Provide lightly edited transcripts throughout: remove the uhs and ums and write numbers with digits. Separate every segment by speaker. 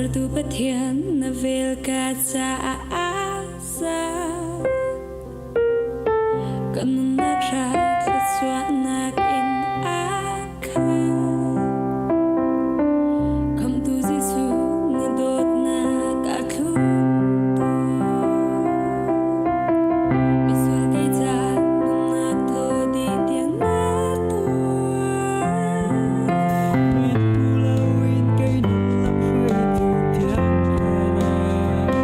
Speaker 1: Sertu Pathian na vel ka caah a za. Ka nunnak hrai thluachuahnak in a khat. Khamhtu Jesuh na dawtnak a thlum tuk. Misual kei ca nunnak thaw dih tiang na tuar.
Speaker 2: Mit hmu loin kei nun lamhruaitu thiang thlarau.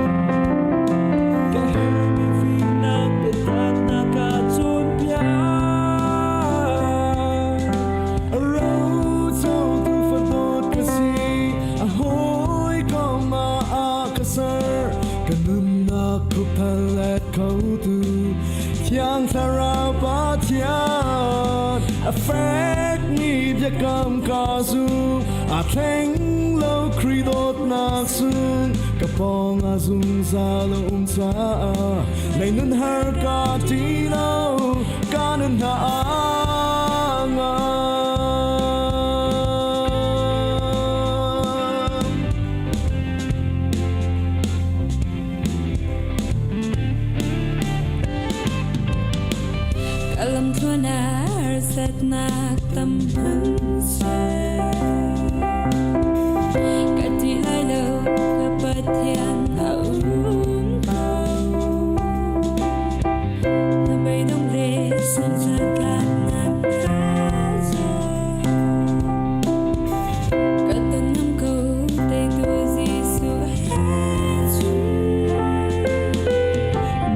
Speaker 2: Ka herhmi fimnak biatak na ka cawnpiak.
Speaker 3: Rocotu fadawt ka si, a hawikom ah a ka ser. Ka nunnak khuphel let khotu Thiang Thlarau Pathian. A fekmi biakam ka zum, aa thleng lo Khrih dawtnak sung. Ka pawng ah zungzal a um caah lei nun har ka ti lo, ka nun hna a ngam.
Speaker 1: Ka lamthluan ah harsatnak tam hmanhseh ka ṭih lai lo, ka Pathian a um ko. Na beidong le sunghzatlaknak ka zaw. Ka ton ngam ko, teitu Jesuh he cun.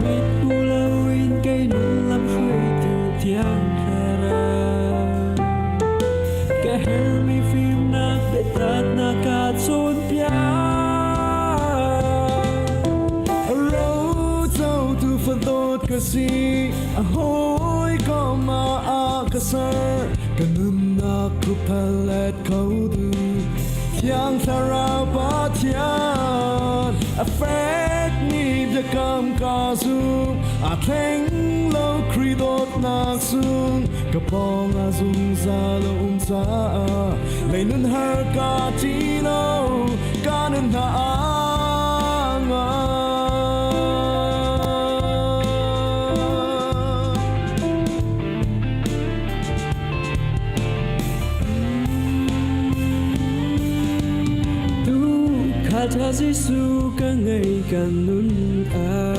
Speaker 2: Mit hmu loin kei nun lamhruaitu thiang thlarau. Ka herhmi fimnak biatak na ka cawnpiak.
Speaker 3: Rocotu fadawt ka si, a hawikom ah a ka ser. Ka nunnak khuphel let khotu Thiang Thlarau Pathian. A fekmi biakam ka zum, aa thleng lo Khrih dawtnak sung. Ka pawng ah zungzal a um caah lei nun har ka ti lo, ka nun hna a ngam.
Speaker 2: Tu kha Jesuh ka ngei kan nun ah.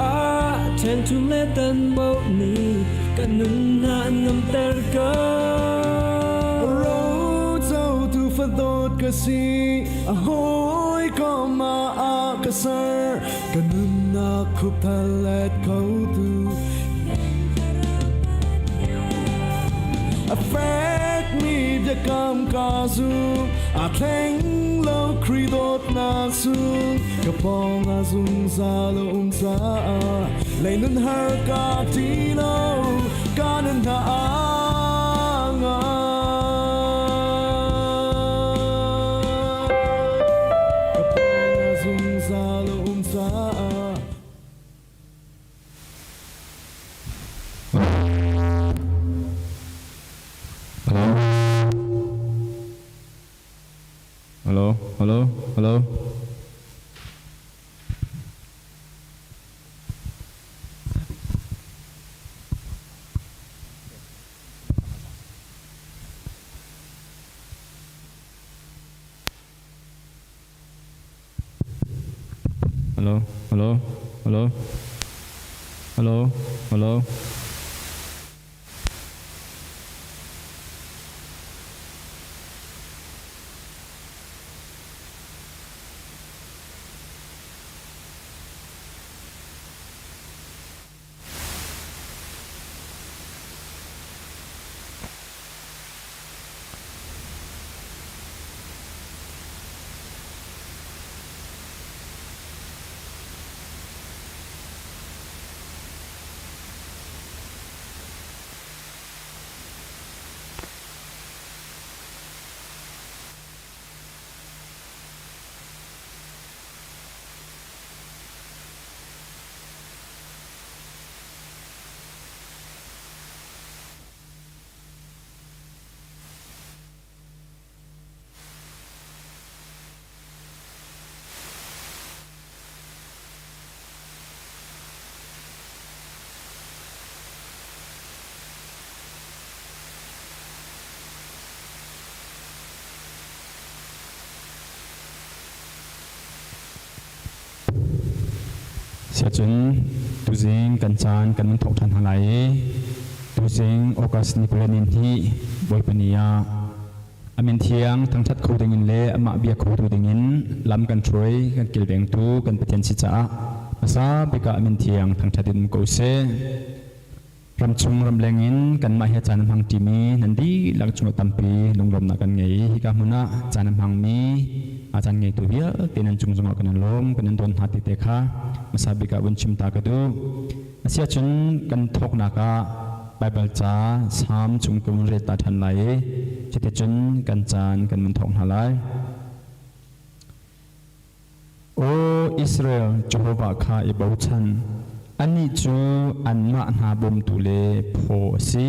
Speaker 2: A ṭhen ṭhum le tan bo ni kan nun hna an ngamter ko.
Speaker 3: Rocotu fadawt ka si, a hawikom ah a ka ser. Ka nunnak khuphel let khotu A fekmi biakam ka zum, aa thleng lo Khrih dawtnak sung. Ka pawng ah zungzal a um caah lei nun har ka ti lo, ka nun hna a ngam. Ka pawng ah zungzal a um caah.
Speaker 4: Hello, hello, hello. Hello, hello, hello. Hello, hello. Siacun tuzing kan caan kan mun thawk ṭhan hna lai i tuzing August ni 20 ni hi Bawipa ni ah a min thiang thangṭhat kho dingin le amah bia khotu dingin lam kan hruai kan kilvengtu kan Pathian si caah hmasa bik ah a min thiang thangṭhat in um ko seh. Ramchung ramleng in kanmah he caan a hmang ṭimi nan dihlak cungah tampi lunglawmhnak kan ngei i hika hmun ah caan a hmangmi a caan ngeitu vialte nan cung zongah kan in lawm kan in dawn hna ti te kha hmasa bik ah vun chim ta ka duh. Asiahcun kan thawknak ah Baibal ca Salm chung ka vun rel ta ṭhan lai i cuticun kan caan kan vun thawk hna lai. Aw Israel, Jehovah kha i bochan. Anih cu anmah hna bawmtu le phaw a si.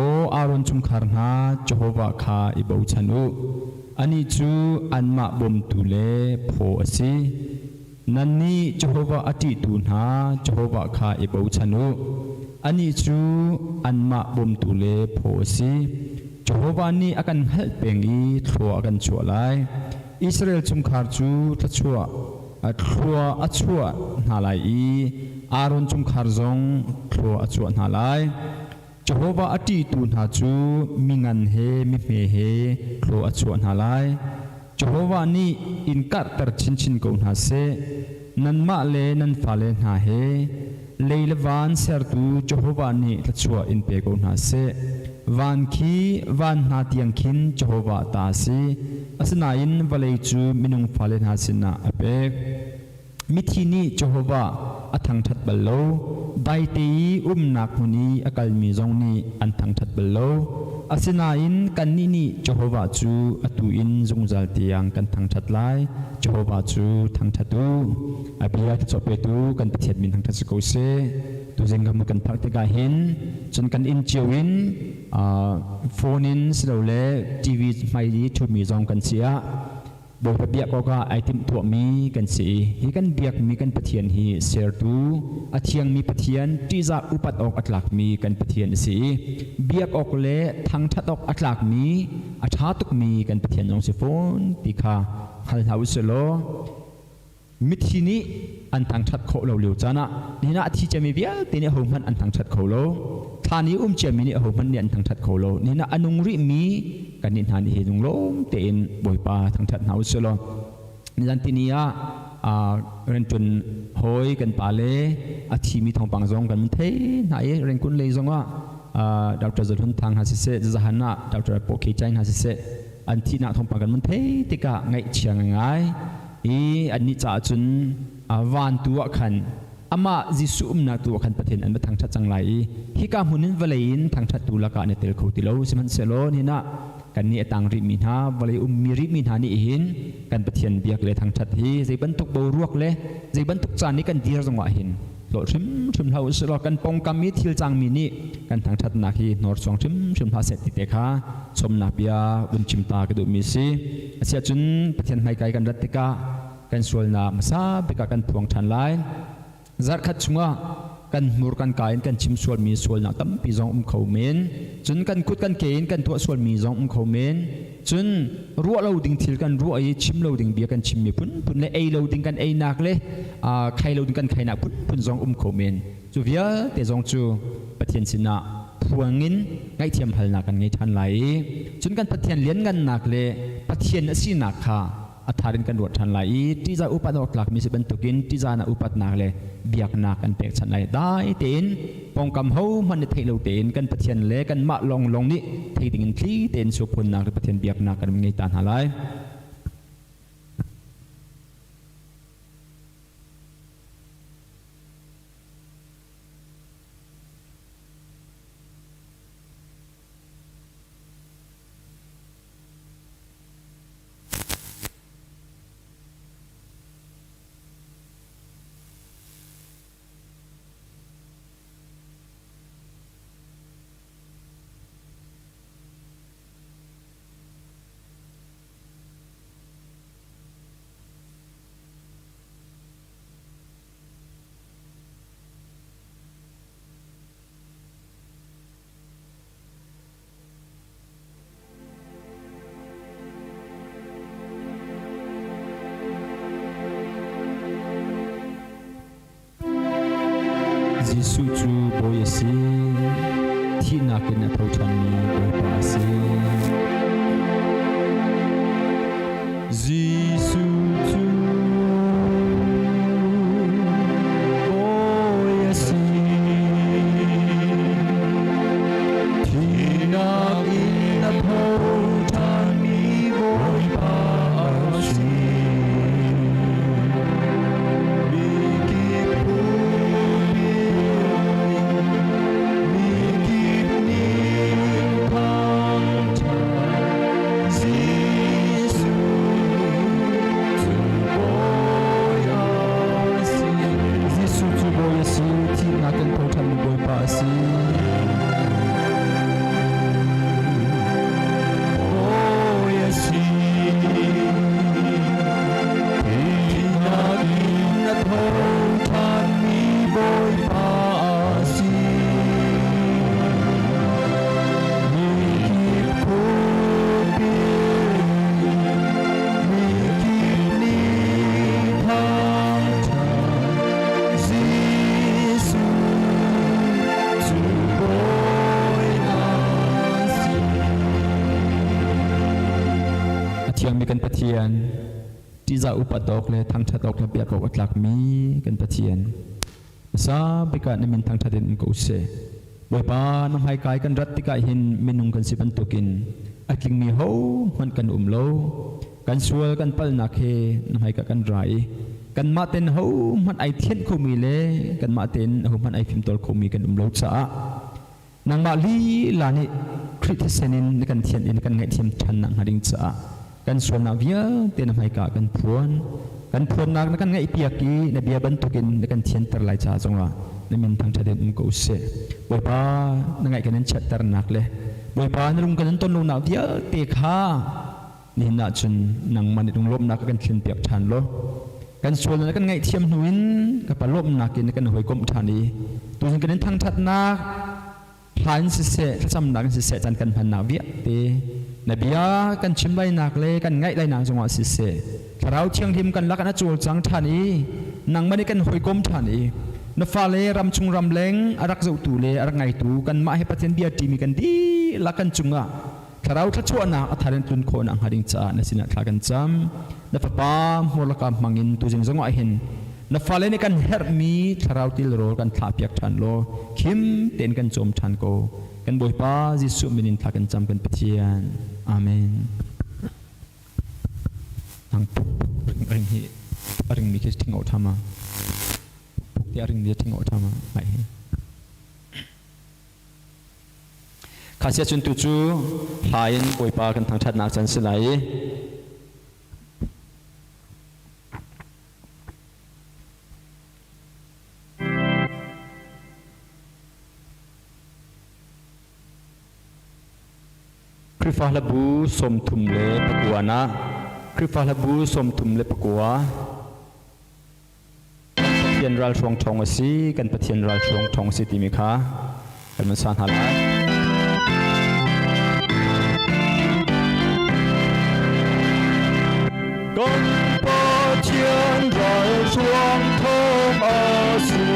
Speaker 4: Aw Aaron chungkhar hna, Jehovah kha i bochan u. Anih cu anmah bawmtu le phaw a si. Nannih Jehovah a ṭihtu hna, Jehovah kha i bochan u. Anih cu anmah bawmtu le phaw a si. Jehovah nih a kan hngalh peng i thlua a kan chuah lai. Israel chungkhar cu thluachuah thlua a chuah hna lai i Aaron chungkhar zong thlua a chuah hna lai. Jehovah a ṭihtu hna cu mingan he mihme he thlua a chuah hna lai. Jehovah nih in karhter chinchin ko hna seh. Nanmah le nan fale hna he lei le van sertu Jehovah nih thluachuah in pe ko hna seh. Van khi van hna tiang khin Jehovah ta a si. Asinain vawlei cu minung fale hna sinah a pek. Mithi nih Jehovah a thangṭhat bal lo. Daite i umnak hmun i a kalmi zong nih an thangṭhat bal lo. Asinain kannih nih Jehovah cu atu in zungzal tiang kan thangṭhat lai. Jehovah cu thangṭhat u. A bia thluachuah petu kan Pathian min thangṭhat si ko seh. Tuzing kan kan phak tikah hin cun kan inn cio in phone in silole TV hmai i ṭhumi zong kan si ah Bawipa biak awkah ai timhtuahmi kan si i hi kan biakmi kan Pathian hi sertu a thiangmi Pathian ṭihzah upat awk a tlakmi kan Pathian a si i biak awk le thangṭhat awk a tlakmi a ṭha tukmi kan Pathian zong si fawn ti kha hngal hna u sih law mithi nih an thangṭhat khawh lo lio caan ah nihin ah a thi ciami vialte nih ahohmanh an thangṭhat kho lo thla nih um ciami nih ahohmanh nih an thangṭhat kho lo nihin ah a nung rihmi kannih hna nih hi lunglawm tein Bawipa thangṭhat hna u sih law nizan tini ah rianṭuan hawi kan pa le a thimi thawngpang zong kan thei hna i Rengkun lei zongah Dr. Zalhun Thang hna siseh zahan ah Dr. Poke Chai hna siseh an thihnak thawngpang kan mun thei tikah ngaihchia ngai i annih caah cun van tu ah khan amah Jesuh umnak tu ah khan Pathian an va thangṭhat cang lai i hika hmun in vawlei in thangṭhattu lakah an i tel kho ti lo. Sihmanhsehlaw nihin ah kannih a tang rihmi hna vawlei ummi rihmi hna nih hin kan Pathian biak le thangṭhat hi zei bantuk boruak le zei bantuk caan i kan dir zongah hin hlawh hrimhrim hlah usih law kan pongkam i thil cangmi nih kan thangṭhatnak hi hnorsuang hrimhrim hlah seh ti te kha sawmnak bia vun chim ta ka duhmi si. Asiahcun Pathian hmaikai kan rat tikah kan sualnak hmasa bik ah kan phuang ṭhan lai. Zarhkhat chungah kan hmur kan ka in kan chim sualmi sualnak tampi zong um kho men. Cun kan kut kan ke in kan tuah sualmi zong um kho men. Cun ruah lo ding thil kan ruah i chim lo ding bia kan chimmi phunphun le ei lo ding kan einak le khai lo ding kan khainak phunphun zong um kho men. Cu vialte zong cu Pathian sinah phuang in ngaihthiam halnak kan ngei ṭhan lai i cun kan Pathian lianngannak le Pathian a sinak kha a thar in kan ruat ṭhan lai i ṭihzah upat awk tlakmi si bantukin ṭihzahnak upatnak le biaknak kan pekchanh lai. Dai tein pawngkam hohmanh nih theih lo tein kan Pathian le kanmah lawnglawng nih thei dingin thli tein suaphunnak le Pathian biaknak kan ngei ta hna lai. Jesuh cu Bawi a si. Thihnak in a tho ṭhanmi Bawipa a si. Jesuh cu Bawi a si. Thihnak in a tho ṭhanmi Bawipa a si. Mikip mikip nih thangṭhat Jesuh cu Bawi a si. Jesuh cu Bawi a si, thihnak in tho ṭhanmi Bawipa a si. Bawi a si. Thihnak in a tho ṭhanmi Bawipa a si. Mikip khupi, mikip nih thangṭhat Jesuh cu Bawi a si. A thiangmi kan Pathian, ṭihzah upat awk le thangṭhat awk le biak awk a tlakmi kan Pathian, hmasa bik ah na min thangṭhat in um ko seh. Bawipa, na hmaikai kan rat tikah hin minung kan si bantukin a tlingmi hohmanh kan um lo. Kan sual kan palhnak he na hmaika kan ra i kanmah ten hohmanh ai thianh khomi le kanmah tein hohmanh ai fimtawl khomi kan um lo caah nangmah lila nih Khrih thisen in na kan thianh in kan ngaihthiam ṭhan nak hnga ding caah kan sualnak vialte na hmaika kan phuan. Kan phuannak na kan ngaihpiak i na bia bantukin na kan thianter lai ca zongah na min thangṭhat in um ko seh. Bawipa, na ngaih kan in chiatternak le Bawipa, na lung kan in ton lonak vialte kha nihin ah cun nangmah nih lunglawmhnak kan thlenpiak ṭhan law kan sual na kan ngaihthiam hnu in ka pa lawmhnak in kan hawikomh ṭhan i tuzing kan in thangṭhatnak hla in siseh thlacamnak in siseh caan kan hmannak vialte na bia kan chim lainak le kan ngaih lainak zongah siseh thlarau thianghlim kan lak in a cawlcang ṭhan i nangmah nih kan hawikom ṭhan i na fale ramchung ramleng a rak zohtu le a rak ngaitu kanmah he Pathian bia ṭimi kan dihlak kan cungah thlarau thluachuahnak a thar in tlun khawhnak hnga ding caah na sinah thla kan cam. Na fapa hmurlaka hmangin tuzing zongah hin na fale nih kan herhmi thlarau tilrawl kan thlahpiak ṭhan law khim tein kan cawm ṭhan ko. Kan Bawipa Jesuh min in thla kan cam kan Pathian. Amen. Nang ring hi a ring mi khi thing o thama te a ring mi thing o thama mai hi. Kha cun tu cu hla in Bawipa kan thangṭhatnak can si lai i Khrihfa hlabu 39 na Khrihfa hlabu 39. Pathian ralhruang ṭhawng a si, kan Pathian ralhruang ṭhawng a si timi kha kan van sa hna lai.
Speaker 3: Kan Pathian ralhruang thawng a si,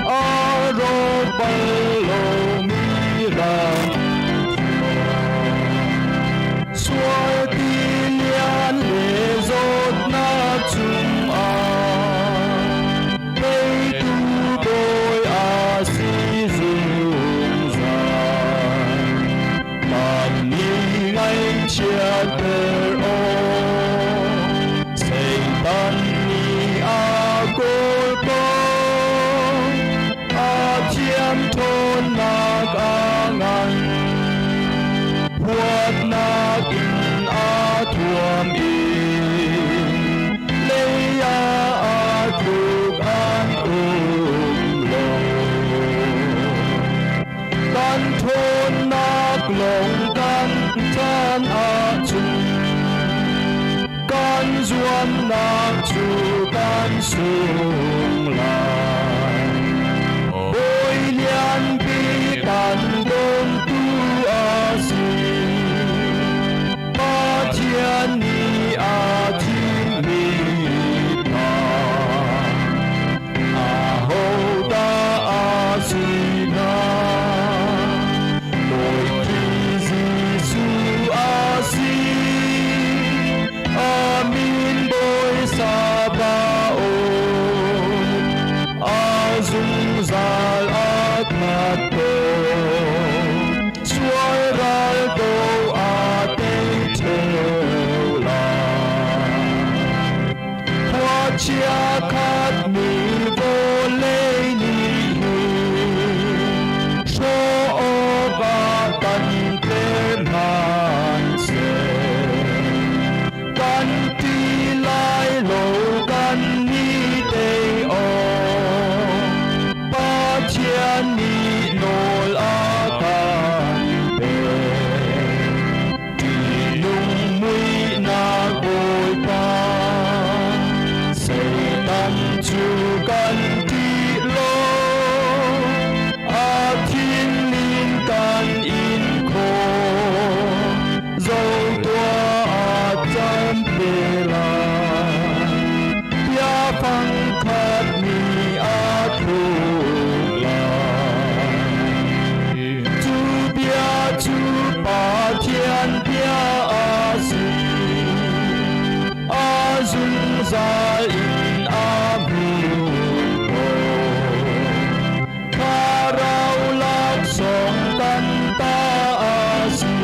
Speaker 3: a rawk bal lomi ram. Sual tilian le zawtnak chungah teitu bawi a si zungzal. Kan nih ngaihchiatter awk Satan nih a kawl ko. A thiam ṭhawnnak a ngan. Huatnak in aa thuam i lei ah aa tluk an um lo. Kan ṭhawnnak lawng kan chan ahcun kan zuamnak cu kan sung lai. Bawi lianpi kan bawmtu a si. Pathian nih a thimmi hna. Aho chia khat mi vawlei nih hin hrawh awkah kan tler hmanhseh, kan ti lai lo kan ni tei awk Pathian nih nawl a kan pek. Ṭihnung muihnak Bawipa, Satan cu kan ṭih lo, a thinlin kan in khawh, zo tuah a cam te lai. Biafang khat mi a thluk lai. Cu bia cu Pathian bia a si. A zungzal in a hmun ko. Thlarau laksawng kan ta a si.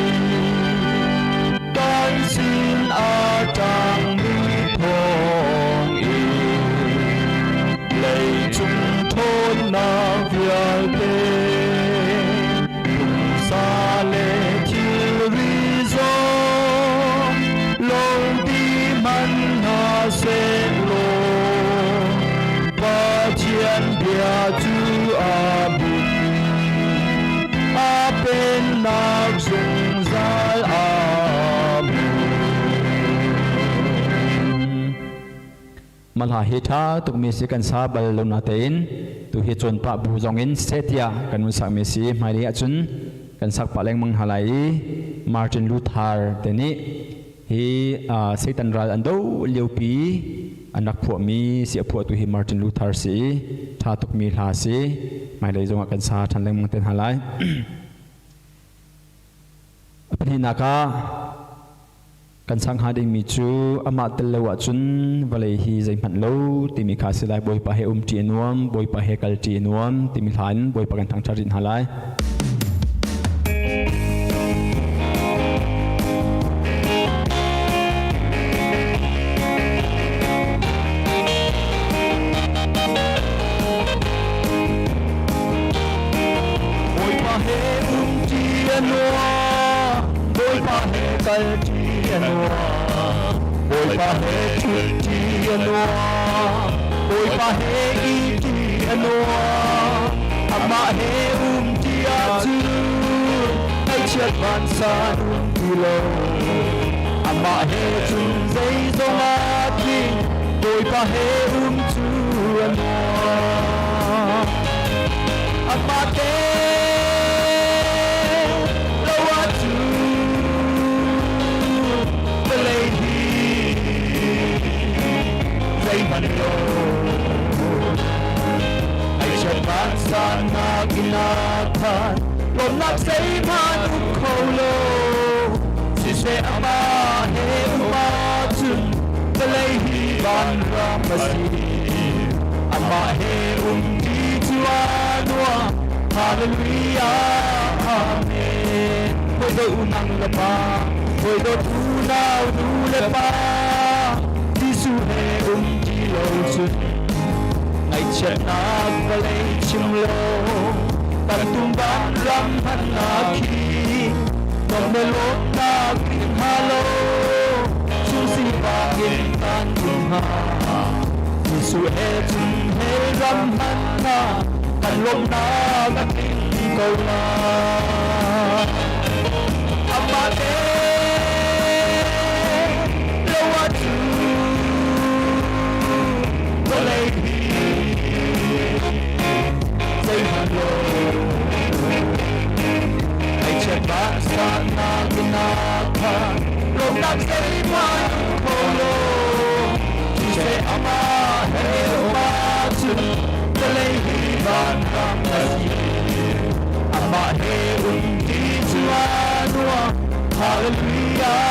Speaker 3: Kan sin a ṭangmi thawngin leicung ṭhawnnak vialte pumsa le thilri zong lo ti hmanh hna sehlaw Pathian bia cu a hmun, a pennak zungzal a hmun.
Speaker 4: Malha hi tha tukmi si kan sa bal lo na tein tu hi cawn pah bu zong in setia kan un sak mi si. Hmailei ahcun kan sak pah lengmang hna lai i Martin Luther te nih hi Satan ral an do liopi an rak phuahmi si. A phuahtu hi Martin Luther si i tha tukmi hla si. Hmailei zongah kan sa ṭhan lengmang te hna lai. A pahnihnak ah kan sang hnga dingmi cu amah tel lo ahcun vawlei hi zeihmanh lo timi kha si lai. Bawipa he um ṭi a nuam, Bawipa he kal ṭi a nuam timi hla in Bawipa kan thangṭhat rih hna lai.
Speaker 3: Bawipa he um ṭi a nuam, Bawipa he kal ṭi a nuam, Bawipa he ṭhut ṭi a nuam, Bawipa he i ṭi a nuam. Amah he um ṭi ahcun ngaihchiat vansan um ti lo. Amah he cun zeizong ah tling, Bawipa he um cu a nuam. Amah te lo ahcun vawlei hi zeihmanh lo. Ngaihchiat vansannak in a khan, lawmnak zeihmanh um kho lo. Siseh amah he um ahcun vawlei hi vanram a si. Amah he um ti cu a nuam. Hallelujah, Amen. Hawi do unang le pa, hawi dawt unau nu le pa, Jesuh he um ti lo cun ngaihchiatnak vawlei chim lo, kan tum ram hmannak khi lawm le lawmnak in hnga lo, chung sifak in kan um hnga. Jesuh he cun he ram hmannak kan lawmhnak a tling ko lai. Amah te lo ahcun vawlei hi zeihmanh lo. Ngaihchiat vansannak in a khan, lawmhnak zeihmanh kho lo. Siseh amah he um ahcun vawlei hi vanram a si. Amah he um ti cu a nuam. Hallelujah,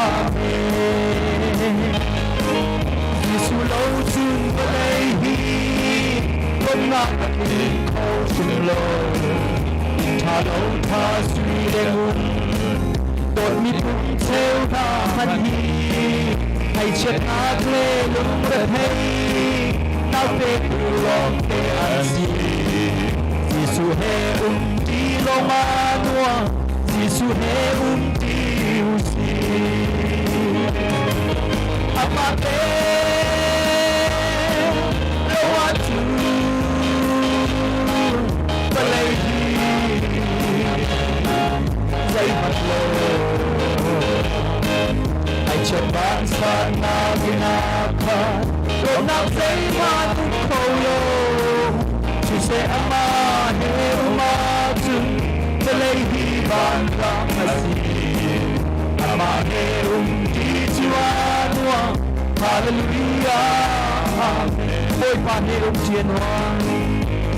Speaker 3: Amen. Jesuh lo cun vawlei hi lawmhnak a tling kho hrim lo. Inn ṭha lo ṭha sui le ngun, dawtmi phung cheu hna hmanh hi
Speaker 5: Ngaihchiatnak le lungrethei naute tu lawngte an si. Jesuh he um ti lawng ah nuam, Jesuh he um ti usih. Amah te lo ahcun vawlei hi zeihmanh lo. Ngaihchiat vansannak in a khat, dawtnak zeihmanh um kho lo. Siseh amah he um ahcun vawlei hi vanram a si. Amah he um ti cu a nuam. Hallelujah. Amen. Bawipa he um ti a nuam.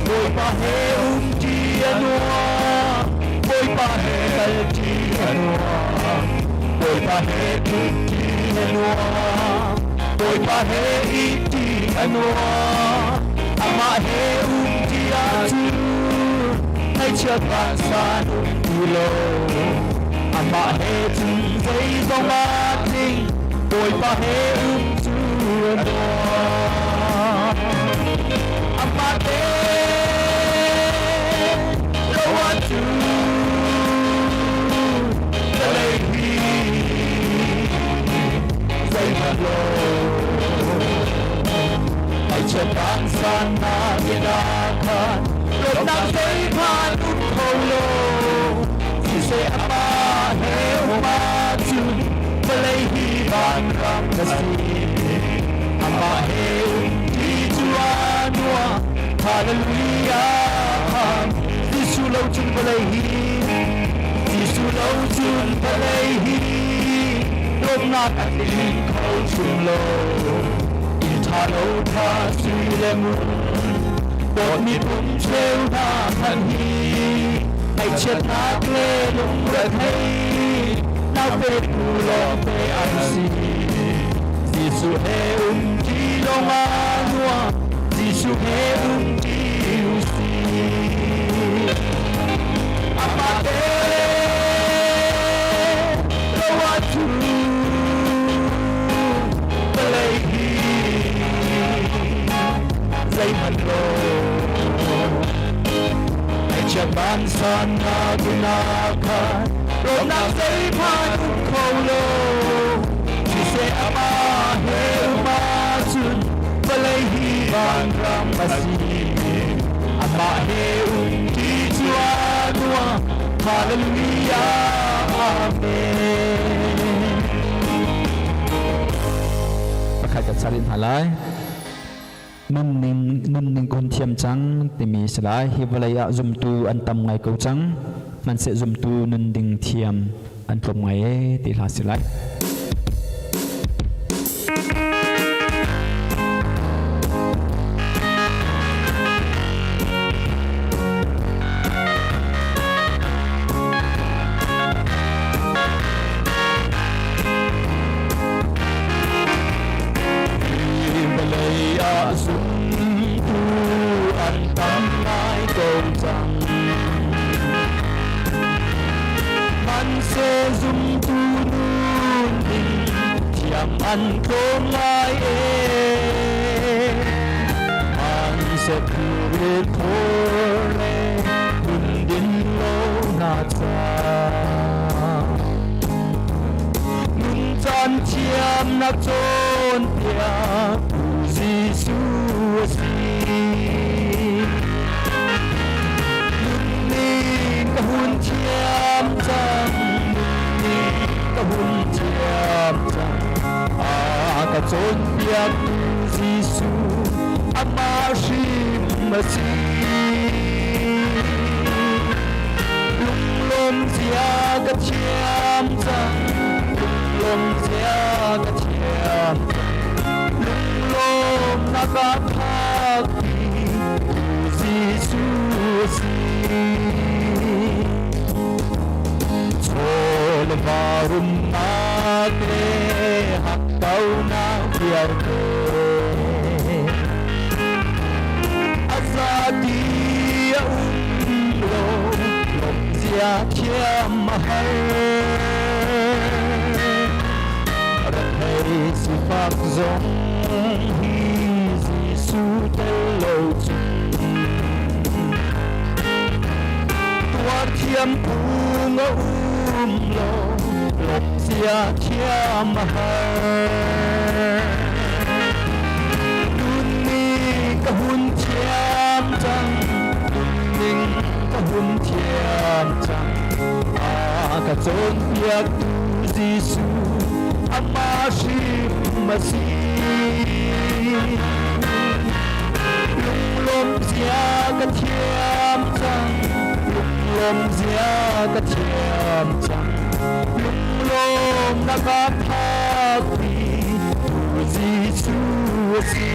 Speaker 5: Bawipa he um ti a nuam. Bawipa he kal ti a nuam. Bawipa he ṭhut ti a nuam. Bawipa he ih ti a nuam. Amah he um ti ahcun ngaihchiat vansan um ti lo. Amah he cun zeizong aa tling. Bawipa he um cu a nuam. Amah te lo ahcun vawlei hi zeihmanh lo. Ngaihchiat vansannak in a khat, dawtnak zeihmanh um kho lo. Siseh amah he um ahcun vawlei hi vanram a si. Amah he um ti cu a nuam. Hallelujah. Jesuh lo cun vawlei hi, Jesuh lo cun vawlei hi dawtnak a tling kho chung lo. Inn ṭha lo ṭha sui le ngun, dawtmi pum cheu hna hmanh hi ngaihchiatnak le lungrethei naute tu lawngte an si. Jesuh he um ṭi lawng ah nuam, Jesuh he um ṭi usih. Amah te lo ahcun vawlei hi zeihmanh lo. Ngaihchiat vansannak in a khat, dawtnak zeihmanh um kho lo. Siseh amah he um ahcun vawlei hi vanram a si. Amah he um ti cu a nuam. Hallelujah. Amen.
Speaker 4: Pakhat ka charin hna lai. Nunning nunning kun thiam cang timi si lai. Hi vawlei ah zumtu an tam ngai ko cang. Hmanhseh zumtu nun ding thiam an tlawm ngai e ti hla si lai.
Speaker 5: Vawlei ah zumtu an tam ngai ko cang. Hmanhseh zumtu nun ding thiam an tlawm lai e. Hmanhseh thilrit thur le nun din lo na ca. Nuncan thiamnak cawnpiaktu Jesuh a si. Nunning ka hun thiam cang, nunning ka hun thiam cang. A ka cawnpiaktu Jesuh amah hrim a si. Lunglawm zia ka thiam cang, lunglawm zia ka thiam cang. Lunglawmnak ah phakpi Jesuh a si. Chaw le va rumnak le hakkaunak vialte a zati a um lo, lawmzia thiam a har. Rethei sifak Sifak zong hi Jesuh tel lo cun tuar thiam phung a um lo, lawmh zia thiam a har. Nun ka hun thiam cang, ning ka hun thiam cang, a ka cawnpiaktu Jesuh amah hrim a si. Lunglawm zia ka thiam cang, lunglawm zia ka thiam cang, lunglawm na ka phakpi tu Jesuh a si.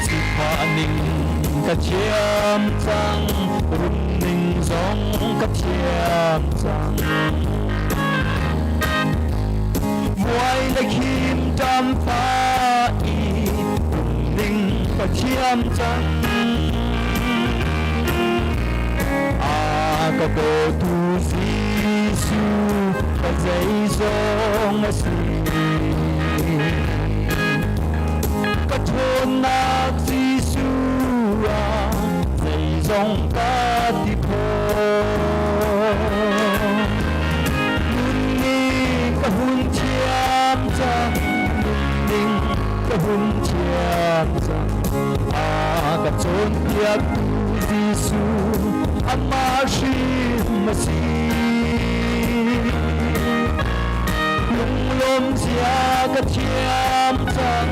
Speaker 5: Sifah ning ka thiam cang, rum ning zong ka thiam cang. Vuai le khim ṭam fa i rum ning ka thiam cang. A ka dawtu Jesuh ka zeizong a si. Ka ṭhawnnak Jesuh ah zeizong ka ti khawh. Nunning ka hun thiam cang, nunning ka hun thiam cang. A ka cawnpiaktu Jesuh amah hrim a si. Lunglawm zia ka thiam cang,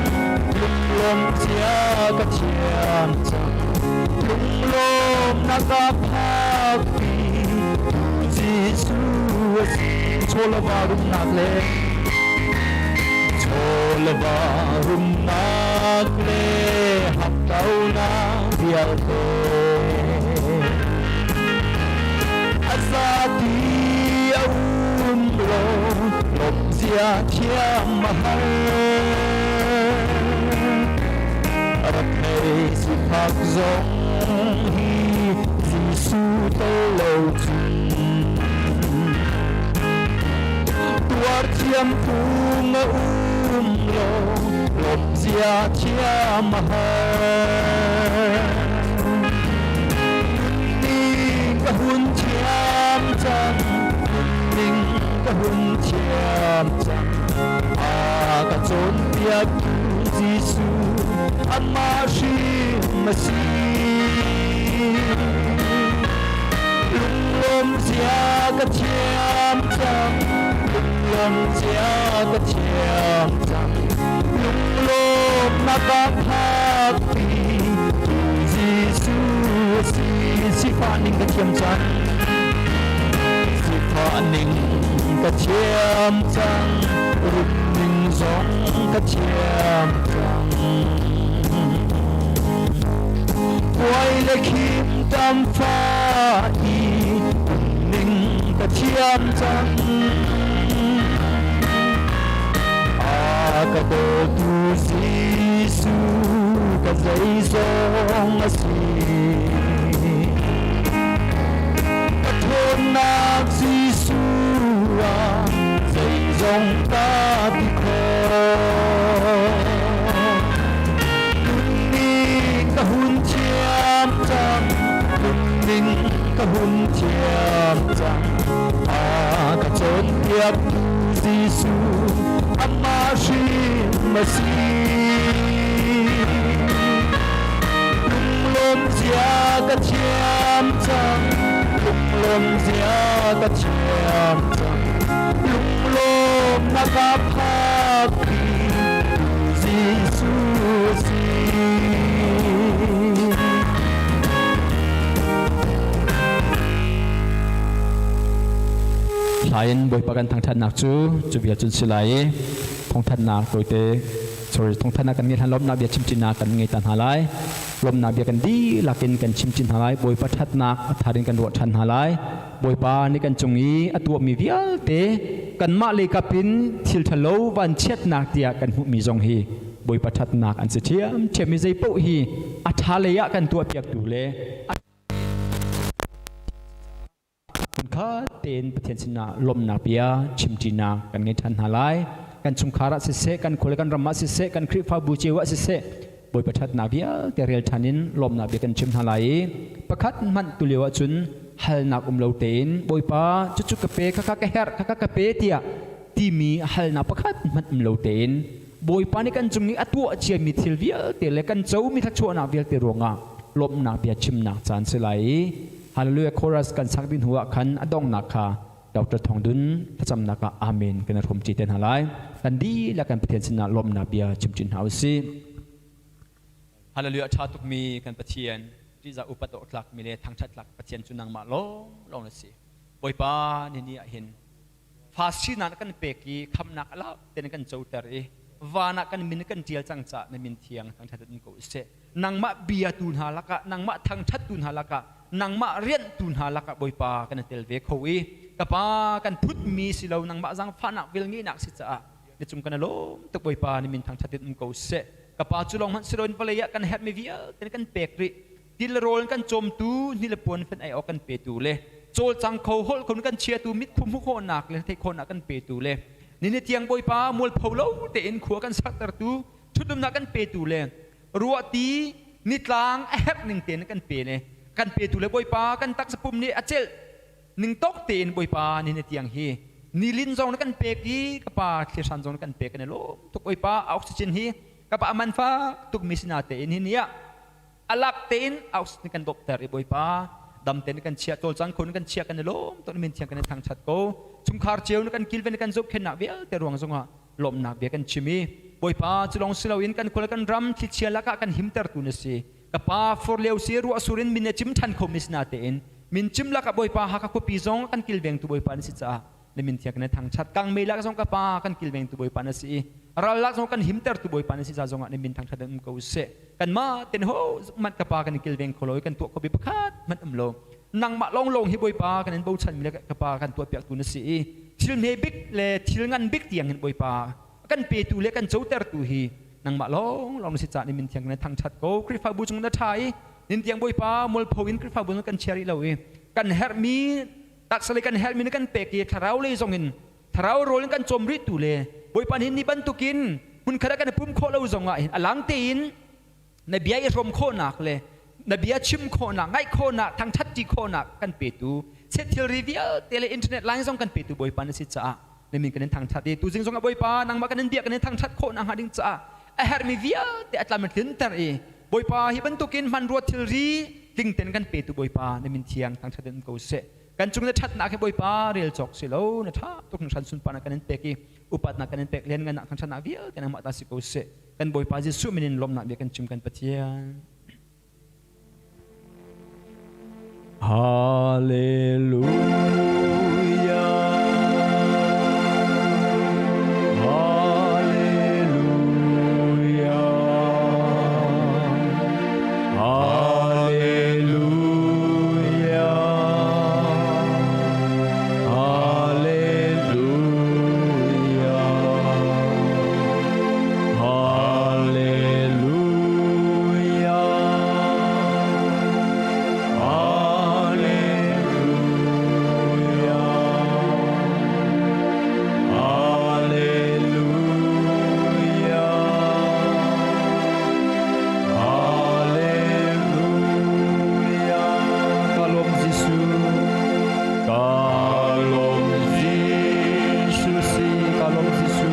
Speaker 5: lunglawm zia ka thiam cang. Lunglawm na ka phakpi tu Jesuh a si. Chawlava rumnak le chawlava rumnak le hakkaunak vialte a zati a um lo, lawmh zia thiam a har. Rethei sifak zong hi Jesuh tel lo cun tuar thiam phung a um lo, lawmh zia thiam a har. Nunning ka hun thiam cang, nunning ka hun thiam cang, a ka cawnpiaktu Jesuh amah hrim a si. Lunglawm zia ka thiam cang, lunglawm zia ka thiam cang, lunglawm na ka phakpi tu Jesuh a si. Sifah ning ka thiam cang, sifah ning ka thiam cang, rum ning zong ka thiam cang. Puai le khim tam fa i ning ka thiam cang. A ka dawtu Jesuh ka zeizong a si. Ka ṭhawnnak Jesuh ah zeizong ka ti khawh. Nunning ka hun thiam cang, nunning ka hun thiam cang. A ka cawnpiaktu Jesuh amah hrim a si. Lunglawm zia ka thiam cang, lunglawm zia ka thiam cang. Lunglawm na ka phakpi Jesuh si.
Speaker 4: Hlain Bawipa kan thangthatnak cu cu bia cun si lai i thawngthanhnak tawite, sorry, thawngthanhnak kan ngei hlan lawmhnak bia chimchinnak kan ngei ta hna lai. Lawmhnak bia kan dihlak in kan chimchin hna lai. Bawipa ṭhatnak a thar in kan ruah ṭhan hna lai. Bawipa nih kan cung i a tuahmi vialte, kanmah lei kap in thil ṭhalo vanchiatnak tiah kan hmuhmi zong hi Bawipa ṭhatnak an si ṭhiamṭhiam i zei paoh hi a ṭha lei ah kan tuahpiaktu le Hmunkhat tein Pathian sinah lawmhnak bia chimṭinak kan ngei ṭhan hna lai. Kan chungkhar ah siseh, kan khua le kan ram ah siseh, kan Khrihfabu cio ah siseh, Bawipa ṭhatnak vialte rel ṭhan in lawmhnak bia kan chim hna lai i pakhat hmanh tulio ahcun halnak um lo tein Bawipa cucu ka pe, khakha ka herh, khakha ka pe tiah timi halnak pakhat hmanh um lo tein Bawipa nih kan cung i a tuah ciami thil vialte le kan comi thluachuahnak vialte ruangah lawmhnak bia chimnak caan si lai i Hallelujah chorus kan sak dih hnu ah khan a donghnak kha Dr. Thawng Dun thlacamnak ah Amen kan i hrawmṭi te hna lai. Kan dihlak kan Pathian sinah lawmhnak bia chimchin hna u sih. Hallelujah ṭha tukmi kan Pathian ṭihzah upat awk tlakmi le thangṭhat tlak Pathian cu nangmah lawnglawng na si. Bawipa ni ni ah hin fa sinak na kan pek i khamnak a lak tein kan coter i van ah kan min kan ṭial cang caah na min thiang thangṭhat in ko seh. Nangmah biatu hna lakah nangmah thangṭhattu hna lakah nangmah rianhtu hna lakah Bawipa kan i tel ve kho i ka pa kan phutmi si lo nangmah zaangfahnak velngeihnak si caah na cung kan i lawm tuk. Bawipa na min thangṭhat in um ko seh. Ka pa cu lawng hmanh si loin vawlei ah kan herhmi vialte kan pek rih, ti le rawl kan cawmtu, ni le puan fen ei awk kan petu le cawlcang kho holh kho kan chiatu, mit khu hmuh khawhnak le theih khawhnak kan petu le nini tiang Bawipa mualpho lo tein khua kan saktertu, ṭhutdumnak kan petu le ruahti nitlang a herh ning tein kan pe le kan petu le Bawipa kan taksa pum nih a celh ning tawk tein Bawipa ni na tiang hi nilin zong na kan pek i ka pa thlihran zong na kan pek. Kan i lawm tuk Bawipa. Oxygen hi ka pa man fak tuk mi sina tein hi ni ah alak tein oxygen kan dawpter i Bawipa dam tein kan chia, cawlcang khun kan chia. Kan i lawm tuk, min thiang kan i thangthat ko. Chungkhar cio na kan kilven, kan zohkhennak vialte ruang zongah lawmhnak bia kan chim i Bawipa cu lawng si loin kan khua kan ram thlichia lakah kan himtertu na si. Ka pa for lio si ruah sur in min a cim ṭhan kho mi sina tein min cim lakah Bawipa Hakha khuapi zong kan kilvengtu Bawipa na si caah na min thiang kan thangṭhat. Kangmei lak zong ka pa kan kilvengtu Bawipa na si i ral lak zong kan himtertu Bawipa na si ca zongah na min thangṭhat in um ko seh. Kanmah ten ho hmanh ka pa kan kilveng kho lo i kan tuah kho bi pakhat hmanh um lo, nangmah lawnglawng hi Bawipa kan in bochan mi le ka pa kan tuahpiaktu na si i thil hme bik le thil ngan bik tiang hin Bawipa kan petu le kan cotertu hi nangmah lawnglawng na si cah ni min thiang na thangṭhat ko. Khrihfabu cung na ṭha i nin tiang Bawipa mualpho in Khrihfabu kan chia rih lo i kan herhmi taksa le kan herhmi na kan pek i thlarau lei zong in thlarau rawl in kan cawm rih tu le Bawipa hin ni bantukin hmunkhat ah kan i pum khawh lo zong ah hin a lang tein na bia i hrawm khawhnak le na bia chim khawhnak, ngaih khawhnak, thangṭhat ṭi khawhnak kan petu, set thilri vialte le internet line zong kan petu Bawipa na si caah na min kan in thangṭhat i tuzing zong ah Bawipa nangmah kan in bia kan in thangṭhat khawhnak hnga ding caah a herhmi vialte a tlam in tlinter i Bawipa hi bantukin hmanrua thilri tling ten kan petu Bawipa na min thiang thangṭhat in um ko seh. Kan cung na ṭhatnak hi Bawipa rel cawk si lo, na ṭha tuk hringhran. Sunparnak kan in pek i upatnak kan in pek, lianngannak thangṭhatnak vialte nangmah ta si ko seh. Kan Bawipa Jesuh min in lawmhnak bia kan chim, kan Pathian.
Speaker 3: Hallelujah. Hallelujah. Hallelujah. Hallelujah. Hallelujah. Hallelujah. Hallelujah. Hallelujah. Kalom Jesu. Kalom Jesu si kalom Jesu.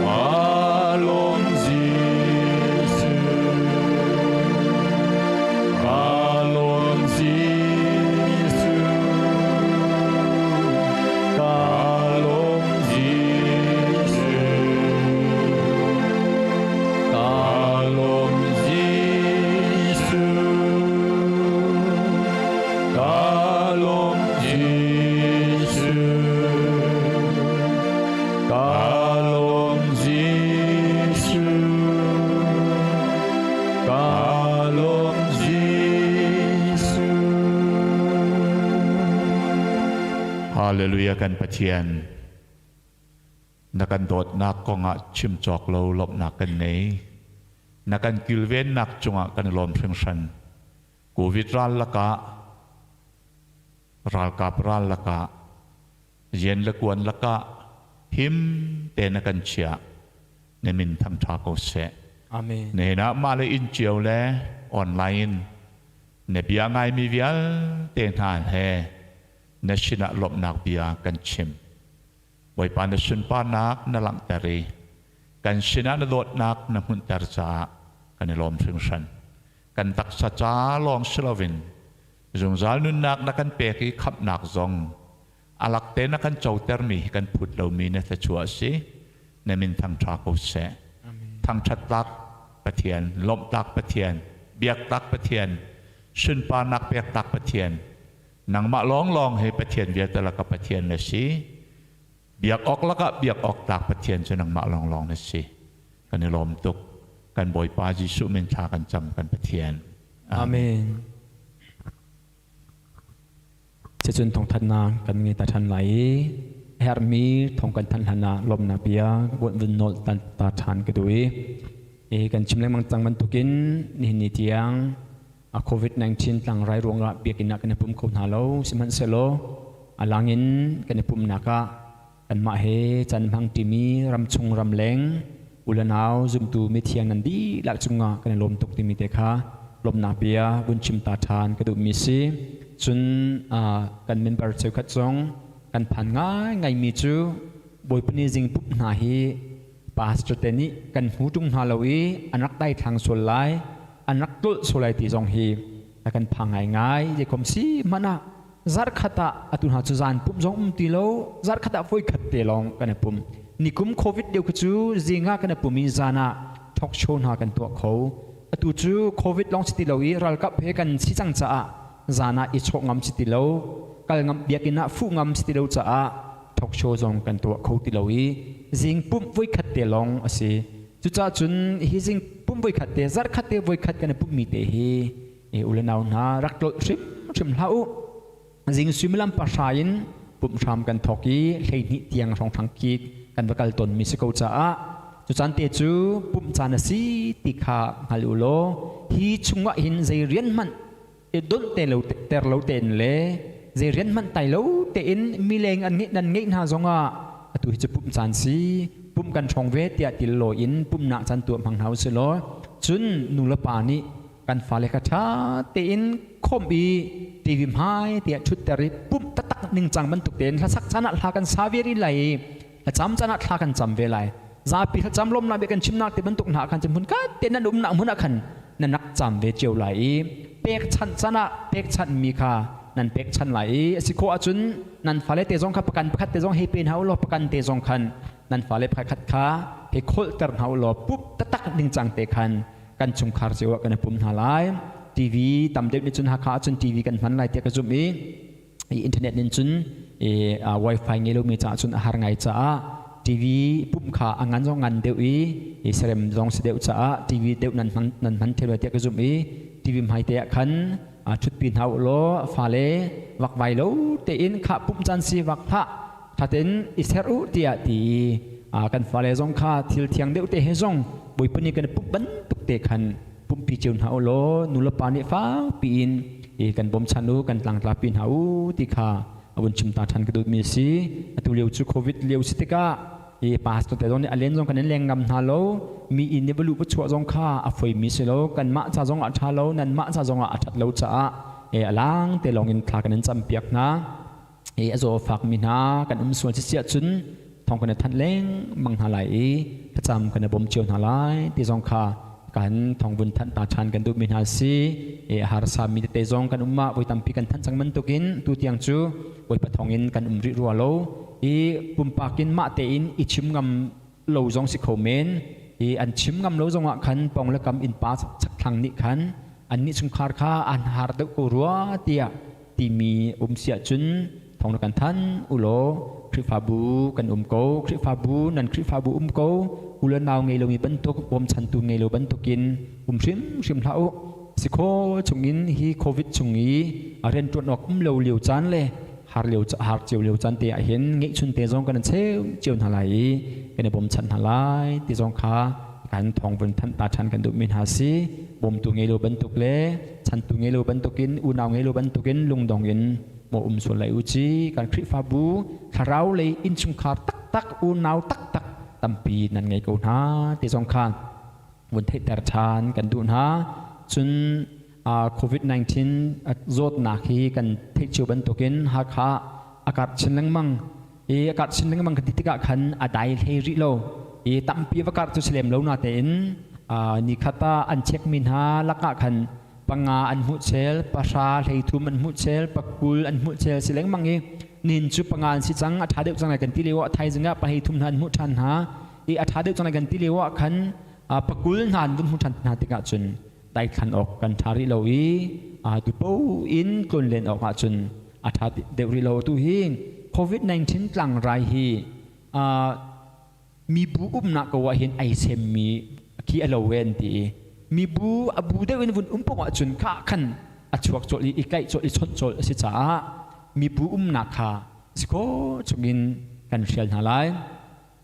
Speaker 3: Kalom Jesu. Kalom Jesu. Kalom Jesu. Kalom Jesu. Kalom Jesu. Kalom Jesu. Kalom Jesu.
Speaker 6: Hallelujah kan Pathian na kan dawtnak kongah chim cawk lo lawmhnak kan ngei. Na kan kilvennak cungah kan i lawm hringhran. Covid ral lakah Ralkap ral lakah rian le kuan lakah him te na kan chiah. Na min thangṭha ko seh.
Speaker 4: Amen.
Speaker 6: Nihin ah mah le inn cio le online in na bia ngaimi vialte hna he na sinah lawmhnak bia kan chim. Bawipa na sunparnak na langhter i kan sinah na dawtnak na hmunhter caah kan i lawm hringhran. Kan taksa ca lawng si loin zungzal nunnak na kan pek i khamhnak zong a lakte na kan cotermi hi kan phut lomi na thluachuah a si. Na min thangṭha ko seh. Thangṭhat tlak Pathian, lawmh tlak Pathian, biak tlak Pathian, sunparnak pek tlak Pathian, nangmah lawnglawng hi Pathian vialte lakah Pathian na si. Biak awk lakah biak awk tlak Pathian cu nangmah lawnglawng na si. Kan i lawm tuk. Kan Bawipa Jesuh min thla kan cam kan Pathian.
Speaker 4: Amen. Cucun thawngthanhnak kan ngei ta ṭhan lai i a herhmi thawng kan thanh hlan ah lawmhnak bia vun nawl ta ṭhan ka duh i kan chim lengmang cang bantukin nihin ni tiang a COVID-19 tlangrai ruangah biakinn ah kan i pum kho hna lo. Sihmanhsehlaw a langin kan i pumhnak ah kanmah he caan hmang ṭimi ramchung ramleng u le nau zumtu mithiang nan dihlak cungah kan i lawm tuk timi te kha lawmhnak bia vun chim ta ṭhan ka duhmi si. Cun kan member cheukhat zong kan phan ngaingaimi cu Bawipa ni zing pumh hna hi pastor te nih kan hmu ṭung hna lo i an rak daithlang sual lai, an rak tlolh sual lai ti zong hi a kan phang ngaingai. Zeikom si hmanh ah zarkhat ah atu hna cu zan pumh zong um ti lo, zarkhat ah voikhat te lawng kan i pum. Nikum COVID lio khi cu zing ah kan i pum i zan ah talk show hna kan tuah kho. Atu cu COVID lawng si ti lo i ralkap he kan si cang caah zan ah i chawh ngam si ti lo, kal ngam, biakinn ah fuh ngam si ti lo caah talk show zong kan tuah kho ti lo i zing pumh voikhat te lawng a si. Cucaah cun hi zing pumh voikhat te, zarkhat te voikhat kan i pumhmi te hi u le nau hna rak tlolh hrimhrim hlah u. Zing suimilam pahra in pumh hram kan thawk i 12 tiang hrawnghrang kik kan va kal tawnmi si ko caah cu caan te cu pumh caan a si ti kha hngal u law hi chungah hin zei rian hmanh i donh te lo ter lo tein le zei rian hmanh tai lo tein mileng an ngeih nan ngeih hna zongah atu hi cu pumh caan si, pumh kan hrawng ve tiah til law in pumhnak caan tuah hmang hna usih law cun nu le pa nih kan fale kha ṭha tein khawmh i TV hmai tiah ṭhutter i pumh taktak ningcang bantuk tein hlasak caan ah hla kan sa ve rih lai i thlacam caan ah thla kan cam ve lai. Zapi thlacam lawmnak bia kan chimnak ti bantuk hna khan cun hmun khat te nan umnak hmun ah khan nan rak cam ve cio lai i pekchanh can ah pekchanhmi kha nan pekchanh lai i a si khawh ahcun nan fale te zong kha pakan pakhat te zong hei pe hna u law pakan te zong khan nan fale pakhat kha hei kholhter hna u law pup taktak ningcang te khan kan chungkhar cio ah kan i pum hna lai. TV tam deuh nih cun Hakha ahcun TV kan hman lai tiah ka zumh i internet nin cun wifi ngei lomi caah cun a har ngai caah TV pumh kha a ngan zong ngan deuh i serem zong si deuh caah TV deuh nan hman nan hman theu lai tiah ka zumh i TV hmai te ah khan ṭhutpi hna u law fale vakvai lo tein khah pumh caan si vak hlah, thaten i ser u tiah ti i kan fale zong kha thil thiang deuh te he zong Bawipa nih kan pumh bantuk te khan pumhpi cio hna u law nu le pa nih fakpi in i kan bawmchan u, kan tlangtlapi hna u ti kha a vun chim ta ṭhan ka duhmi a si. Atu lio cu COVID lio si tikah i pastor te zong nih a len zong kan in leng ngam hna lo, mi inn i va luh va chuah zong kha a foimi si lo, kanmah ca zong ah a ṭha lo, nanmah ca zong ah a ṭhat lo caah a lang te lawng in thla kan in campiak hna. I a zaw fakmi hna kan um sual si ahcun thawng kan i thanh lengmang hna lai i thlacam kan i bawm cio hna lai ti zong kha kan thawng vun thanh ta ṭhan kan duhmi hna si. I harsa mi tete zong kan um ah voi tampi kan thanh cang bantukin tu tiang cu Bawipa thawngin kan um rih rua lo i pumpak in mah tein i chim ngam lo zong si kho men i an chim ngam lo zongah khan pong le kam innpa chakthlang nih khan annih chungkhar kha an har deuh ko rua tiah timi um si ahcun thawng na kan thanh ulaw Khrihfabu kan um ko, Khrihfabu nan Khrihfabu um ko, u le nau ngei lomi bantuk, bawmchantu ngei lo bantukin um hrimhrim hlah u. Si kho chungin hi COVID chung i a rianṭuan awk um lo lio caan le har lio har cio lio caan te ah hin ngeihchun te zong kan cheu cio hna lai i kan i bawmchanh hna lai ti zong kha kan thawng vun thanh ta ṭhan kan duhmi hna si. Bawmtu ngei lo bantuk le chantu ngei lo bantukin, unau ngei lo bantukin lungdong in Maw um sual lai u ci kan Khrihfabu thlarau lei innchungkhar taktak unau taktak tampi nan ngei ko hna ti zong kha vun theihter ṭhan kan duh hna. Cun COVID-19 zawtnak hi kan theih cio bantukin Hakha a karh chin lengmang i a karh chin lengmang kan ti tikah khan a dai hlei rih lo i tampi va karh cu si lem lo natein nikhat ah an chekmi hna lakah khan panga an hmuh chel, pahra 13 an hmuh chel, pakul an hmuh chel si lengmang i nin cu panga an si cang, a ṭha deuh cang lai kan ti lio ah thaizing ah pahei thum hna an hmuh ṭhan hna i a ṭha deuh cang lai kan ti lio ah khan pakul hna an vun hmuh ṭhan hna tikah cun daithlan awk kan ṭha rih lo i dupo in tlonlen awk ah cun a ṭha deuh rih lo. Tu hi COVID-19 tlangrai hi mibu umnak ko ah hin ai semmi khi a lo ve an ti i mibu a bu deuh in vun um poh ahcun kha khan a chuak colh i i tlaih colh i chawnh colh a si caah mibu umnak kha si khawh chungin kan hrial hna lai.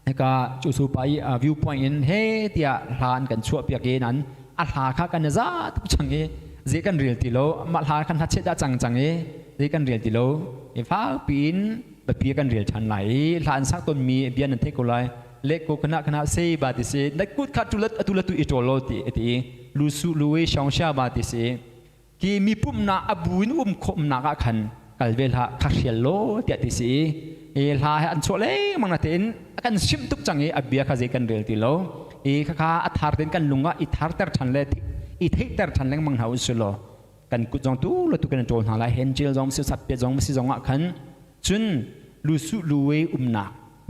Speaker 4: Hika cu su pa i viewpoint in he tiah hla an kan chuah piak i nan a hla kha kan i za tuk chang i zei kan rel ti lo, mah hla khan hla chet dah cang cang i zei kan rel ti lo i fak piin biapi kan rel ṭhan lai i hla an sak tawnmi bia nan theih ko lai. Le ko kana kana se ba ti si na kut kha tulat atu la tu i ṭawl lo ti ti lu su lu we shong sha ba ti si ki mi pumhnak a bu in um khawmnak ah khan kal ve hlah kha hrial law tiah ti si i hla he an chuah lengmang na tein a kan simh tuk cang i a bia kha zei kan rel ti lo i khakha a thar tein kan lung ah i tharter ṭhan le i theihter ṭhan lengmang hna u law kan kut zong tu lo tu kan ṭawl hna lai hen zong si sat zong si zong ah khan cun lu su lu we umnak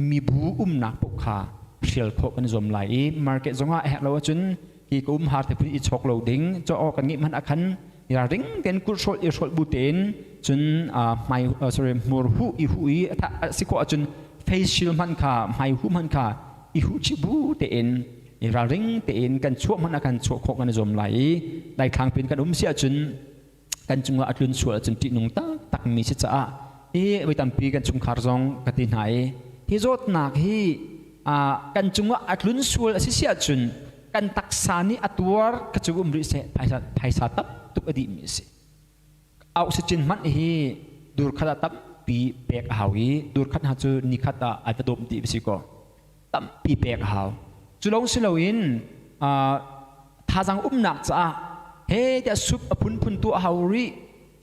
Speaker 4: mibu umnak paoh kha hrial khawh kan zuam lai i market zong ah herh lo ahcun hi ka um har te phun i chok lo ding cho aw kan ngeih hmanh ah khan ralring tein kut hrawlh i hrawlh bu tein cun hmai sorry hmur hu i hu i si khawh ahcun face shield hman kha hmai hu hman kha i hu chih bu tein i ralring tein kan chuah hmanh ah kan chuah khawh kan i zuam lai i daithlang pin kan um si ahcun kan cungah a tlun sual ahcun ṭihnung taktak mi si caah hi voi tampi kan chungkhar zong ka ti hna i hi zawtnak hi kan cungah a tlun sual a si si ahcun kan taksa nih a tuar ka cu um rih seh, phaisa phaisa tam tuk a dihmi a si. Oxygen hmanh hi dur khat ah tampi pek a hau i dur khat hna cu nikhat ah ai va dawm ti si kaw tampi pek a hau. Cu lawng si loin thazaang umnak caah he tiah sup a phunphun tuah a hau rih,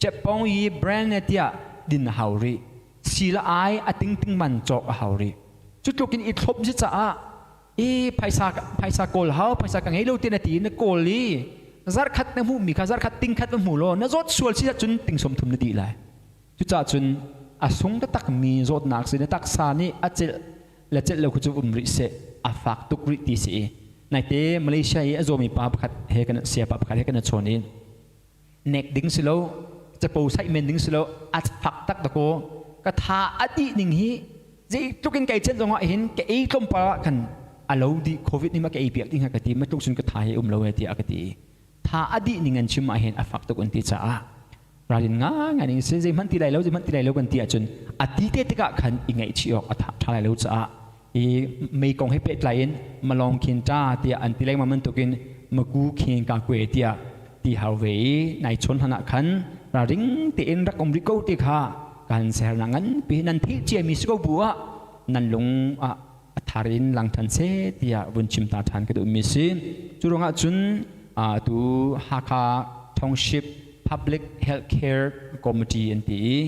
Speaker 4: cepong i brand ne tiah din a hau rih, si le ai a tingting man cawk a hau rih. Cu tluk in i thlop si caah i phaisa phaisa kawl hau, phaisa ka ngei lo ti na ti na kawl i zarkhat na hmuhmi kha zarkhat tingkhat va hmu law na zawt sual si cun ting 30 na dih lai. Cucaah cun a sung taktakmi zawtnak si na taksa nih a celh le celh lo khu cu um rih seh, a fak tuk rih ti si i naite Malaysia i a zawmi pa pakhat he kan sia pa pakhat he kan chawn i nek ding si lo, capo saih men ding si lo, a fak tak dakaw ka tha a dih ning hi zeitluk in kai chen zong ah hin ka ei tlawmpal ah khan a lo dih. Covid nih ma ka ei piak ding ka ti ma tluk cun ka tha hi um lo e tiah ka ti. Tha a dih ning an chim ah hin a fak tuk an ti caah ralrin nga ngai ning si zeihmanh ti lai lo, zeihmanh ti lai lo kan ti ahcun a ti te tikah khan i ngaihchih awk a tha lai lo caah i mei kong he pehtlai in malong khin ta tiah an ti lengmang bantukin maku khin ka kwe tiah ti hau ve i nai chawn hlan ah khan ralring tein rak um rih ko ti kha kan sernak nganpi nan theih ciami si ko bu ah nan lung ah a thar in lang than seh tiah vun chim ta than ka duhmi si. Cu ruangah cun tu Hakha Township Public Health Care Committee an ti i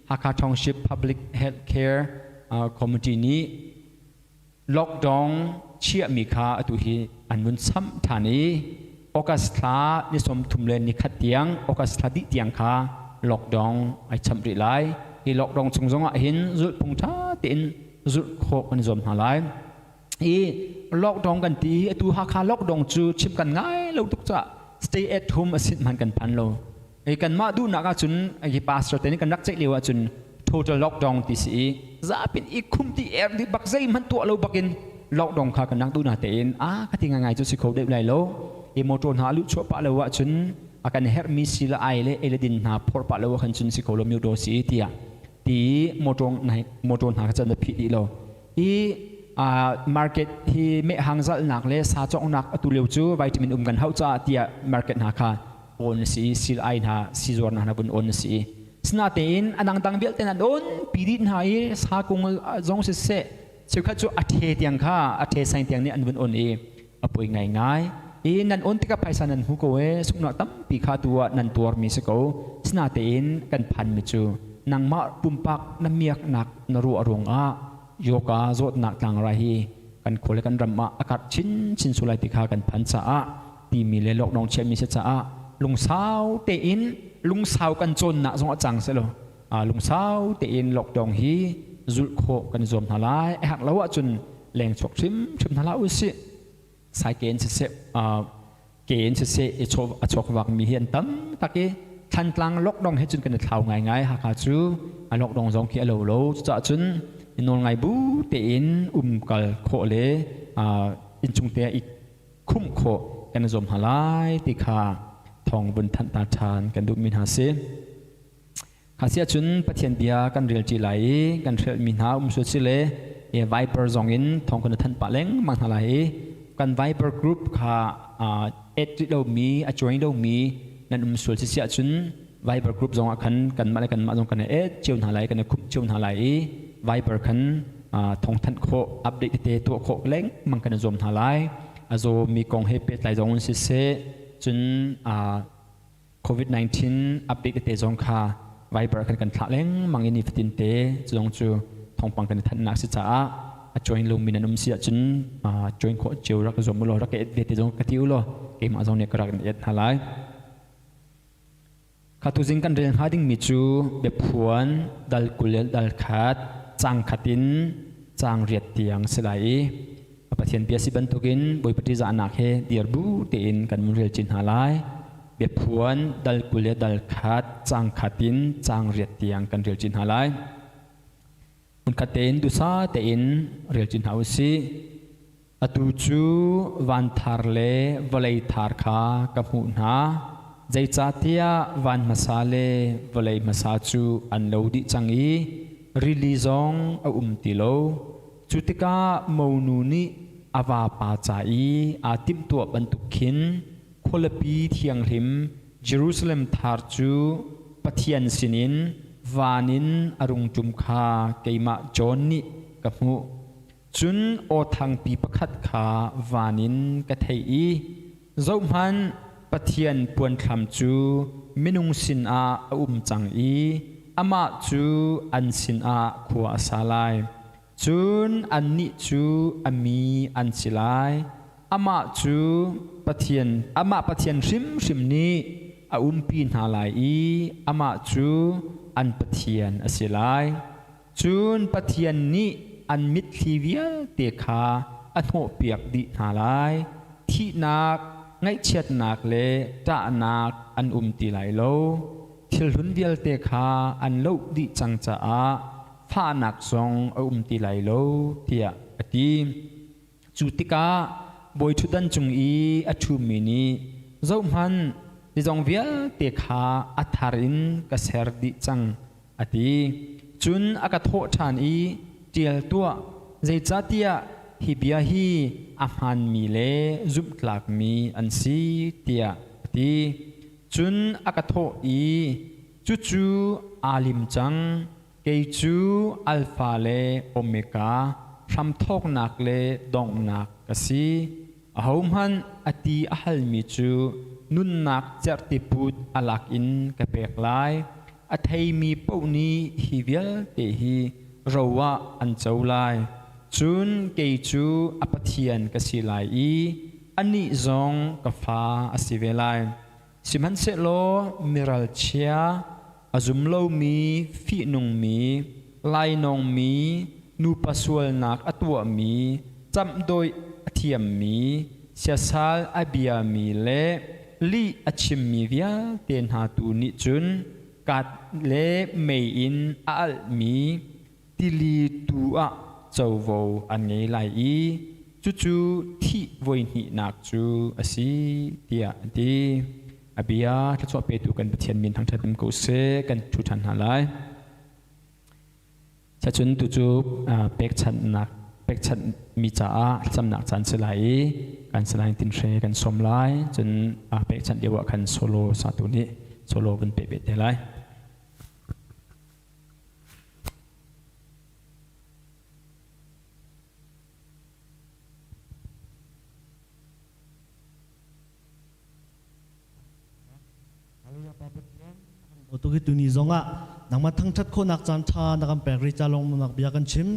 Speaker 4: Hakha Township Public Health Care Committee nih lockdown chiahmi kha atu hi an vun samh ṭhan i August thla ni 31 tiang, August thla dih tiang kha lockdown ai chamh rih lai. Hi lockdown chung zongah hin zulhphung ṭha tein zulh khawh kan i zuam hna lai. I lockdown kan ti, atu Hakha lockdown cu chim kan ngai lo tuk caah stay at home a sin hman kan phan lo. I kanmah duhnak ahcun hi pastor te nih kan rak ceih lio ahcun total lockdown ti si i zapin i khum ti er di bak zeihmanh tuah lo bakin lockdown kha kan rak duh na tein a ka ti ngai cu si kho deuh lai lo i motor hna luh chuah pah lo ahcun a kan herhmi si le ai le ei le din hna phor pah lo khan cun si kho lo myo do si tiah ti motor motor hna kha chan phih dih lo i market hi mehhang zalhnak le sa cawknak atu lio cu vitamin um kan hauh caah tiah market hna kha on si sil ai hna si zuar hna vun on si. Sinatein a dangdang vialte nan on pi dih hna i sa kung zong siseh cheukhat cu a the tiang kha a the sang tiang nih an vun on i a poi ngaingai. I nan on tikah phaisa nan hmu ko e sungnak tampi kha tu ah nan tuarmi si ko. Sinatein kan phanmi cu nangmah pumpak na miaknak na ruah ruangah yoga zawtnak tlangrai hi kan khua le kan ram ah a karh chinchin sulai ti kha kan phan caah timi le lockdown chiahmi si caah lungsau tein lungsau kan cawnnak zong a cang selaw lungsau tein lockdown hi zulh khawh kan zuam hna lai. A herh lo ahcun leng chuak hrimhrim hna hlah usih. Saike in siseh, ke in siseh i a chuak vakmi hi an tam tak i Thantlang lockdown he cun kan i thlau ngaingai. Hakha cu a lockdown zong khi a lo lo. Cucaah cun nawl ngai bu tein umkal khawh le innchung te i khumh khawh kan i zuam hna lai ti kha thawng vun thanh ta ṭhan kan duhmi hna si. Kha si ahcun Pathian bia kan rel ṭi lai i kan hrelhmi hna um sual si le Viber zong in thawng kan i thanh pah lengmang hna lai i kan Viber group kha add rih lomi a join lomi nan um sual si si ahcun Viber group zong ah khan kanmah le kanmah zong kan i add cio hna lai, kan i khumh cio hna lai i Viber khan thawngthanh khawh, update tete tuah khawh lengmang kan i zuam hna lai. A zawmi kong he pehtlai zong in siseh, cun COVID-19 update tete zong kha Viber khan kan thlah lengmang i nifatin te cu zong cu thawngpang kan i thanhnak si caah a join lomi nan um si ahcun join khawh cio rak zuam u law rak ka add ve te zong ka ti u law keimah zong nih ka rak in add hna lai. Kha tuzing kan rel hnga dingmi cu biaphuan dal 20 le dal 1 cang khat in cang riat tiang si lai i Pathian bia si bantukin Bawipa ṭihzahnak he dir bu tein kan mun rel chin hna lai. Biaphuan dal 20 le dal 1 cang khat in cang riat tiang kan rel chin hna lai. Hmunkhat tein duhsah tein rel chin hna u sih. Atu cu van thar le vawlei thar kha ka hmuh hna. Zeicahtiah van hmasa le vawlei hmasa cu an lo dih cang i rili zong a um ti lo. Cu tikah monu nih a vapa ca i aa timhtuah bantuk khin khualipi thianghlim Jerusalem thar cu Pathian sinin van in a rung ṭum kha keimah John nih ka hmuh. Cun aw thangpi pakhat kha van in ka theih i, Zohhmanh, Pathian puanthlam cu minung sinah a um cang i amah cu an sinah khua a sa lai. Cun annih cu a mi an si lai. Amah cu Pathian, amah Pathian hrimhrim nih a umpi hna lai i amah cu an Pathian a si lai. Cun Pathian nih an mitthli vialte kha a hnawhpiak dih hna lai. Thihnak, ngaihchiatnak le ṭahnak an um ti lai lo. Thilhlun vialte kha an loh dih cang caah fahnak zong a um ti lai lo, tiah a ti. Cu tikah bawiṭhutdan cung i a ṭhumi nih, Zohhmanh, zeizong vialte kha a thar in ka ser dih cang, a ti. Cun a ka thawh ṭhan i, Ṭial tuah, zeicahtiah hi bia hi a hmaanmi le zumhtlakmi an si, tiah a ti. Cun a ka thawh i, Cucu aa lim cang. Kei cu Alfa le Omega, hramthawknak le donghnak ka si. Ahohmanh a ti a halmi cu nunnak cerhtiput a lak in ka pek lai. A theimi paoh nih hi vialte hi ro ah an co lai. Cun kei cu a Pathian ka si lai i anih zong ka fa a si ve lai. Sihmanhsehlaw miralchia, a zum lomi, fihnungmi, lainawngmi, nupa sualnak a tuahmi, camhdawih a thiammi, siasal a biami le lih a chimmi vialte hna tu nih cun kat le mei in a alhmi tili tu ah covo an ngei lai i cucu thih voi hnihnak cu a si tiah a ti. A bia thluachuah petu kan Pathian min thangṭhat um ko seh kan ṭhu ṭhan hna lai. Cacun tucu pekchanhnak pekchanh mi caah thlacamnak caan si lai i kan salai tinhre kan sawm lai cun pekchanh lio ah khan solo satu nih solo van pe ve te lai.
Speaker 7: Tu hi tuni zongah nangmah thangṭhat khawhnak caan ṭha na kan pek ri ca lawmnak bia kan chim.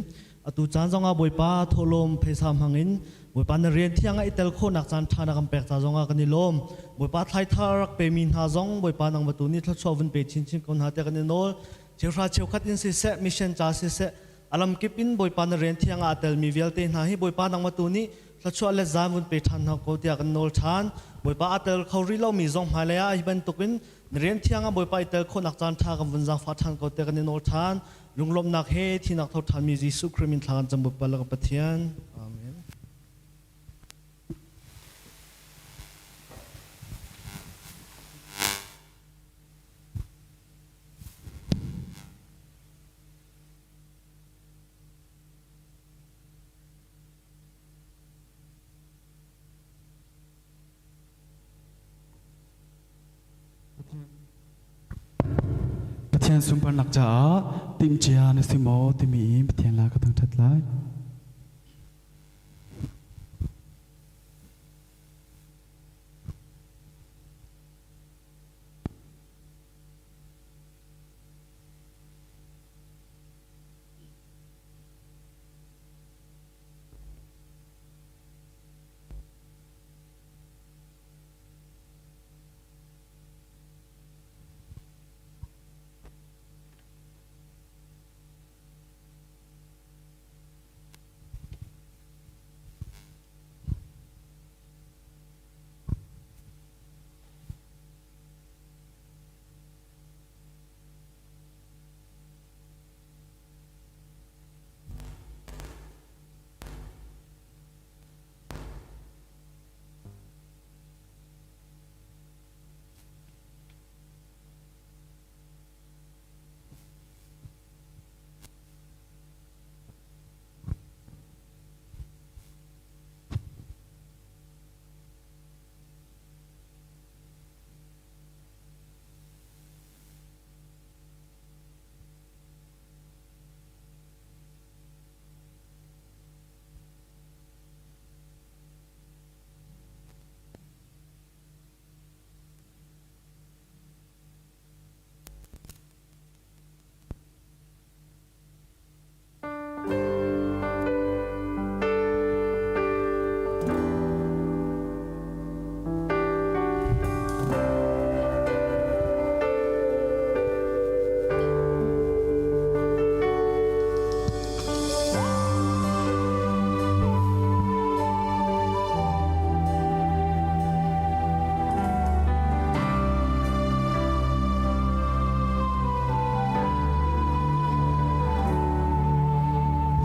Speaker 7: Atu caan zongah Bawipa thawhlawm phaisa hmangin Bawipa na rian thiang ah i tel khawhnak caan ṭha na kan pek ca zongah kan i lawm. Bawipa thlaithar rak pemi hna zong Bawipa nangmah tu nih thluachuah vun pe chinchin ko hna tiah kan i nawl. Cheuhra cheukhat in siseh, mission ca siseh, a lamkip in Bawipa na rian thiang ah a telmi vialte hna hi Bawipa nangmah tu nih thluachuah le zaan vun pe ṭhan hna ko tiah kan nawl ṭhan. Bawipa a tel kho rih lomi zong hmailei ah hi bantukin na rian thiang ah Bawipa i tel khawhnak caan ṭha kan vun zaangfah ṭhan ko tiah kan i nawl ṭhan. Lunglawmhnak he thinak tho ṭhanmi Jesuh Khrih min thla kan cam Bawipa le kan Pathian. Amen.
Speaker 8: Pathian sunparnak caah timhcia na si maw timi in Pathian la ka thangṭhat lai.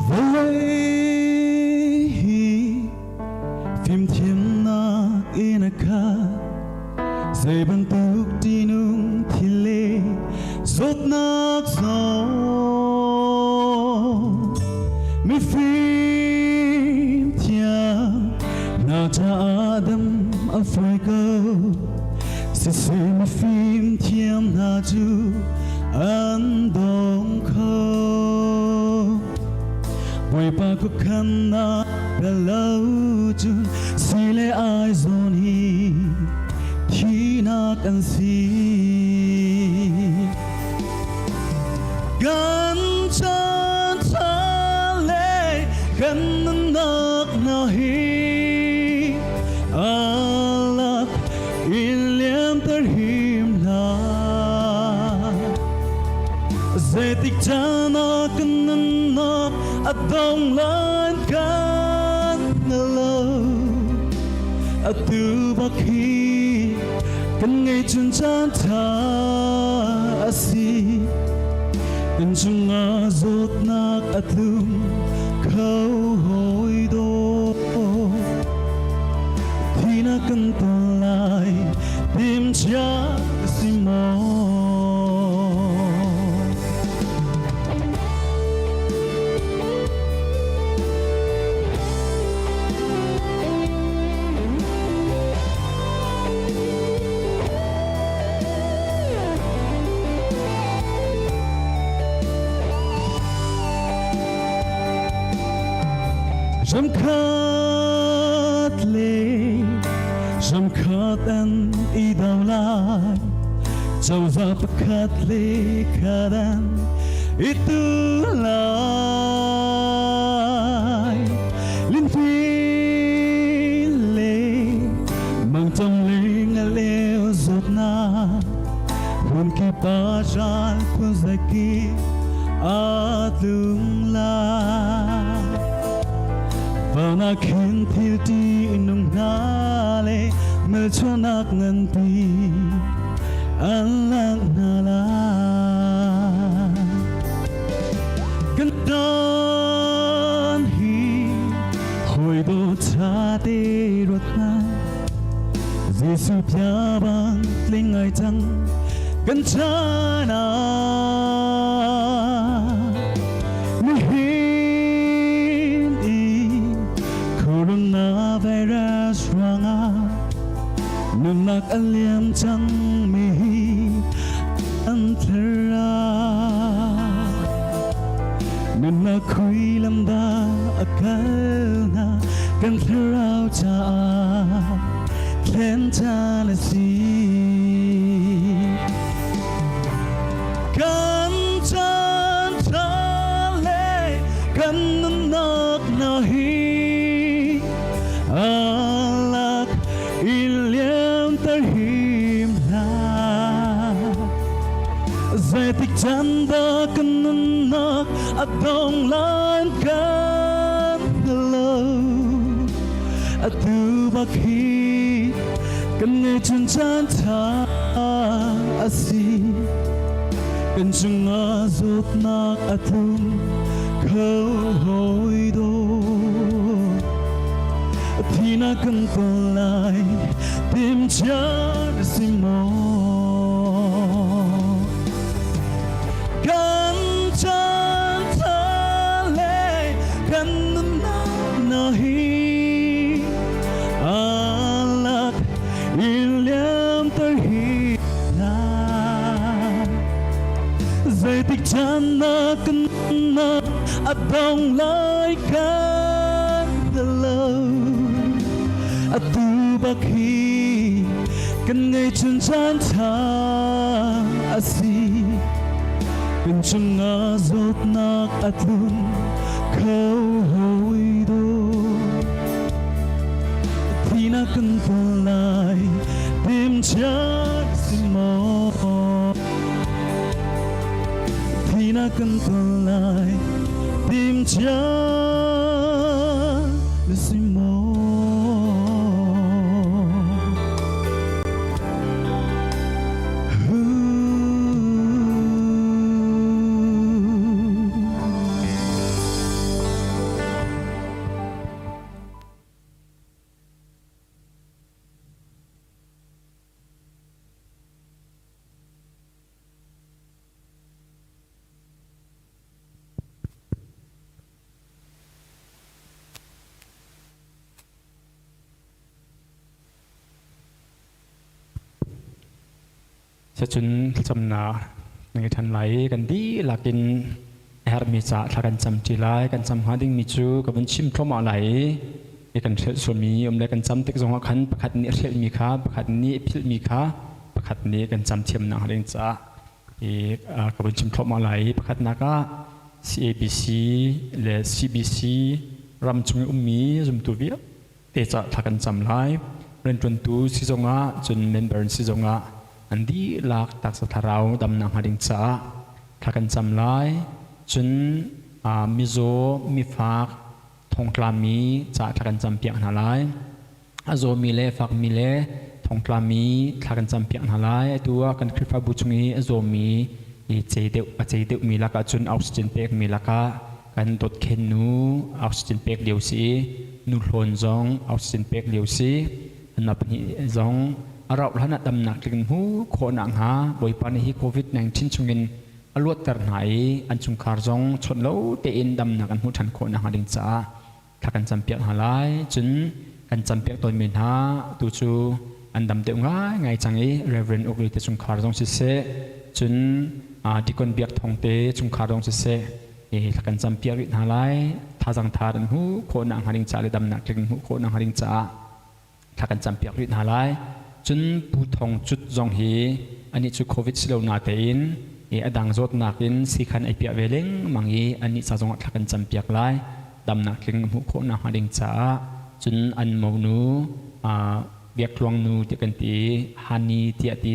Speaker 8: Vawlei hi fimthiamnak in a khat zei bantuk ṭihnung thil le zawtnak zong mifim thiam hna caah dam a fawi ko siseh mifim thiam hna cu an dong kho Bawipa khuakhannak bel lo cu si le ai zawn hi thinak an si. Kan chan le kan nunnak hna hi alak in liamter him hna. Zeitik caan ah kan nunnak a dong lan kan lo. Atu bak hi kan ngei chun caan ṭha a si. Kan cungah zawtnak a tlung kho hawi daw. Thihnak kan ton lai timhcia si maw? Ramkhat le ramkhat an i do lai. Cozah pakhat le khat an i tu lai. Linhni le mangṭam le ngaleu zawtnak hmun kip ah ral phunzakip aa tlung lai. Van ah khin thil ṭihnung hna le hmelchuahnak nganpi an langh hna lai. Kan caan hi hawi dawt ṭha te ruat hna. Jesuh bia bang tling ngai cang kan chan ah. Nihin i coronavirus ruangah nunnak a liam cang mi hi an thlarau. Nunnak khui lam dah a kal na kan thlarau caah thlen caan a si. Kan caan ṭha le kan nunnak hna hi alak i liamter him hlah. Zeitik caan dah kan nunnak a dong lai kan hngal lo. Atu bak hi kan ngeihchun caan ṭha a si. Kan cungah zawtnak a tlung kho hawi dawt. Thihnak kan ton lai timhcia na si maw? Kan caan ṭha le kan nunnak na hi alak i liamter hi hna. Zeitik caan na kan nak a dong lai kan lo. Atu bak hi kan ngeihchun caan ṭha a si. Kan cungah zawtnak a tlun kho hawi dawt. Thihnak kan ton lai timhcia si maw? Thihnak kan ton lai timhcia na si maw?
Speaker 4: Sacun thlacamnak na ngei ṭhan lai i kan dihlak in a herhmi caah thla kan cam ṭi lai. Kan cam hnga dingmi cu ka vun chim thluahmah lai i kan hrelh sualmi um le kan cam tik zongah khan pakhat nih a hrelhmi kha pakhat nih a philhmi kha pakhat nih kan cam thiamnak hnga ding caah i ka vun chim thluahmah lai i pakhatnak ah CABC le CBC ram chung i ummi zumtu vialte caah thla kan cam lai. Rianṭuantu si zongah cun member si zongah an dihlak taksa thlarau damnak hnga ding caah thla kan cam lai. Cun mizaw, mifak, thongtlami caah thla kan campiak hna lai. A zawmi le fakmi le thongtlami thla kan campiak hna lai. Atu ah kan Khrihfabu chung i a zawmi i cei deuh a cei deuhmi lakah cun oxygen pekmi lakah kan dawtkhen nu oxygen pek lio si i nu hlawn zong oxygen pek lio si anmah pahnih zong a rauh hlan ah damnak tling hmu khawh nakhnga Bawipa nih hi COVID-19 chungin a luatter hna i an chungkhar zong chawnh lo tein damnak an hmuh ṭhan khawh nakhnga ding caah thla kan campiak hna lai. Cun kan campiak tawnmi hna tu cu an dam deuh ngaingai cang i Reverend Uk te chungkhar zong siseh, cun Deacon Biak Thawng te chungkhar zong siseh, thla kan campiak rih hna lai. Thazang tha an hmuh khawh nakhnga ding caah le damnak tling hmuh khawh nakhnga ding caah thla kan campiak rih hna lai. Cun Pu Thawng Cut zong hi Anih cu COVID si lo natein i a dang zawtnak in siikhan ai piah ve lengmang i anih ca zongah thla kan campiak lai. Damnak tling a hmuh khawh nakhnga ding caah cun an monu Biak Tluang nu tiah kan ti i Hani tiah ti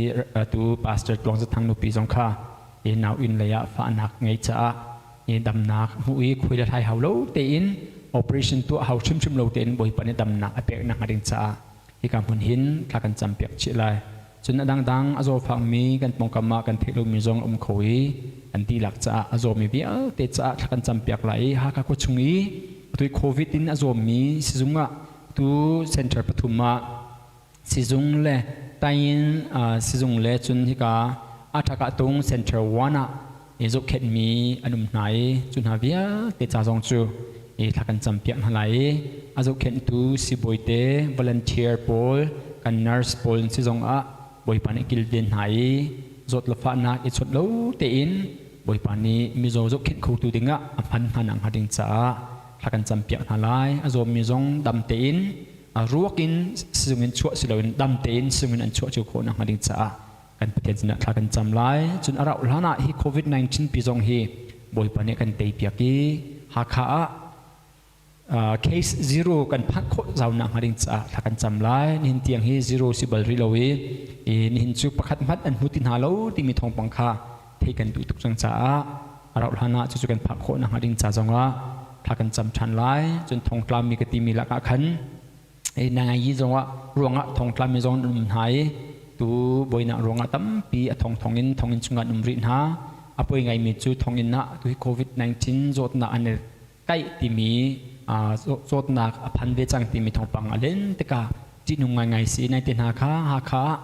Speaker 4: tu Pastor Tluang Za Thang nupi zong kha i nau inn lei ah fahnak ngei caah i damnak hmuh i khui le hlai hau lo tein operation tuah hau hrimhrim lo tein Bawipa nih damnak a pek nakhnga ding caah hika hmun hin thla kan campiak chih lai. Cun a dangdang a zawfakmi kan pawngkam ah kan theih lomi zong a um kho i an dihlak caah a zawmi vialte caah thla kan campiak lai i Hakha khua chung i atu COVID in a zawmi sizung ah tu center pathum ah sizung le tayin sizung le cun hika Athaka tung center 1 ah i zohkhenhmi an um hna i cu hna vialte ca zong cu i thla kan campiak hna lai i a zohkhenhtu sibawi te volunteer pawl kan nurse pawl si zong ah Bawipa nih kilven hna i zawt le fahnak i chawnh lo tein Bawipa nih mizaw zohkhenh khotu dingah a hman hna nak hnga ding caah thla kan campiak hna lai. A zawmmi zong dam tein a ruak in sizung in chuah si loin dam tein sizung in an chuah cio khawh nak hnga ding caah kan Pathian sinah thla kan cam lai. Cun a rauh hlan ah hi COVID-19 pi zong hi Bawipa nih kan teipiak i Hakha ah case zero kan phanh khawh zau nak hnga ding caah thla kan cam lai. Nihin tiang hi zero si bal rih lo i nihin cu pakhat hmanh an hmu ti hna lo timi thawngpang kha thei kan duh tuk cang caah a rauh hlan ah cucu kan phak khawh nak hnga ding ca zongah thla kan cam ṭhan lai. Cun thongtlami ka timi lakah khan nangai zongah ruangah thongtla mi zong an um hna i tu buainak ruangah tampi a thongthong in thonginn chungah an um rih hna. A poi ngaimi cu thonginn ah tu hi COVID-19 zawtnak an i kaih timi, zawtnak a phan ve cang timi thawngpang a len tikah ṭihnung ngaingai si. Nai te hna kha Hakha ah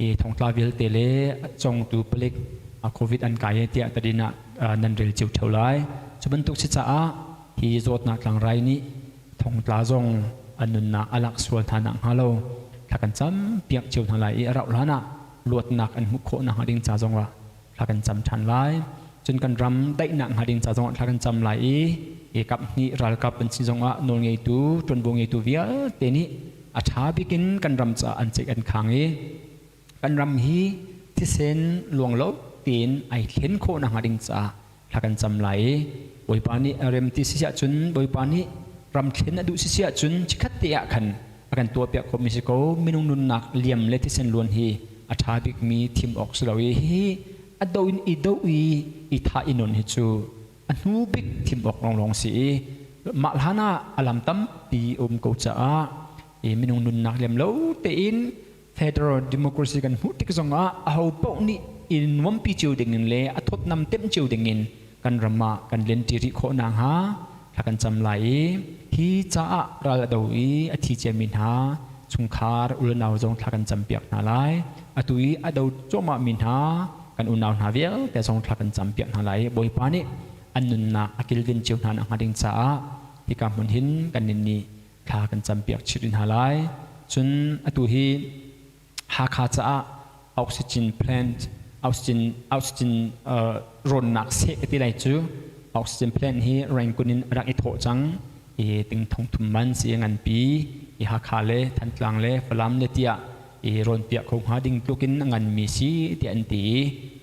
Speaker 4: i thongtla vialte le congtu palik COVID an kai tiah tadin ah nan rel cio ṭheo lai. Cu bantuk si caah hi zawtnak tlangrai nih thongtla zong an nunnak a lak sual hna nak hnga lo thla kan cam piak cio hna lai i a rauh hlan ah luatnak an hmuh khawh nakhnga ding ca zongah thla kan cam ṭhan lai. Cun kan ram daihnak hnga ding ca zongah thla kan cam lai i i kap hnih ralkap an si zongah nawlngeitu ṭuanvo ngeitu vialte nih a ṭha bik in kan ram caah an ceih an khang i kan ram hi thisen luang lo tein ai thlen khawh nakhnga ding caah thla kan cam lai i Bawipa nih a rem ti si ahcun, Bawipa nih ram thlen a duh si ahcun, chikkhat te ah khan a kan tuahpiak khawhmi si ko. Minung nunnak liam le thisen luan hi a ṭha bikmi thim awk si lo i hihi a do in i do i i thah i nun hi cu a hnu bik thim awk lawnglawng si i mah hlan ah a lam tampi um ko caah i minung nunnak liam lo tein federal democracy kan hmuh tik zongah aho paoh nih i nuampi cio dingin le a thawtnam temh cio dingin kan ram ah kan lenṭi rih khawh nakhnga thla kan cam lai i hi caah ral a do i a thi ciami hna chungkhar unau zong thla kan campiak hna lai. Atu i a do cuahmahmi hna kan unau hna vialte zong thla kan campiak hna lai i Bawipa nih an nunnak a kilven cio hna nakhnga ding caah hika hmun hin kan nih thla kan campiak chih rih hna lai. Cun atu hi Hakha caah oxygen plant, oxygen rawnnak seh ka ti lai cu, oxygen plant hi Rangoon in rak i thawh cang i ting thong thum man si nganpi i Hakha le Thantlang le Falam le tiah i rawn piah kho hnga ding tluk in a nganmi si tiah an ti i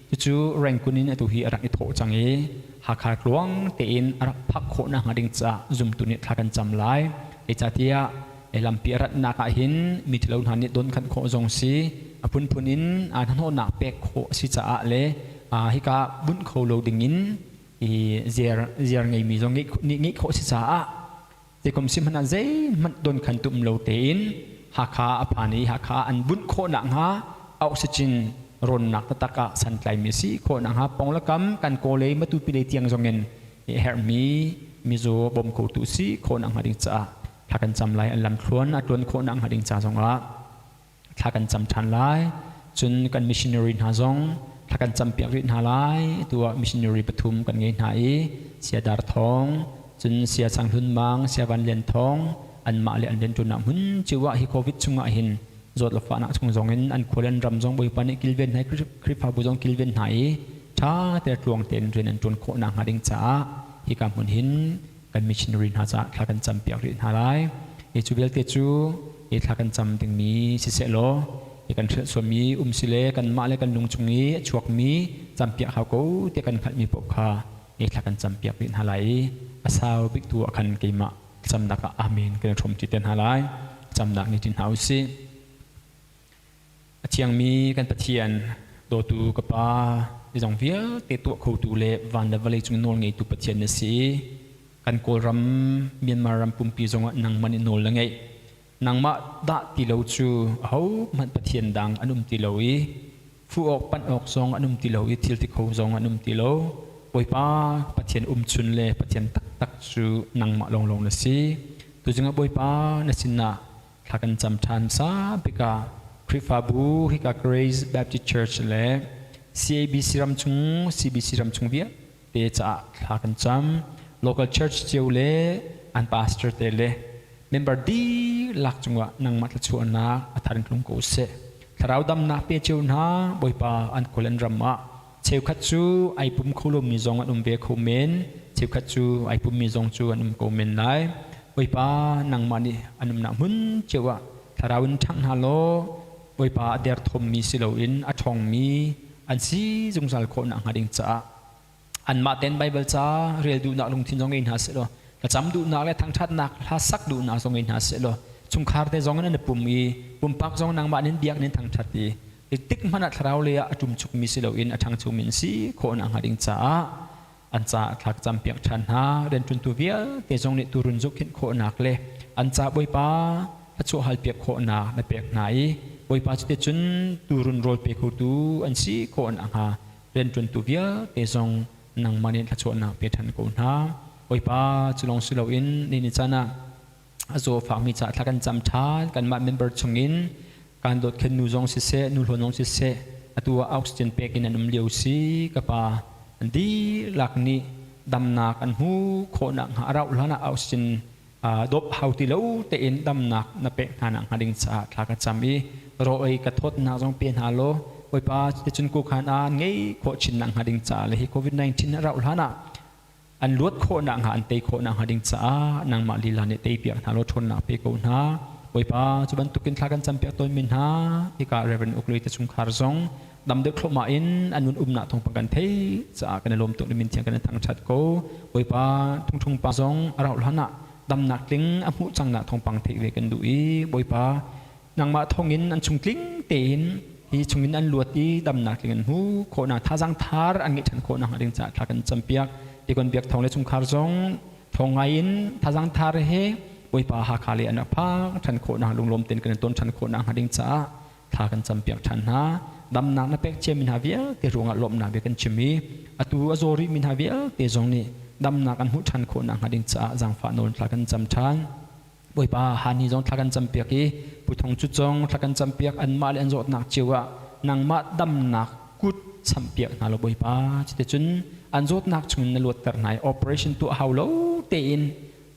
Speaker 4: cucu Rangoon in atu hi a rak i thawh cang i Hakha tluang tein a rak phak khawh nakhnga ding caah zumtu nih thla kan cam lai. Zeicahtiah lampi a ratnak ah hin mi thilo hna nih don khanh khawh zong si, a phunphun in hnahnawhnak pek khawh a si caah le hika bunh kho lo ding in i ziar ziar ngeimi zong nih ngeih khawh si caah zeikom si hmanh ah zeihmanh don khan tum lo tein Hakha a phan i Hakha an bunh khawh nakhnga oxygen rawnnak taktak ah santlaimi si khawh nakhnga ponglakam kan kawlei Matupi lei tiang zong in herhmi mizaw bawm khotu si khawh nakhnga ding caah thla kan cam lai. An lamthluan a tluan khawh nakhnga ding ca zongah thla kan cam ṭhan lai. Cun kan missionary hna zong thla kan campiak rih hna lai. Tu ah missionary pathum kan ngei hna i Sia Dar Thawng, cun Sia Sang Hlun Mang, Sia Van Lian Thawng, anmah le an rianṭuannak hmun cio ah hi COVID chungah hin zawt le fahnak chung zong in an khua le an ram zong Bawipa nih kilven hna i Khrihfabu zong kilven hna i ṭha te tluang tein rian an ṭuan khawh nakhnga ding caah hika hmun hin kan missionary hna caah thla kan campiak rih hna lai. Hi cu vialte cu hi thla kan cam dingmi siseh law. Hi kan hrelh sualmi um si le kanmah le kan lung chung i a chuakmi campiak hau ko tiah kan hngalhmi paoh kha ni thla kan campiak rih hna lai i a sau bik tu ah khan keimah camnak ah amen kan i hrawmṭi te hna lai. Camnak ni ṭi hna u sih. A thiangmi kan Pathian, dawtu ka Pa, zeizong vialte tuah khotu le van le vawlei cung nawl ngeitu Pathian na si i kan Kawlram, Myanmar ram pumpi zongah nangmah nih nawl na ngeih. Nangmah dah ti lo cu ahohmanh Pathian dang an um ti lo i fuh awk panh awk zong an um ti lo i thil ti kho zong an um ti lo. Bawipa Pathian umchun le Pathian taktak cu nangmah lawnglawng na si. Tuzing ah Bawipa na sinah thla kan cam ṭhan hmasa bik ah Khrihfabu hika Grace Baptist Church le CABC ramchung CBC ramchung vialte caah thla kan cam. Local church cio le an pastor te le member dihlak cungah nangmah thluachuahnak a thar in tlung ko seh. Thlarau damnak pe cio hna Bawipa an khual an ram ah cheukhat cu ai pum kho lomi zong an um ve kho men, cheukhat cu ai pummi zong cu an um ko men lai. Bawipa nangmah nih an umnak hmun cio ah thlarau in ṭhangh hna law Bawipa a derthawmmi si loin a ṭhawngmi an si zungzal khawh nakhnga ding caah anmah tein Baibal ca rel duhnak lungthin zong ngei hna seh law thlacam duhnak le thangṭhatnak hla sak duhnak zong ngei hna seh law chungkhar te zong in an i pum i pumpak zong nangmah nin biak nin thangṭhat i tik hmanh ah thlarau lei ah a ṭumchukmi si loin a ṭhangchomi an si khawh nakhnga ding caah an caah thla ka campiak ṭhan hna. Rianṭuantu vialte zong nih tuurun zohkhenh khawhnak le an ca Bawipa thluachuah halpiak khawhnak na pek hna i Bawipa cuticun tuurun rawl pe khotu an si khawh nakhnga rianṭuantu vialte zong nangmah nih thluachuahnak pe ṭhan ko hna. Bawipa cu lawng si loin ni ni caan ah a zawfakmi caah thla kan cam ṭhan. Kanmah member chungin kan dawt khen nu zong siseh, nu hlawn zong siseh, atu ah oxygen pek in an um lio si ka pa. An dihlak nih damnak an hmu khawhnak hnga a rauh hlan ah oxygen dawp hau ti lo tein damnak na pek hna nak hnga ding caah thla ka cam i raw ei ka thawtnak zong pe hna law Bawipa cuticun kukhan ah ngei khawh chin nak hnga ding caah le hi COVID-19 a rauh hlan ah an luat khawh nakhnga an tei khawh nakhnga ding caah nangmah lila nih teipiak hna law ṭhawnnak pe ko hna. Bawipa, cu bantukin thla kan campiak tawnmi hna hika Reverend Uklui te chungkhar zong dam deuh thluahmah in an nun umnak thawngpang kan theih caah kan i lawm tuk min thiang kan i thangṭhat ko. Bawipa, thungthung pa zong a rauh hlan ah damnak tling a hmuh cangnak thawngpang theih ve kan duh i Bawipa, nangmah thawngin an chung tling tein hi chungin an luat i damnak tling an hmu khawhnak thazaang thar an ngeih ṭhan khawh nakhnga ding caah thla kan campiak tikon biak thawng le chungkhar zong thawng ngai in thazaang thar he Bawipa Hakha le an rak phak ṭhan khawhnak lunglawm tein kan ton ṭhan khawh nakhnga ding caah thla kan campiak ṭhan hna. Damnak na pek ciami hna vialte ruangah lawmhnak bia kan chim i atu a zaw rihmi hna vialte zong nih damnak an hmuh ṭhan khawh nakhnga ding caah zaangfah nawl thla kan cam ṭhan. Bawipa hani zong thla kan campiak i Pu Thong Cut zong thla kan campiak anmah le an zawtnak cio ah nangmah damnak kut champiak hna law Bawipa cuticun an zawtnak chungin na luatter hna i operation tuah hau lo tein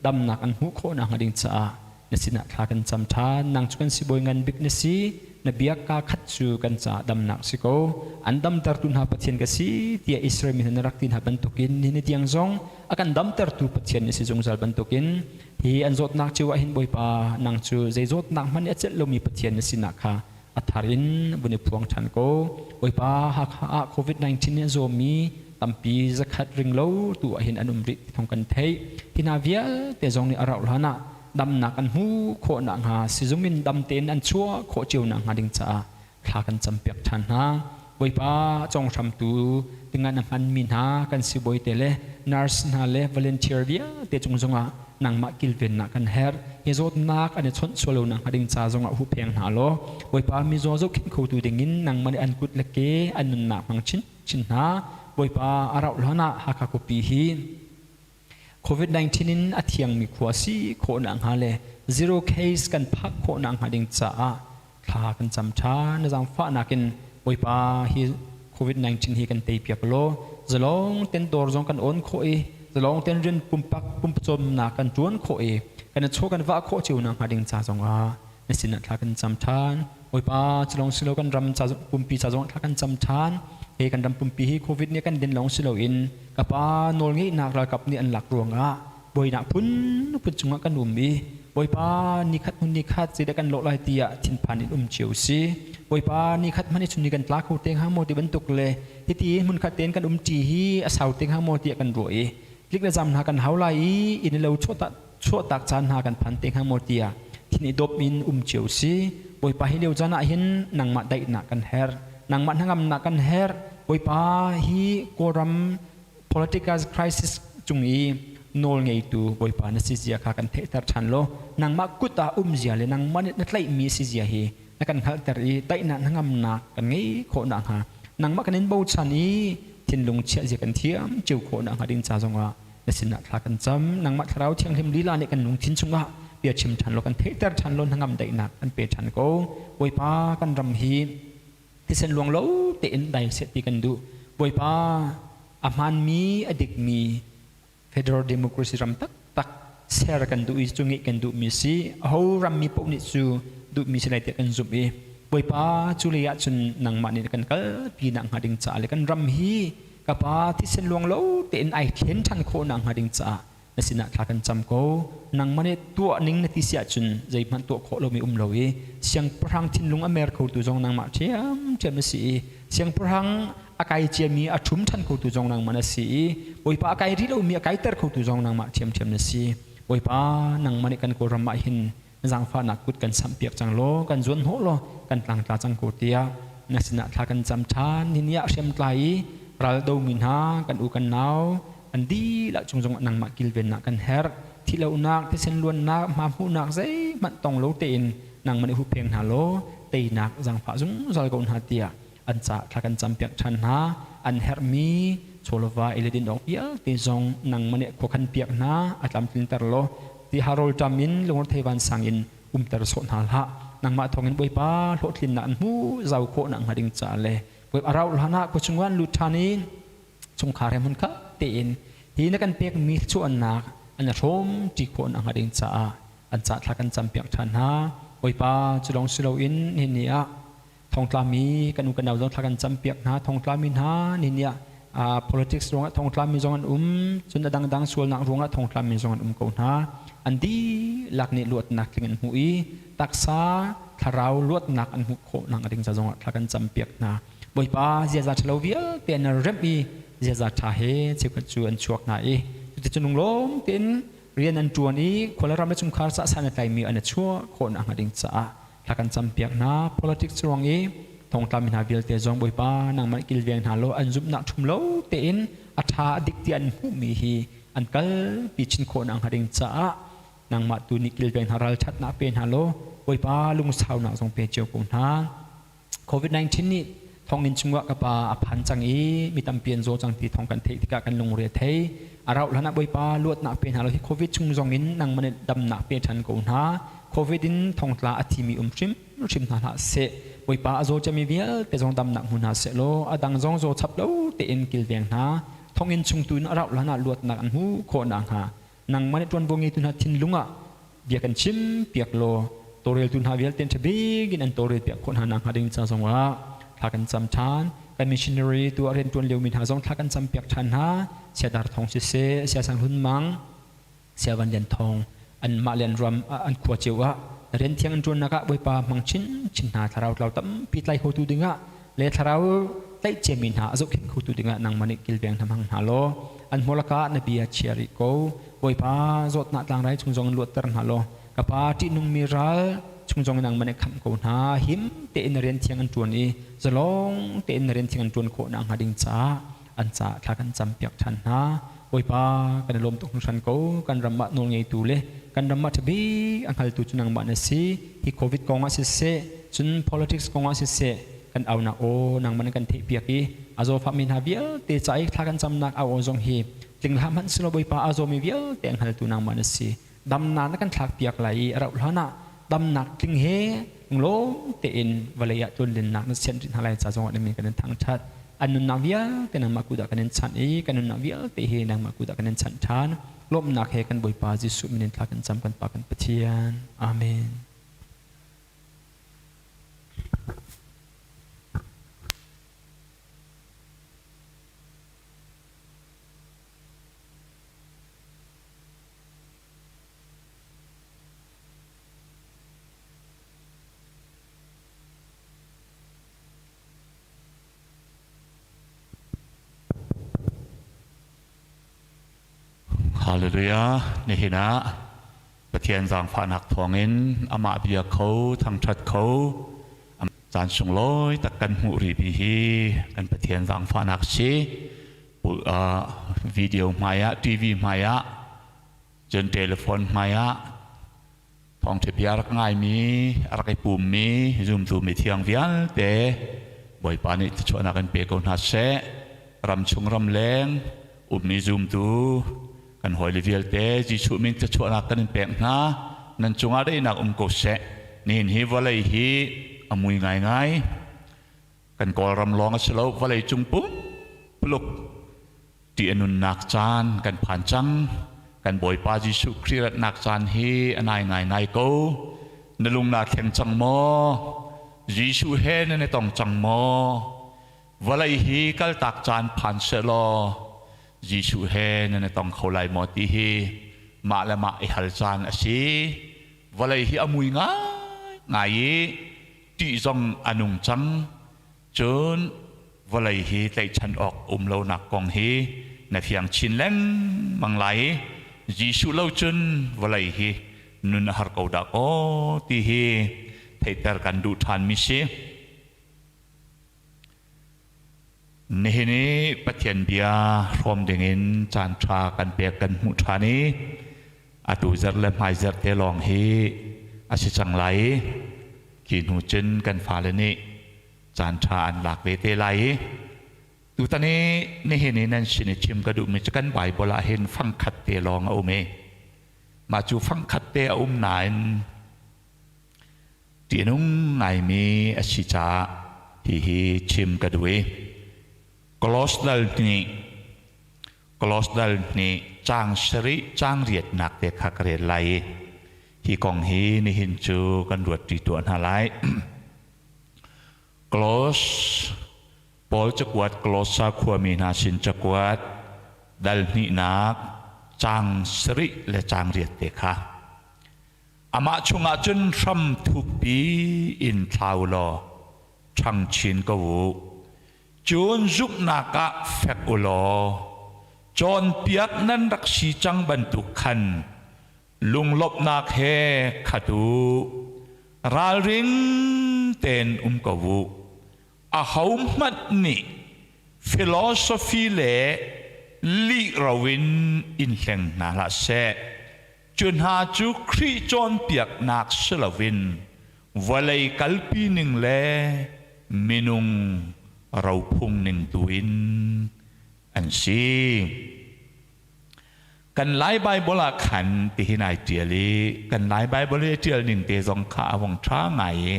Speaker 4: damnak an hmuh khawh nakhnga ding caah na sinah thla kan cam ṭhan. Nang cu kan sibawi ngan bik na si, na biakka khat cu kan caah damnak si ko. An damtertu hna Pathian ka si tiah Israel mi hna na rak ti hna bantukin nihin ni tiang zong a kan damtertu Pathian na si zungzal bantukin hi an zawtnak cio ah hin Bawipa nang cu zei zawtnak hmanh nih a celh lomi Pathian na sinak kha a thar in vun i phuang ṭhan ko. Bawipa Hakha ah COVID-19 nih a zawmi tampi zakhat ring lo tu ah hin an um rih ti thawng kan theih. Hi hna vialte zong nih a rauh hlan ah damnak an hmuh khawh nakhnga sizung in dam tein an chuah khawh cio nakhnga ding caah thla kan campiak ṭhan hna. Bawipa conghramtu tingan a hmanmi hna kan sibawi te le nurse hna le volunteer vialte cung zongah nangmah kilvennak kan herh. Hi zawtnak an i chawnh sual lo nakhnga ding ca zongah huhpheng hna law Bawipa mizaw zohkhenh khotu dingin nangmah nih an kut le ke an nunnak hmang chinchin hna. Bawipa a rauh hlan ah Hakha khuapi hi COVID-19 in a thiangmi khua si khawh nakhnga le zero case kan phak khawh nakhnga ding caah thla kan cam ṭhan. Na zaangfahnak in Bawipa hi COVID-19 hi kan teipiak law zalong ten dawr zong kan on khawh i zalong ten rian pumpak pumpacawmnak kan ṭuan khawh i kan i chaw kan vah khawh cio nakhnga ding ca zongah na sinah thla kan cam ṭhan. Bawipa cu lawng si lo kan ram ca pumpi ca zong thla kan cam ṭhan. Hi kan ram pumpi hi COVID nih kan den lawng si loin ka pa nawlngeihnak ralkap nih an lak ruangah buainak phunphun cungah kan um i Bawipa nikhat hnu nikhat zeidah kan lawh lai tiah thinphan in um cio si. Bawipa ni khat hmanh hi chun ni kan tla kho te hnga maw ti bantuk le hiti hmun khat tein kan um ṭi hi a sau te hnga maw tiah kan ruah i tlik le zam hna kan hau lai i inn lo chuahtak caan hna kan phan te hnga maw tiah thin i dawp in um cio si. Bawipa hi lio caan ah hin nangmah daihnak kan herh, nangmah hnangamnak kan herh. Bawipa hi Kawlram political crisis cung i nawl ngeitu Bawipa na si zia kha kan theihter ṭhan law nangmah kut ah um zia le nangmah nih na tlaihmi si zia hi na kan hngalhter i daihnak hnangamnak kan ngeih khawh nakhnga nangmah kan in bochan i thinlung chiah zia kan thiam cio khawh nakhnga ding ca zongah na sinah thla kan cam. Nangmah thlarau thianghlim lila nih kan lungthin chungah bia chim ṭhan law kan theihter ṭhan law hnangam daihnak kan pe ṭhan ko. Bawipa, kan ram hi thisen luang lo tein dai seh ti kan duh. Bawipa, a hmaanmi a dikmi federal democracy ram taktak ser kan duh i cu ngeih kan duhmi si. Aho rammi paoh nih cu duhmi si lai tiah kan zumh i Bawipa, cu lei ah cun nangmah nih kan kalpi nakhnga ding caah le kan ram hi ka pa thisen luang lo tein ai thlen ṭhan khawh nakhnga ding caah na sinah thla kan cam ko. Nangmah nih tuah ning na ti si ahcun zeihmanh tuah khawh lomi um lo i siangpahrang thinlung a mer khotu zong nangmah ṭhiamṭhiam na si i siangpahrang a kai ciami a ṭhum ṭhan khotu zong nangmah na si i Bawipa, a kai rih lomi a kaiter khotu zong nangmah ṭhiamṭhiam na si. Bawipa, nangmah nih kan Kawlram ah hin zaangfahnak kut kan samhpiak cang law kan zuan hnawh law kan tlangtla cang ko tiah na sinah thla kan cam ṭhan. Nihin ah hriamtlai i ral domi hna kan u kan nau an dihlak cung zongah nangmah kilvennak kan herh. Thihlonak, thisen luannak, hma hmuhnak zeihmanh tong lo tein nangmah nih huppheng hna law teinak zaangfah zungzal ko hna tiah an ca thla kan campiak ṭhan hna. An herhmi chawleva ei le din awk vialte zong nangmah nih khua khan piak hna, a tlamtlinter law ti harawl ṭam in lungre vansang in umter sawh hna hlah. Nangmah thawngin Bawipa, hlawhtlinnak an hmu zau khawh nakhnga ding caah le Bawipa a rauh hlan ah khua chungah an lut ṭhan i chungkhar he hmun khat tein hi na kan pekmi thluachuahnak an i hrawm ṭi khawh nakhnga ding caah an ca thla kan campiak ṭhan hna. Bawipa, cu lawng si loin nihin ni ah thongtlami kan u kan nau zong thla kan campiak hna. Thongtlami hna nihin ni ah politics ruangah thongtlami zong an um, cun a dangdang sualnak ruangah thongtlami zong an um ko hna. An dihlak nih luatnak tling an hmuh i taksa thlarau luatnak an hmuh khawh nak ding ca zongah thla kan campiak hna. Bawipa, ziaza ṭhalo vialte an remh i ziaza ṭha he cheukhat cu an chuak hna i cuticun lunglawm tein rian an ṭuan i khual ram le chungkhar cah san a tlaimi an i chuah khawh nakhnga ding caah thla kan campiak hna. Politics ruang i thongtlami hna vialte zong Bawipa, nangmah kilveng hna law an zumhnak ṭhum lo tein a ṭha a dik ti an hmuhmi hi an kalpi chin khawh nakhnga ding caah nangmah tu nih kilveng hna, ralṭhatnak pe hna law Bawipa, lungsaunak zong pe cio ko hna. COVID-19 nih thonginn chungah ka pa a phan cang i mi tampi an zaw cang ti thong kan theih tikah kan lungre a thei. A rauh hlan ah Bawipa, luatnak pe hna law hi COVID chung zong in nangmah nih damnak pe ṭhan ko hna. COVID in thongtla a thimi um hrimhrim hna hlah seh. Bawipa, a zaw ciami vialte zong damnak hmu hna seh law a dang zong zaw chap lo tein kilveng hna. Thonginn chung tu in a rauh hlan ah luatnak an hmuh khawh nakhnga nangmah nih ṭuanvo ngeitu hna thinlung ah bia kan chim piak law tawlreltu hna vialte ṭha bik in an tawlrel piak khawh hna nakhnga ding ca zongah thla kan cam ṭhan. Kan missionary tu a rianṭuan liomi hna zong thla kan cam piak ṭhan hna. Sia Dar Thawng siseh, Sia Sang Hlun Mang, Sia Van Lian Thawng, anmah le an ram an khua cio ah rian thiang an ṭuannak ah Bawipa hmang chinchin hna. Thlarau tlau tampi tlai khotu dingah le thlarau tlaih ciami hna a zohkhenh khotu dingah nangmah nih kilveng hna hmang hna law an hmawlak ah na bia chia rih ko. Bawipa, zawtnak tlangrai chung zong in luatter hna law ka pa ṭihnungmi ral chung zong in nangmah nih khamh ko hna. Him tein na rian thiang an ṭuan i zalong tein na rian thiang an ṭuan khawh nakhnga ding caah an caah thla kan campiak ṭhan hna. Bawipa, kan i lawm tuk hringhran ko. Kan ram ah nawlngeitu le kan ram ah ṭhabik a hngaltu cu nangmah na si. Hi COVID kong ah siseh, cun politics kong ah siseh, kan aunak aw nangmah na kan theihpiak i a zawfahmi hna vialte ca i thla kan camnak au aw zong hi tling hlah hmanh selaw Bawipa, a zawmi vialte a hngaltu nangmah na si. Damnak na kan thlakpiak lai i a rauh hlan ah damnak tling he lunglawm tein vawlei ah tlunlennak na sianh rih hna lai ca zongah na min kan in thangṭhat. An nunnak vialte nangmah kut ah kan in chanh i kan nunnak vialte hi nangmah kut ah kan in chanh ṭhan. Lawmhnak he kan Bawipa Jesuh min in thla kan cam, kan Pa kan Pathian. Amen.
Speaker 6: Hallelujah. Nihin ah Pathian zaangfahnak thawngin amah bia kho, thangṭhat kho, caan sunglawi tak kan hmuh rihmi hi kan Pathian zaangfahnak si. Video hmai ah, TV hmai ah, cun telephone hmai ah thawngṭha bia rak ngaimi, a rak i pummi zumtu mithiang vialte Bawipa nih thluachuahnak in pe ko hna seh. Ramchung ramleng ummi zumtu kan hawile vialte Jesuh min thluachuahnak kan in pek hna. Nan cungah daihnak um ko seh. Nihin hi vawlei hi a mui ngaingai. Kan Kawlram lawng a si lo, vawlei cung pumpuluk ṭih a nunnak caan kan phan cang. Kan Bawipa Jesuh Khrih ratnak caan hi a nai ngaingai ko. Na lung naa thleng cang maw? Jesuh he nan i tong cang maw? Vawlei hi kaltak caan phan sehlaw Jesuh he nan i tong kho lai maw ti hi mah le mah i hal caan a si. Vawlei hi a mui ngaingai i ṭih zong a nung cang. Cun vawlei hi tlaihchan awk um lonak kong hi na fiang chin lengmang lai i Jesuh lo cun vawlei hi nun a har ko dah kaw ti hi theihter kan duh ṭhanmi si. Nihin i Pathian bia hrawm dingin caan ṭha kan pek kan hmuh ṭhan i atu zarh le hmai zarh te lawng hi a si cang lai i khi hnu cun kan fale nih caan ṭha an lak ve te lai i tutan i nihin i nan sin i chim ka duhmi cu kan Baibal ah hin fangkhat te lawng a um i mah cu fangkhat te a um nain ṭihnung ngaimi a si caah hihi chim ka duh i Kolos dal nih Kolos dal nih caang sarih caang riatnak te kha ka rel lai i hi kong hi nihin cu kan ruat ṭi tuah hna lai. Kolos Paul cakuat Kolossa khuami hna sin cakuat dal hnihnak caang sarih le caang riat te kha amah chungah cun hram thukpi in thlau law ṭhang chin ko u. Cun zumhnak ah fek u law cawnpiak nan rak si cang bantuk khan lunglawmhnak he khat u. Ralring tein um ko u. Ahohmanh nih philosophy le lih ro in in hleng hna hlah seh. Cu hna cu Khrih cawnpiaknak si loin vawlei kalpi ning le minung rophung ning tu in an si. Kan Lai Baibal ah khan tihin ai ṭial i kan Lai Baibal i a ṭial ning te zong kha a vong ṭha ngai i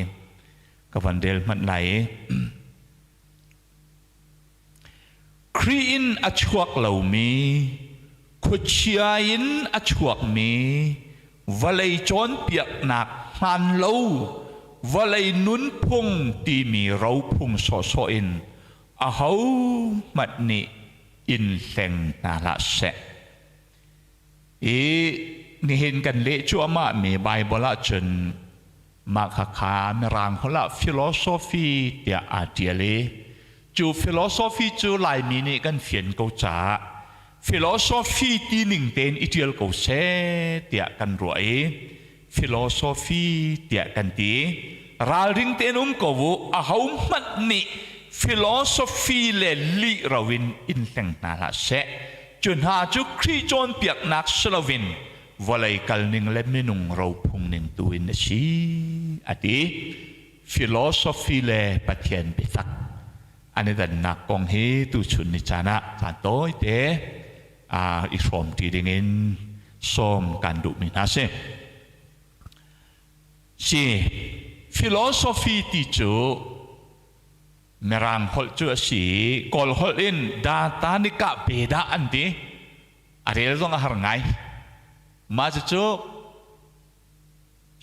Speaker 6: ka van rel hmanh lai i Khrih in a chuak lomi khuachia in a chuakmi vawlei cawnpiaknak hmaan lo vawlei nunphung timi rophung sawhsawh in ahohmanh nih in hleng hna hlah seh. I nihin kan leh cuahmahmi Baibal ahcun mah khakha Mirang holh ah philosophy tiah aa ṭial i cu philosophy cu Laimi nih kan fian ko caah philosophy ti ning tein i ṭial ko seh tiah kan ruah i philosophy tiah kan ti. Ralring tein um ko u, ahohmanh nih philosophy le lih ro in in hleng hna hlah seh. Cu hna cu Khrih cawnpiaknak si loin vawlei kalning le minung rophung ning tu in a si, a ti. Philosophy le Pathian biatak an i dannak kong hi tuchun ni caan ah caan tawite i hrawmṭi dingin sawm kan duhmi hna si. Si philosophy ti cu Mirang holh cu a si i Kawl holh in data nih kah pe dah an ti. A rel zong a har ngai. Mah cucu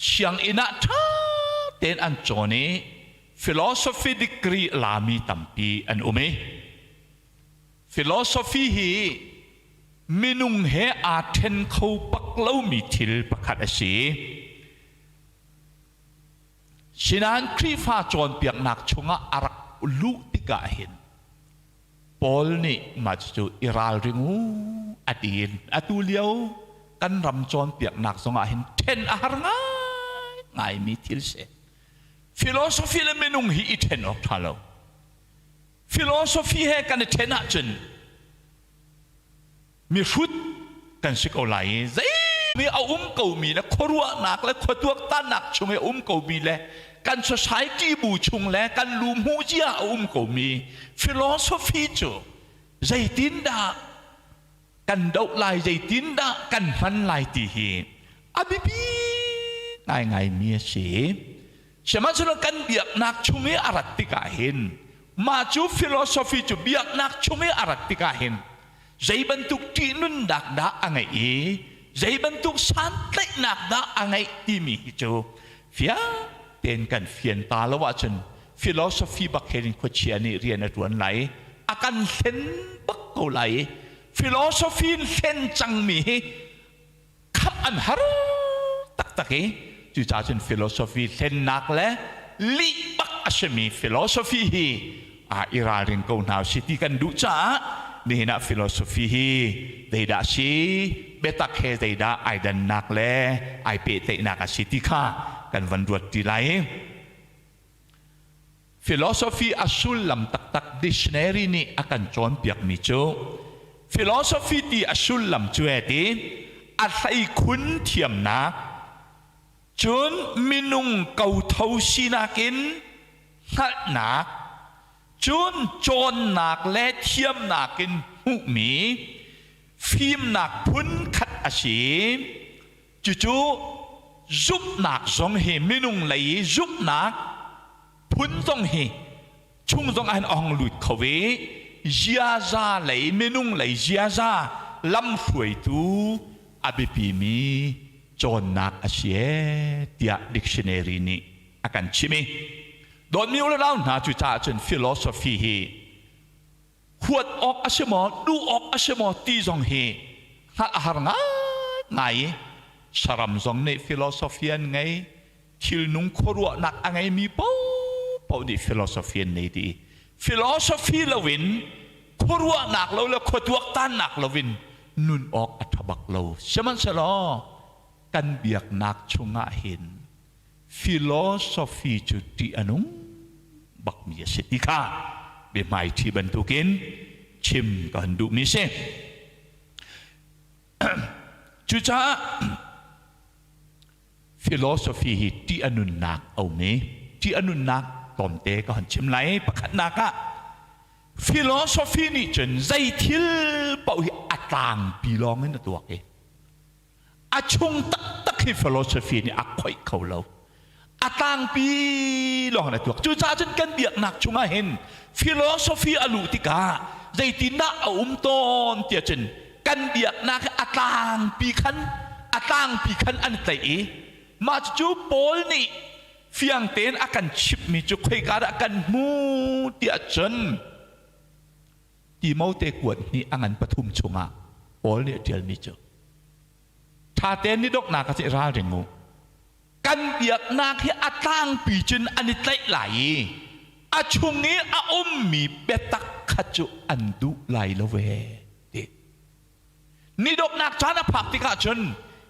Speaker 6: sianginn ah ṭha tein an cawn i philosophy degree lami tampi an um i philosophy hi minung he aa ṭhen kho bak lomi thil pakhat a si. Sinain Khrihfa cawnpiaknak chungah a rak luh tikah hin Paul nih mah cucu i ralring u A tiin atu lio kan ram cawnpiaknak zongah hin ṭhen a har ngaingaimi thil si. Philosophy le minung hi i ṭhen awk ṭha lo. Philosophy he kan i ṭhen ahcun mihrut kan si ko lai i zeimi a um komi le khuaruahnak le khuatuaktannak chung i a um komi le kan society bu chung le kan lu hmuh cia a um komi philosophy cu zeitindah kan doh lai, zeitindah kan hman lai ti hi a biapi ngaingaimi a si. Sihmanhsehlaw kan biaknak chung i a rat tikah hin mah cu philosophy cu biaknak chung i a rat tikah hin zei bantuk ṭihnunnak dah a ngeih i zei bantuk santlaihnak dah a ngeih timi hi cu fiang tein kan fian ta lo ahcun philosophy bak hin khuachia nih rian a ṭuan lai, a kan hlen bak ko lai i philosophy in hlen cangmi hi khamh an har taktak i cucaah cun philosophy hlennak le lih bak a simi philosophy hi aa i ralring ko hna si ti kan duh caah nihin ah philosophy hi zeidah a si, biatak he zeidah ai dannak le ai pehtlaihnak a si ti kha kan van ruat ti lai. Philosophy a sullam taktak dictionary nih a kan cawnpiakmi cu philosophy ti a sullam cu e ti a hleikhun thiamnak, cun minung kotho sinak in hngalhnak, cun cawnnak le thiamnak in hmuhmi fimnak phun khat a si. Cucu zumhnak zong hi minung lei i zumhnak phun zong hi chung zong ah hin a hong lut kho i ziaza lei, minung lei ziaza lamhruaitu a biapimi cawnnak a si ee tiah dictionary nih a kan chimh i dawtmi u le nau hna, cucaah cun philosophy hi huat awk a si maw, duh awk a si maw ti zong hi hngalh a har ngaingai i saram zong nih philosophy an ngei, thilnung khuaruahnak a ngeimi paohpaoh nih philosophy an nei dih. Philosophy loin, khuaruahnak lo le khuatuaktannak loin nun awk a ṭha bak lo. Sihmanhsehlaw kan biaknak chungah hin philosophy cu ṭih a nung bakmi a si ti kha biahmaiṭhi bantukin chim ka hun duhmi si. Cucaah philosophy hi ṭih a nunnak a um i ṭih a nunnak tlawmte ka hun chim lai. Pakhatnak ah philosophy nih cun zei thil paoh hi a tlangpi lawng in a tuak i a chung taktak hi philosophy nih a khoih kho lo, a tlangpi lawng in a tuak. Cucaah cun kan biaknak chungah hin philosophy a luh tikah zeitindah a um tawn tiah cun kan biaknak hi a tlangpi khan an tlaih i mah cucu Paul nih fiang tein a kan chimhmi cu khoika dah kan hmu tiah cun Timote kuat hnih a ngan pathum chungah Paul nih a ṭialmi cu ṭha tein ni donghnak ah cun i ralring u, kan biaknak hi a tlangpi cun an i tlaih lai i a chung i a ummi biatak kha cu an duh lai lo ve ti. Ni donghnak caan a phak tikah cun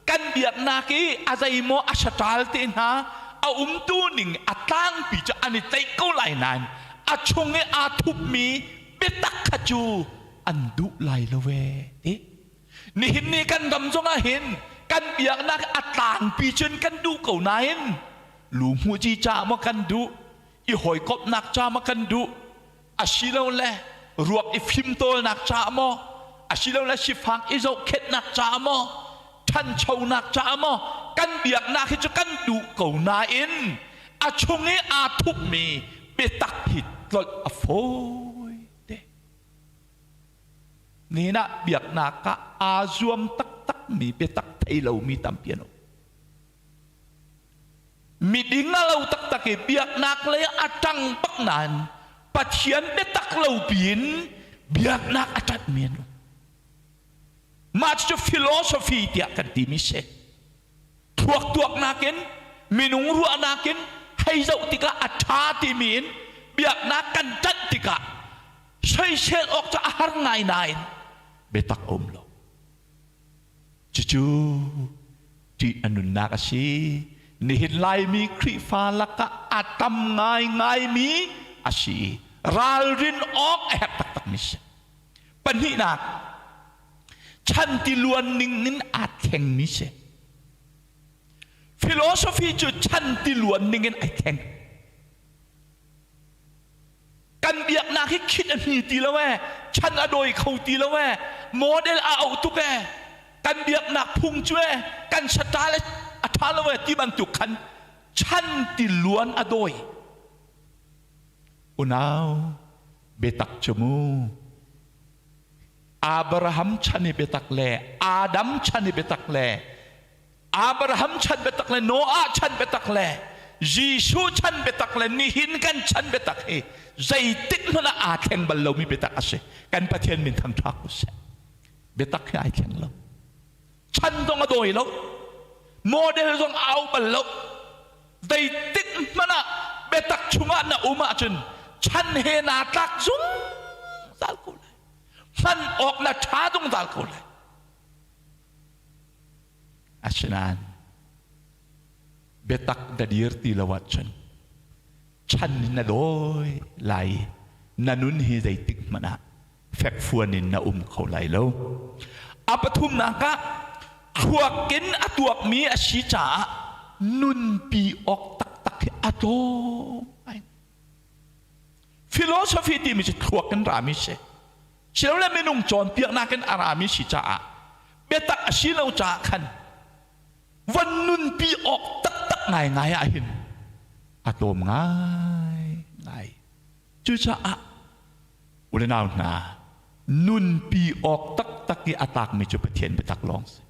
Speaker 6: kan biaknak i a zeimaw a saṭal te hna a umtu ning a tlangpi cu an i tlaih ko lai nain a chung i aa thupmi biatak kha cu an duh lai lo ve ti. Nihin ni kan ram zongah hin kan biaknak a tlangpi cun kan duh ko nain lu hmuhci ca maw kan duh, i hawikomhnak ca maw kan duh, asilole ruak i fimtawlnak caah maw, asilole sifak i zohkhenhnak caah maw, ṭhanchonak caah maw kan biaknak hi cu kan duh ko nain a chung i aa thupmi biatak hi tlolh a fawi te. Nihin ah biaknak ah aa zuam taktakmi biatak thei lomi tampi an um. Miding a lo taktak i biaknak lei a ṭang bak nain Pathian biatak lo piin biaknak a ṭanhmi an um. Mah cucu philosophy tiah kan timi si. Thluak tuaknak in, minung ruahnak in hei zoh tikah a ṭha timi in biaknak kan ṭanh tikah soisel awk cu a har ngai nain biatak a um lo. Cucu ṭih a nunnak a si. Nihin Laimi Khrihfa lakah a tam ngaingaimi a si i ralrin awk a herh taktakmi si. Pahnihnak, chan tiluan ning in aa thlengmi si. Philosophy cu chan tiluan ning in ai thleng. Kan biaknak hi khit a hni ti lo ee, chan a dawi kho ti lo ee, model a auh tuk ee, kan biaknak phung cu ee, kan saṭa le a ṭha lo ee ti bantuk khan chan tiluan a dawi. Unau, biatak cu mu. Abraham chan i biatak le Adam chan i biatak le Abraham chan biatak le Noah chan biatak le Jesuh chan biatak le nihin kan chan biatak hi zeitik hmanh ah aa thleng bal lomi biatak a si. Kan Pathian min thangṭha ko seh. Biatak hi ai thleng lo. Chan zong a dawi lo. Model zong a au bal lo. Zeitik hmanh ah biatak chungah na um ahcun chan he naa tlak zungzal ko lai. Hman awk na ṭha zungzal ko lai. Asinain biatak na dir ti lo ahcun chan in na dawi lai i na nun hi zeitik hmanh ah fekfuan in na um kho lai lo. A pathumnak ah thluak in a tuakmi a si caah nunpi awk taktak hi a tlawm ngai. Philosophy timi cu thluak in rami si. Silole minung cawnpiaknak in a rami si caah biatak a si lo caah khan van nunpi awk taktak ngaingai ah hin a tlawm ngai ngai. Cucaah u le nau hna nunpi awk taktak i a tlakmi cu Pathian biatak lawng si.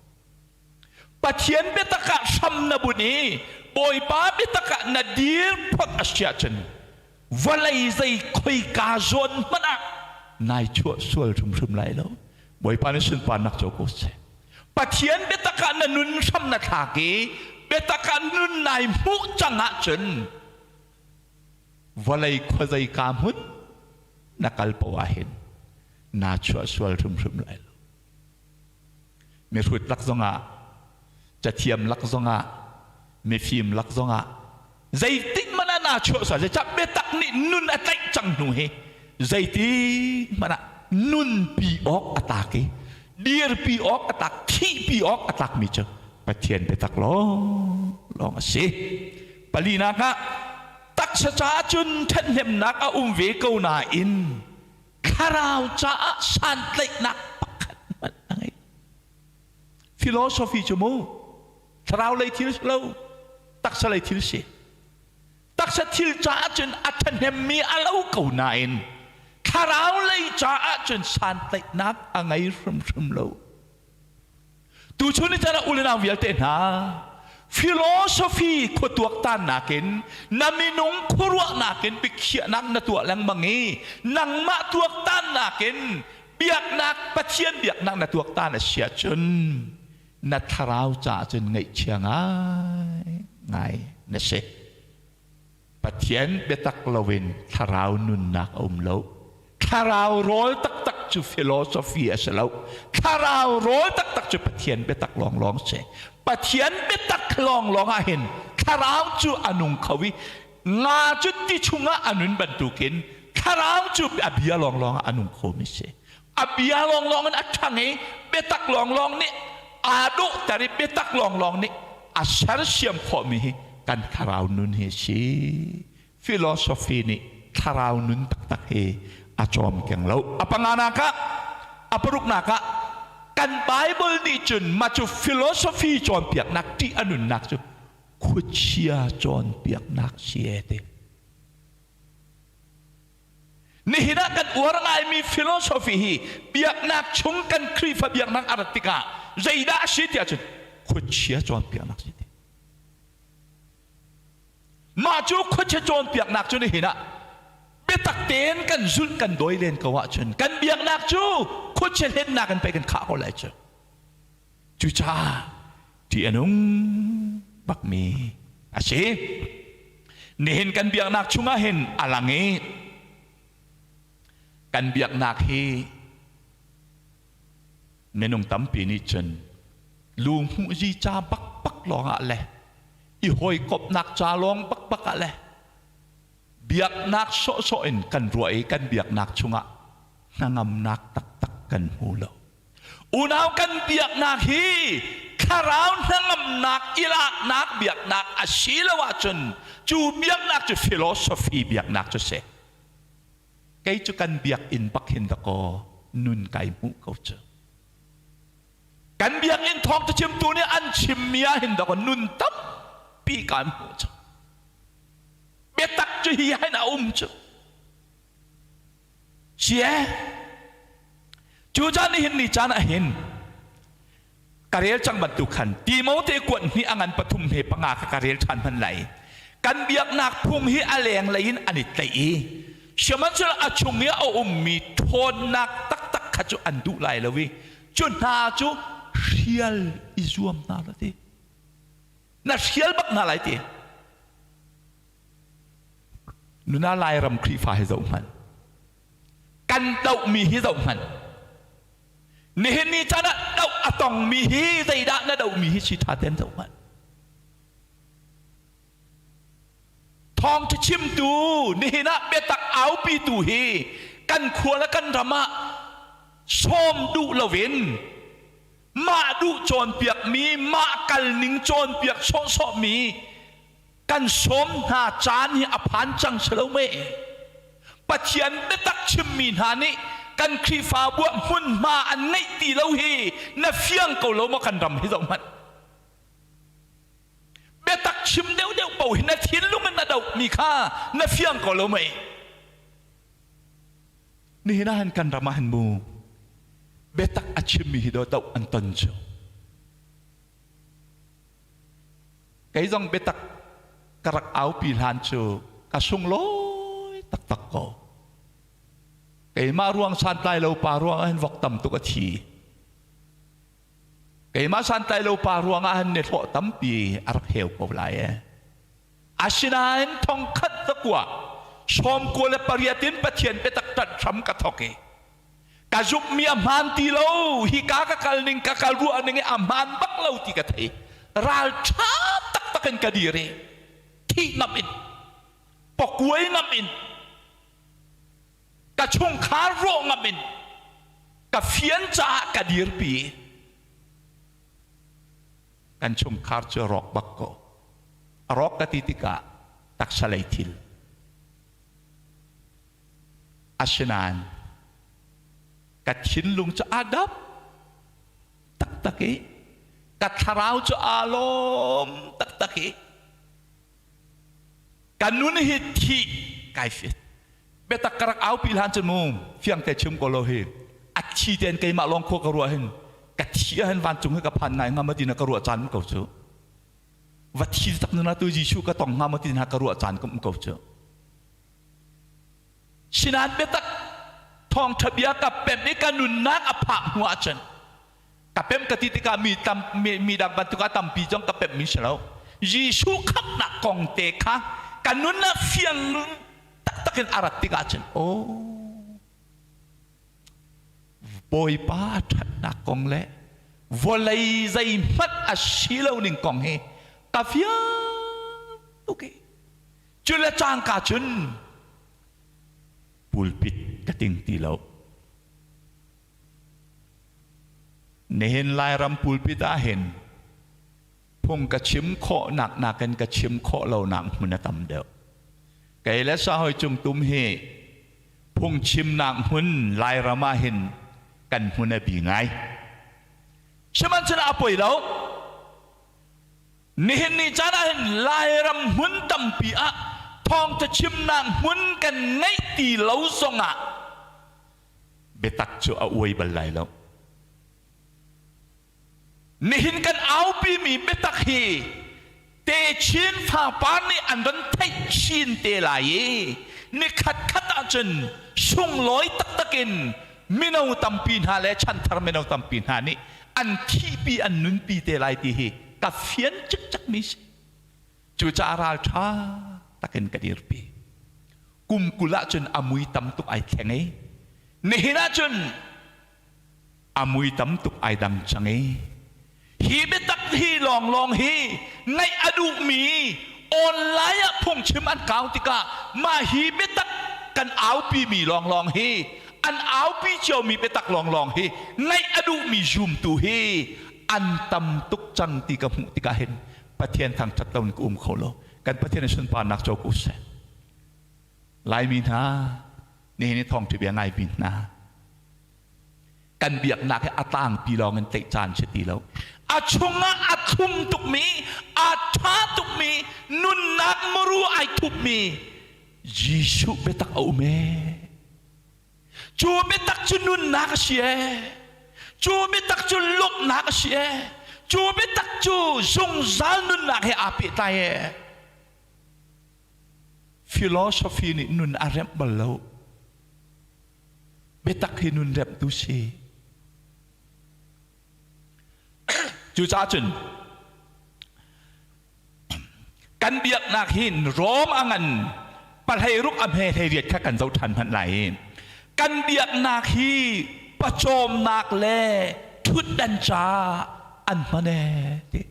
Speaker 6: Pathian biatak ah hram na bunh i Bawipa biatak ah na dir phot a si ahcun vawlei zei khoika zawn hmanh ah nai chuah sual hrimhrim lai lo. Bawipa nih sunparnak co ko seh. Pathian biatak ah na nun hram na thlak i biatak ah nun nai hmuh cang ahcun vawlei khuazei ka hmun na kal poah hin naa chuah sual hrimhrim lai lo. Mihrut lak zongah, cathiam lak zongah, mifim lak zongah zeitik hmanh ah naa chuah sual zeicah biatak nih nun a tlaih cang hnu hi zeitik hmanh ah nunpi awk a tlak i dirpi awk a tlak thihpi awk a tlakmi cu Pathian biatak lawng lawng a si. Palinak ah taksa caah cun ṭhathnemnak a um ve ko nain thlarau caah santlaihnak pakhat hmanh a ngei. Philosophy cu mu thlarau lei thil si lo, taksa lei thil si. Taksa thil caah cun a ṭhahnemmi a lo ko nain thlarau lei caah cun santlaihnak a ngei hrimhrim lo. Tuchun ni caan ah u le nau vialte hna, philosophy khuatuaktannak in na minung khuaruahnak in biakhiahnak na tuah lengmang i nangmah tuaktannak in biaknak Pathian biaknak na tuaktan a si ahcun na thlarau caah cun ngaihchia ngai ngai na si. Pathian biatak loin thlarau nunnak a um lo. Thlarau rawl taktak cu philosophy a si lo. Thlarau rawl taktak cu Pathian biatak lawnglawng si. Pathian biatak lawnglawng ah hin thlarau cu a nung kho i nga cu ti chungah a nun bantukin thlarau cu a bia lawnglawng ah a nung khomi si. A bia lawnglawng in a ṭhang i biatak lawnglawng nih aa dawhter i biatak lawnglawng nih a sersiam khawhmi hi kan thlarau nun hi a si. Philosophy nih thlarau nun taktak hi a cawm keng lo. A panganak ah, a paruknak ah, kan Bible nih cun mah cu philosophy cawnpiaknak ṭih a nunnak cu khuachia cawnpiaknak si e ti. Nihin ah kan uar ngaimi philosophy hi biaknak chung kan Khrihfa biaknak a rat tikah zeidah a si tiah cun khuachia cawnpiaknak si ti. Mah cu khuachia cawnpiaknak cu nihin ah biatak tein kan zulh kan dawi len ko ahcun kan biaknak cu khuachia hlennak in pei kan khah ko lai cu. Cucaah ṭih a nung bakmi a si. Nihin kan biaknak chungah hin a lang i kan biaknak hi minung tampi nih cun Lu hmuh zi ca bakbak lawngah le i hawikomhnak ca lawng bakbak ah le biaknak sawhsawh in kan ruah i kan biaknak chungah hnangamnak taktak kan hmu lo. Unau kan biaknak hi thlarau hnangamnak i laknak biaknak a si lo ahcun cu biaknak cu philosophy biaknak cu si. Kei cu kan biakinn bak hin dakaw nun kai hmuh ko cu. Kan biakinn thawngtha chimtu nih an chimmi ah hin dakaw nun tampi kai hmuh cu. Biatak cu hi hin a um cu. Sie Cu caan nih hin ni caan ah hin ka rel cang bantuk khan Timote kuat hnih a ngan pathum he panga kha ka rel ṭhan hman lai. Kan biaknak phung hi a lenglei in an i tlaih i sihmanhsehlaw a chung i a ummi ṭhawnnak taktak kha cu an duh lai lo i cu hna cu hrial i zuam hna la ti. Na hrial bak hna lai ti. Nuna Lairam Khrihfa hi zoh hmanh. Kan dohmi hi zoh hmanh. Nihin ni caan ah doh a tongmi hi zeidah na dohmi hi si ṭha tein zoh hmanh. Thawngṭha chimtu nihin ah biatak aupitu hi kan khua le kan ram ah sawm duh loin mah duh cawnpiakmi mah kalning cawnpiak sawhsawhmi kan sawm hna caan hi a phan cang si lo mei? Pathian biatak chimmi hna nih kan Khrihfabu ah hmunhma an ngeih ti lo hi na fiang ko lo maw kan ram hi zoh hmanh. Biatak chim deuhdeuh paoh hi na thinlung in na dohmi kha na fiang ko lo mei? Nihin ah hin kan ram ah hin mu biatak a chimmi hi do doh an ton cu. Kei zong biatak ka rak aupi hlan cu ka sunglawi taktak ko. Keimah ruang santlai lo pa ruang ah hin vok tam tuk a thi. Keimah santlai lo pa ruang ah hin nihlawh tampi a rak heu ko lai e. Asinain thongkhat zakua 98 in Pathian biatak ṭanh hram ka thawk i ka zumhmi a hmaan ti lo hika ka kal ning ka kal ruah ning i a hmaan bak lo ti ka thei ral ṭha taktak in ka dir i thih ngam in pakuai ngam in ka chungkhar rawh ngam in ka fian caah ka dirpi kan chungkhar cu rawk bak ko a rawk ka ti tikah taksa lei thil Asinain ka thinlung cu aa dap taktak i ka thlarau cu aa lawm taktak i ka nun hi thih kai fit. Biatak ka rak aupi hlan cun mu fiang te chim ko lo hi a thi tein keimah lawng khua ka ruah hin ka thi ah hin vancung hi ka phan ngai hnga ma ti na ka ruah caan ko cu va thi tak nuna tu Jesuh ka tong hnga ma ti na ka ruah caan ka um ko cu Sinain biatak thawngṭha bia ka pemh i ka nunnak a phak hnu ahcun ka pemh ka ti tikah mi tam mi, mi dang bantuk a tampi zong ka pemhmi si lo. Jesuh khamhnak kong te kha ka nunnak fiang taktak in a rat tikah cun aw Bawipa ṭhatnak kong le vawlei zeihmanh a si lo ning kong hi ka fiang tuk i Cu le cangka cun pulpit ka ting ti lo. Nihin Lairam pulpit ah hin phung ka chim khawh nak nakin ka chim khawh lo nak hmun a tam deuh. Kei le Sahoi Cung Tum hi phungchimnak hmun Lairam ah hin kan hmun a bi ngai. Sihmanhsehlaw a poi lo. Nihin ni caan ah hin Lairam hmun tampi ah thawngtha chimnak hmun kan ngeih ti lo zongah biatak cu a uai bal lai lo. Nihin kan aupimi biatak hi techin fapar nih an ron theih chin te lai i nikhat khat ahcun sunglawi taktak in mino tampi hna le chanthar mino tampi hna nih an thihpi an nunpi te lai ti hi ka fian cikcek mi si. Cucaah ralṭha takin ka dirpi. Kum 20 ahcun a mui tam tuk ai thleng i nihin ahcun a mui tam tuk ai dang cang i. Hi biatak hi lawnglawng hi ngaih a duhmi online ah phungchim an kau tikah mah hi biatak kan aupimi lawnglawng hi an aupi ciomi biatak lawnglawng hi ngaih a duhmi zumtu hi an tam tuk cang ti ka hmuh tikah hin Pathian thangṭhat lo in ka um kho lo. Kan Pathian in sunparnak co ko seh. Laimi hna, nihin i thawngṭha bia ngaimi hna, kan biaknak hi a tlangpi lawng in tlaih caan si ti lo. A chungah a thlum tukmi, a ṭha tukmi, nunnak muru ai thupmi Jesuh biatak a um ee. Cu biatak cu nunnak a si ee. Cu biatak cu lawmhnak a si ee. Cu biatak cu zungzal nunnak he aa pehtlai ee. Philosophy nih nun a remh bal lo. Biatak hi nun remhtu si. Cucaah cun kan biaknak hin Rom a ngan pahleiruk a hme hleiriat kha kan zoh ṭhan hmanh lai i kan biaknak hi pawcawmnak le ṭhutdan ca an hman ee ti.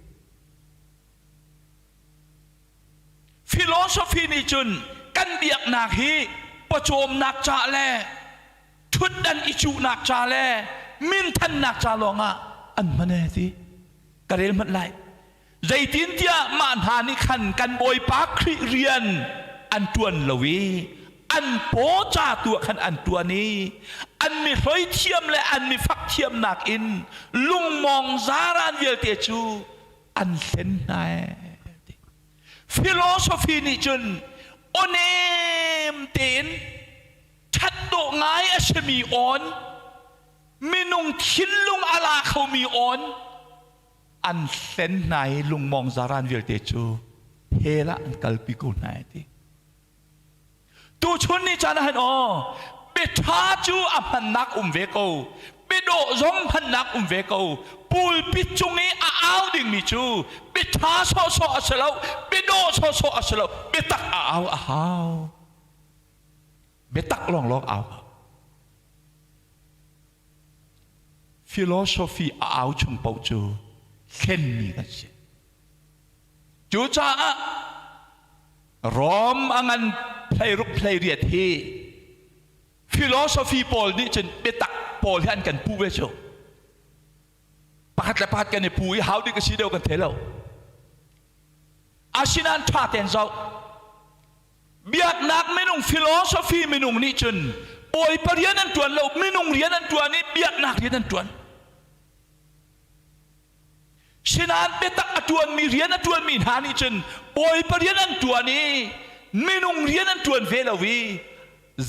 Speaker 6: Philosophy nih cun kan biaknak hi pawcawmnak ca le ṭhutdan i cuhnak ca le minthannak ca lawngah an hman ee ti ka rel hmanh lai. Zeitintiah mah hna nih khan kan Bawipa Khrih rian an ṭuan lo i an paw ca tu ah khan an ṭuan i an mi hloi thiam le an mi fak thiamnak in lungmawng zaran vialte cu an hlen hna ee. Philosophy nih cun awnem tein ṭhat dawh ngai a simi awn, minung thinlung a la khomi awn an hlen hna i lungmawng zaran vialte cu hell ah an kalpi ko hna ti. Tuchun ni caan ah hin aw biaṭha cu a hmannak um ve ko, biadawh zong hmannak um ve ko. Pulpit cung i a au dingmi cu biaṭha sawhsawh a si lo, biadawh sawhsawh a si lo, biatak a au a hau. Biatak lawnglawng au. Philosophy a au chung paoh cu hlenmi kan si. Cucaah Rom a ngan hleiruk hleiriat hi philosophy pawl nih cun biatak pawl hi an kan puh ve cu. Pakhat le pakhat kan i pu i hau ding a si deuh kan thei lo. Asinain ṭha tein zoh. Biaknak minung philosophy minung nih cun Bawipa rian an ṭuan lo, minung rian an ṭuan i biaknak rian an ṭuan. Sinain biatak a ṭuanmi rian a ṭuanmi hna nih cun Bawipa rian an ṭuan i minung rian an ṭuan ve lo i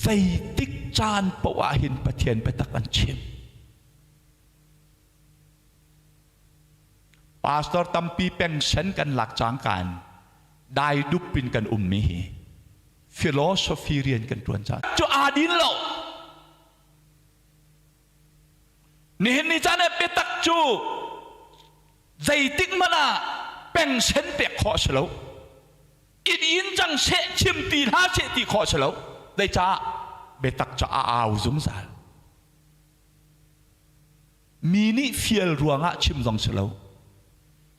Speaker 6: zeitik caan paoh ah hin Pathian biatak an chim. Pastor tampi pengsen kan lak cangka in daidup in kan ummi hi philosophy rian kan ṭuan caah cu aa din lo. Nihin ni caan ah biatak cu zeitik hmanh ah pengsen pek khawh a si lo. Inn in cang seh chim ti hlah seh ti khawh a si lo. Zeicah biatak cu a au zungzal. Mi nih fial ruangah chim zong si lo.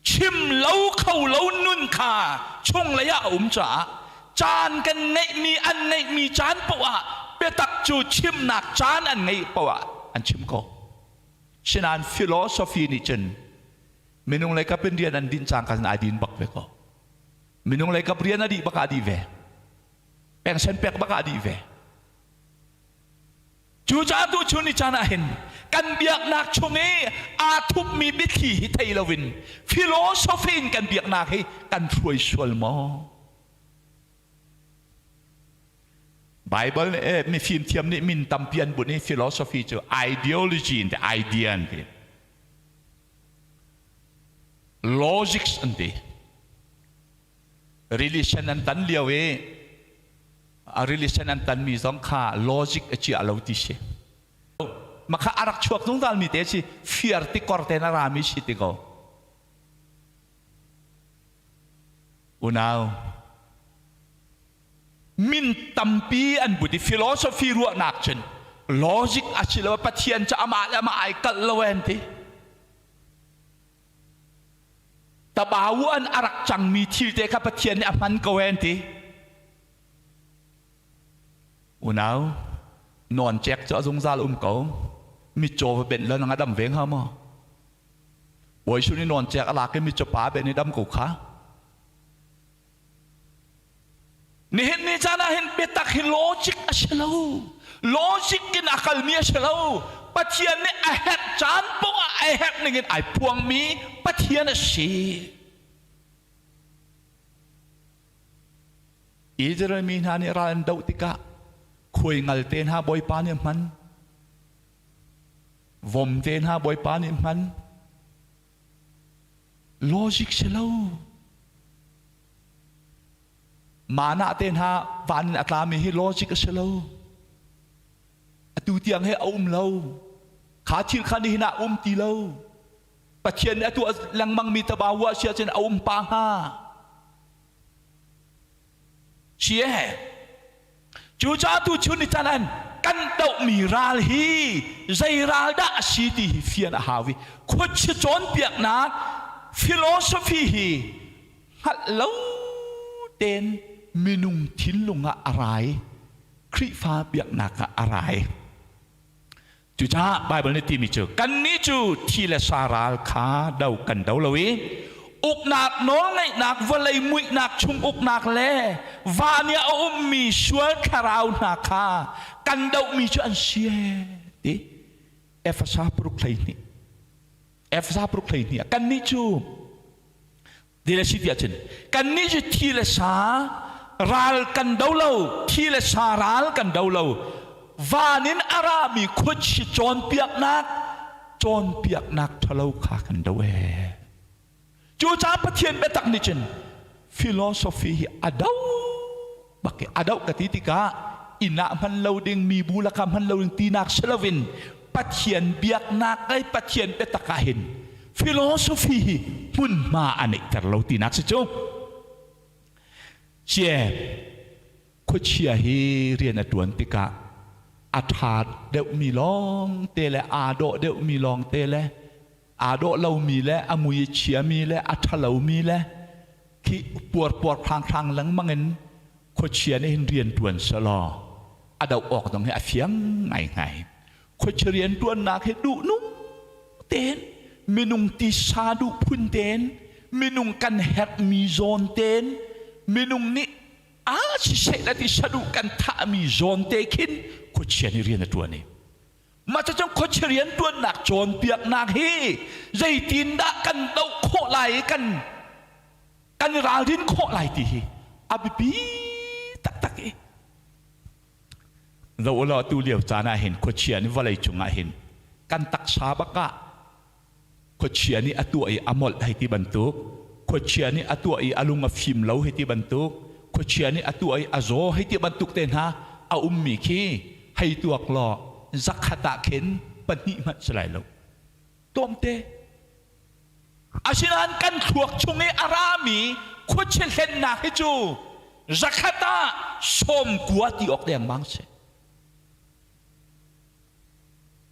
Speaker 6: Chim lo kho lo nun kha chunglei ah a um caah caan kan ngeihmi an ngeihmi caan paoh ah biatak cu chimnak caan an ngeih paoh ah an chim ko. Sinain philosophy nih cun minung lei kap in rian an dinh cang kan ai din bak ve ko. Minung lei kap rian a dih bak ah dih ve. Pension pek bak ah dih ve. Cucaah tuchun ni caan ah hin kan biaknak chung i aa thupmi biathli hi thei loin philosophy in kan biaknak hi kan hruai sual maw? Bible nih mifim thiam nih min tampi an bunh i philosophy cu ideology an ti, idea an ti. Logics an ti. Religion an tan lio i a religion an tanmi zong kha logic a chia lo ti si. Makha a rak chuak zungzal mi te si fiar ti kor te na rami si ti ko. Unau min tampi an but i philosophy ruahnak cun logic a si lo Pathian cu amah le amah ai kalh lo an ti. Tabawu an a rak cangmi thil te kha Pathian nih a hman ko an ti. Unau, nawn cek cu a zungzal um ko. Mitcaw va benh lo nang a dam ve hnga maw? Bawi Sun i nawn cek a lak i mitcaw pa ben i dam ko kha. Nihin ni caan ah hin biatak hi logic a si lo. Logic in a kalmi a si lo. Pathian nih a herh caan poah ah a herh ning in ai phuangmi Pathian a si. Israel mi hna nih ral an doh tikah khuai ngal te hna Bawipa nih a hman. Vom te hna Bawipa nih a hman. Logic si lo. Mana te hna van in a tlami hi logic a si lo. Atu tiang he a um lo. Kha thil kha nihin ah um ti lo. Pathian nih a tuah lengmang mi tabawa sia cun a um pa hnga. Si e. Cucaah tu chun ni can an kan dohmi ral hi zei ral dah a si ti hi fian a hau i khuachia cawnpiaknak philosophy hi hngalh lo tein minung thinlung ah a rai Khrihfa biaknak ah a rai. Cucaah Baibal nih timi cu kannih cu thi le sa ral kha do kan do lo i uknak nawlngeihnak vawlei muihnak chung uknak le van i a ummi sual thlarau hna kha kan dohmi cu an si ti Efesa paruk 12 Efesa paruk 12 ah kannih cu Ti le si tiah cun kannih cu thi le sa ral kan do lo, thi le sa ral kan do lo. Van in a rami khuachi cawnpiaknak cawnpiaknak ṭhalo kha kan do ee. Cucaah Pathian biatak nih cun philosophy hi a do bak i a doh ka ti tikah inn ah hman lo ding mi bu lakah hman lo ding tinak si loin Pathian biaknak le Pathian biatak ah hin philosophy hi hmunhma a neihter lo tinak si cu. Cie khuachia hi rian a ṭuan tikah a ṭha deuhmi lawng te le aa dawh deuhmi lawng te le aa dawh lomi le a mui a chiami le a ṭhalomi le khi puarpuar hranghrang lengmang in khuachia nih hin rian ṭuan selaw a doh awk dong hi a fiang ngaingai. Khuachia rian ṭuannak hi duhnung tein minung tisa duh phun tein minung kan herhmi zawn tein minung nih a siseh le ti saduh kan thahmi zawn te khin khuachia nih rian a ṭuan i Mah cucu khuachia rianṭuannak cawnpiaknak hi zeitindah kan doh khawh lai i kan kan i ralrin khawh lai ti hi a biapi taktak i zoh ulaw tu lio caan ah hin khuachia nih vawlei cungah hin kan taksa bak ah khuachia nih a tuah i a molh hei ti bantuk khuachia nih a tuah i a lung a fim lo hei ti bantuk khuachia nih a tuah i a zaw hei ti bantuk te hna a ummi khi hei tuak law zakhat ah khin pahnih hmanh si lai lo tlawmte asinain kan thluak chung i a rami khuachia hlennak hi cu zakhat ah 90 ti awk dengmang si.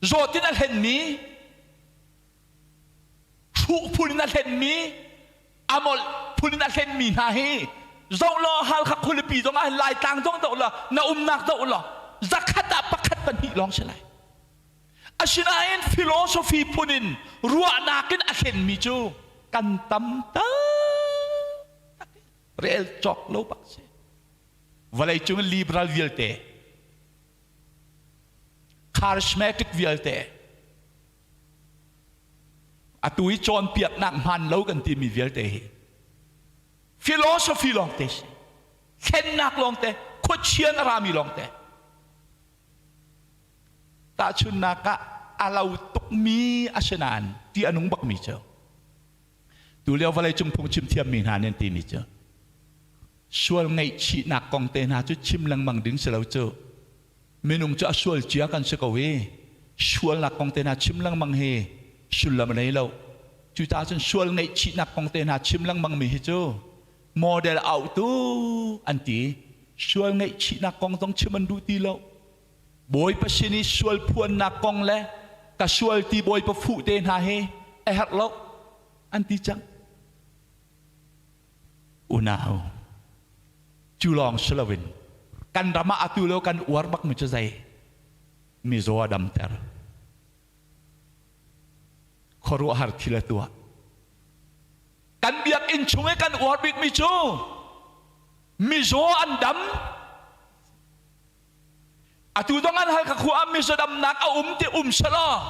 Speaker 6: Zawt in a hlenmi, hruh phun in a hlenmi, a molh phun in a hlenmi hna hi zoh law Halkha khualipi zong ah Laitlang zong zoh law na umnak zoh law zakhat ah pakhat pahnih lawng si lai. Asinain philosophy phun in ruahnak in a hlenmi cu kan tam tak rel cawk lo bak si. Vawlei cung liberal vialte charismatic vialte atu i cawnpiaknak hmaan lo kan timi vialte hi philosophy lawngte si thlennak lawngte khuachian a rami lawngte tahchunnak ah a lo tukmi a si nain ti a nung bakmi cu tulio vawlei cung phungchim thiammi hna nih an timi cu sual ngaihchihnak kong te hna cu chim lengmang ding si lo cu minung cu a sual cia kan si ko i sualnak kong te hna chim lengmang hi sullam a nei lo. Cucaah cun sual ngaihchihnak kong te hna chim lengmang mi hi cu model autu an ti. Sual ngaihchihnak kong zong chim an duh ti lo. Bawipa sin i sual phuannak kong le ka sual ti Bawipa fuh te hna hi a herh lo an ti cang. Unau, cu lawng si loin kan ram ah atu lo kan uar bakmi cu zei? Mizaw a damter. Khuaruahhar thil a tuah. Kan biakinn chung i kan uar bikmi cu mizaw an dam. Atu zong an Halkha khua ah mizaw damnak a um ti um selaw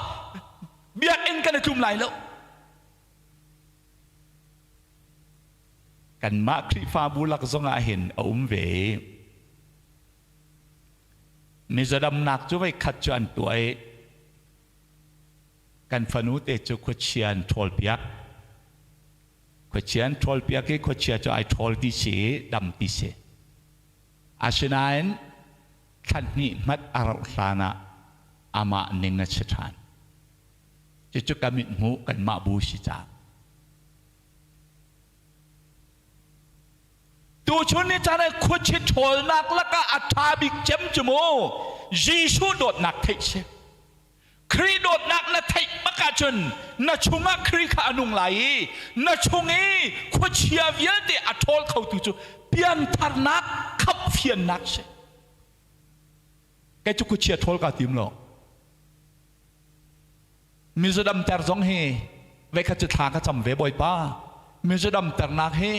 Speaker 6: biakinn kan i tlum lai lo. Kanmah Khrihfabu lak zongah hin a um ve. Mizodamnak cu voikhat cu an tuah i kan fanu te cu khuachia an ṭhawlpiak. Khuachia an ṭhawlpiak i khuachia cu ai ṭhawl ti si i dam ti si. Asinain thla hnih hmat a rauh hlan ah amah ning a si ṭhan. Cucu ka mithmuh kanmah bu si caah. Tuchun ni caan ah khuachi ṭhawlnak lakah a ṭha bik cem cu mu Jesuh dawtnak theih si. Khrih dawtnak na theih bak ahcun na chungah Khrih kha a nung lai i na chung i khuachia vialte a ṭhawl khotu cu piantharnak khapfiannak si. Kei cu khuachia ṭhawl kaa tim lo. Mizodamter zong hi voikhat cu thla ka cam ve Bawipa. Mizodamternak hi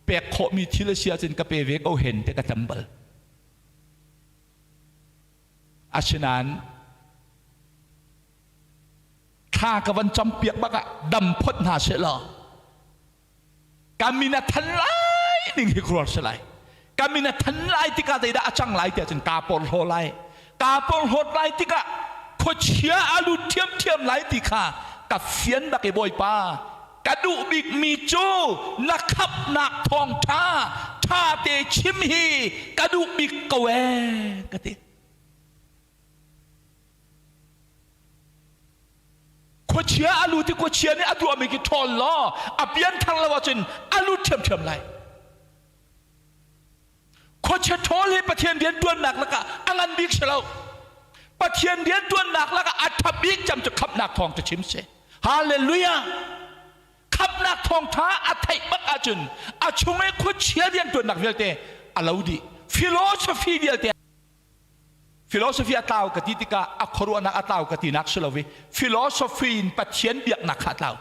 Speaker 6: pek khawhmi thil a si ahcun ka pe ve ko hen te ka cam bal. Asinain thla ka van cam piak bak ah dam phot hna seh law ka min a than lai ning hi khuar si lai. Ka min a than lai tikah zeidah a cang lai tiah cun kaa porhlaw lai. Kaa porhlawt lai tikah khuachia a lut ṭhiamṭhiam lai ti kha ka fian bak i Bawipa ka duh bikmi cu na khamhnak thawngṭha ṭha te chim hi ka duh bik ko ee ka ti. Khuachia a lut i khuachia nih a tuahmi khi ṭhawl law a pianthar lo ahcun a lut ṭhiamṭhiam lai. Khuachia ṭhawl hi Pathian rianṭuannak lakah a ngan bik si lo. Pathian rianṭuannak lakah a ṭha bik cem cu khamhnak thawng cu chim si. Hallelujah! Khamhnak thawngṭha a theih bak ahcun a chung i khuachia rianṭuannak vialte a lo dih. Philosophy vialte Philosophy a tlau ka ti tikah a khuaruahnak a tlau ka tinak si lo i philosophy in Pathian biaknak kha a tlau.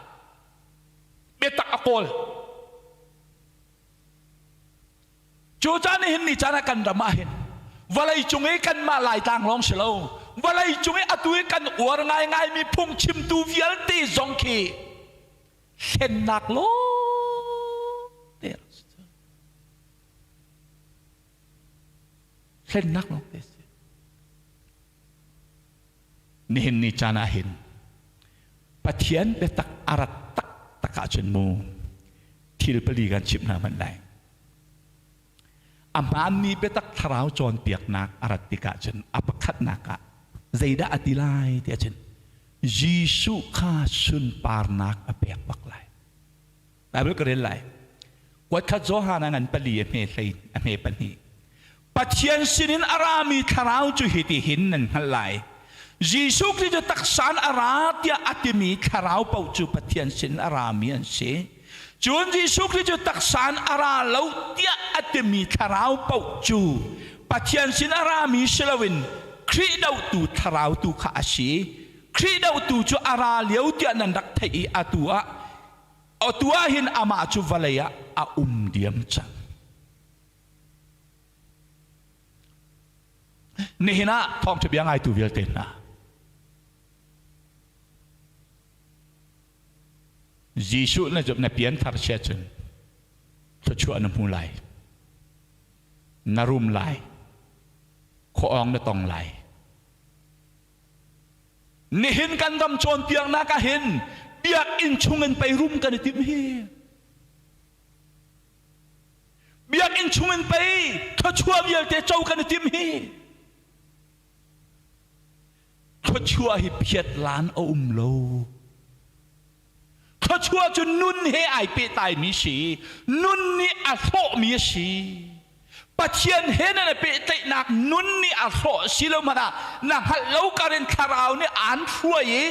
Speaker 6: Biatak a kawl. Cu caan hin ni caan ah kan ram ah hin vawlei cung i kanmah Laitlang lawng si lo vawlei cung i atu i kan uar ngaingaimi phungchimtu vialte zong khi hlennak lawngte hlennak lawngte si. Nihin ni caan ah hin Pathian biatak a rat taktak ahcun mu thil pali kan chimh hna hmanh lai. A hmaanmi biatak thlarau cawnpiaknak a rat tikah cun a pakhatnak ah zeidah a ti lai ti ahcun Jesuh kha sunparnak a pek bak lai. Bible ka rel lai. Kuatkhat Johan a ngan pali a hme hlei a hme pahnih. Pathian sinin a rami thlarau cu hiti hin nan hngalh lai. Jesuh Khrih cu taksa in a ra tiah a timi thlarau paoh cu Pathian sin a rami an si. Cun Jesuh Khrih cu taksa in a ra lo tiah a timi thlarau paoh cu Pathian sin a rami si loin Khrih dohtu thlarau tu kha a si. Khrih dohtu cu a ra lio tiah nan rak theih i atu ah atu ah hin amah cu vawlei ah a um diam cang. Nihin ah thawngṭha bia ngaitu vialte hna Jesuh na na pianthar sia cun thluachuah na hmu lai na rum lai khuaawng na tong lai Nihin kan ram cawnpiaknak ah hin biakinn chung in pei rum kan i timh hi. Biakinn chung in pei thluachuah vialte co kan i timh hi. Thluachuah hi phiat lan a um lo. Thluachuah cu nun he ai pehtlaimi si. Nun nih a hlawhmi a si. Pathian he nan i pehtlaihnak nun nih a hrawh si lo hmanh ah na hngalh lo kar in thlarau nih aan hruai i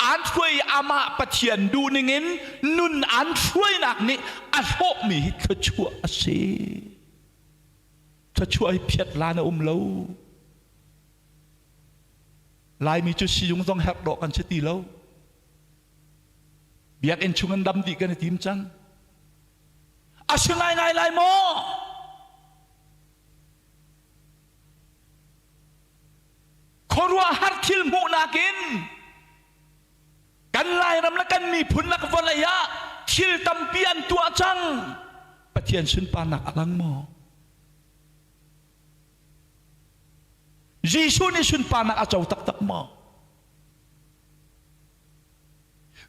Speaker 6: aan hruai i amah Pathian duh ningin nun aan hruainak nih a hlawhmi hi thluachuah a si. Thluachuah hi phiat lan a um lo. Laimi cu sizung zong herh dawh kan si ti lo. Biakinn chung in dam dih kan i tim cang. A si ngaingai lai maw? Khuaruahhar thil hmuhnak in kan Lairam le kan miphun lak vawlei ah thil tampi an tuah cang. Pathian sunparnak a lang maw? Jesuh nih sunparnak a co taktak maw?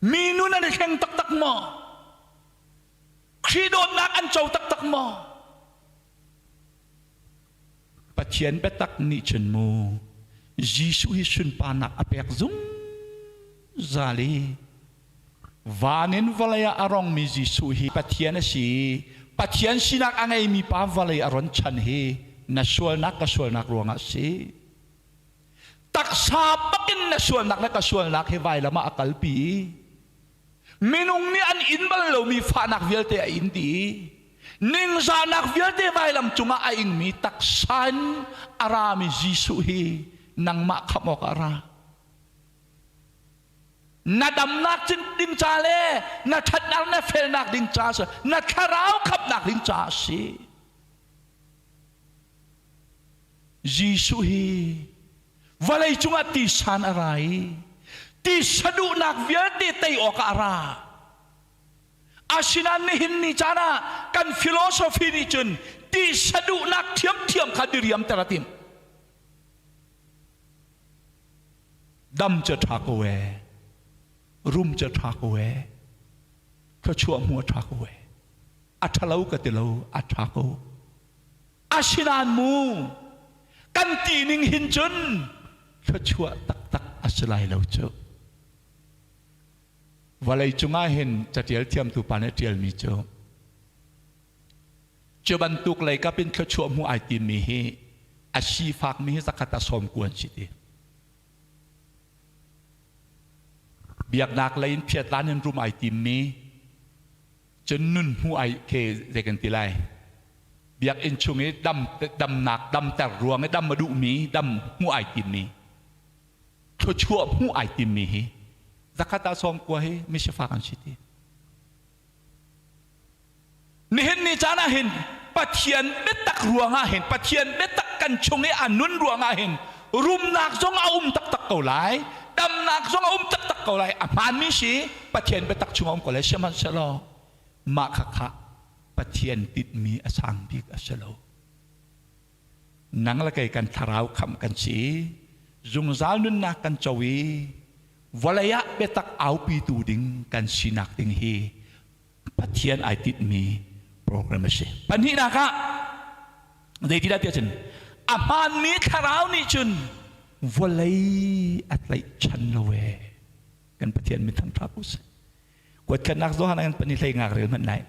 Speaker 6: Mi nun an i thleng taktak maw? Khrih dawtnak an co taktak maw? Pathian biatak nih cun mu Jesuh hi sunparnak a pek zungzal i van in vawlei ah a rongmi Jesuh hi Pathian a si i Pathian sinak a ngeimi pa vawlei a ron chan hi na sualnak ka sualnak ruangah a si. Taksa bakin na sualnak le ka sualnak hi vailam ah a kalpi i minung nih an in bal lomi fahnak vialte a in dih i ningzahnak vialte vailam cungah a ingmi taksa in a rami Jesuh hi nangmah khamh awk ah ra. Na damnak ding ca le na ṭhatnak na felnak ding ca si, na thlarau khamhnak ding ca a si. Jesuh hi vawlei cungah tisan a ra i tisa duhnak vialte tei awkah a ra. Asinain nihin ni caan ah kan philosophy nih cun tisa duhnak ṭhiamṭhiam kha diriamter a timh. Dam cu ṭha ko ee, rum cu ṭha ko ee, thluachuah hmuh a ṭha ko ee. A ṭhalo ka ti lo, a ṭha ko. Asinain mu kan ti ning hin cun thluachuah taktak a si lai lo cu. Vawlei cungah hin catial thiamtu pa nih a ṭialmi cu cu bantuk lei kap in thluachuah hmuh ai timmi hi a sifakmi hi zakhat a sawm kuan si ti. Biaknak lei in phiatlan in rum ai timmi cun nun hmu ai ke zei kan ti lai biakinn chung i dam damnak damter ruang i dam a duhmi dam hmuh ai timmi thluachuah hmuh ai timmi hi zakhat ah sawm kua hi misifak an si ti nihin ni caan ah hin Pathian biatak ruangah hin Pathian biatak kan chung i a nun ruangah hin rumnak zong a um taktak ko lai damnak zong a um taktak ko lai a hmaanmi si Pathian biatak chung a um ko lai sihmanhsehlaw mah khakha Pathian tinhmi a sang bik a si lo nang le kei kan thlarau khamh kan si zungzal nunnak kan co i vawlei ah biatak aupitu ding kan sinak ding hi Pathian ai tinhmi program a si. Pahnihnak ah zeitidah tiah cun a hmaanmi thlarau nih cun vawlei a tlaihchan lo ee. Kan Pathian min thangṭhat u sih. Kuatkhatnak Johan kan pan i hlei ngak rel hmanh lai.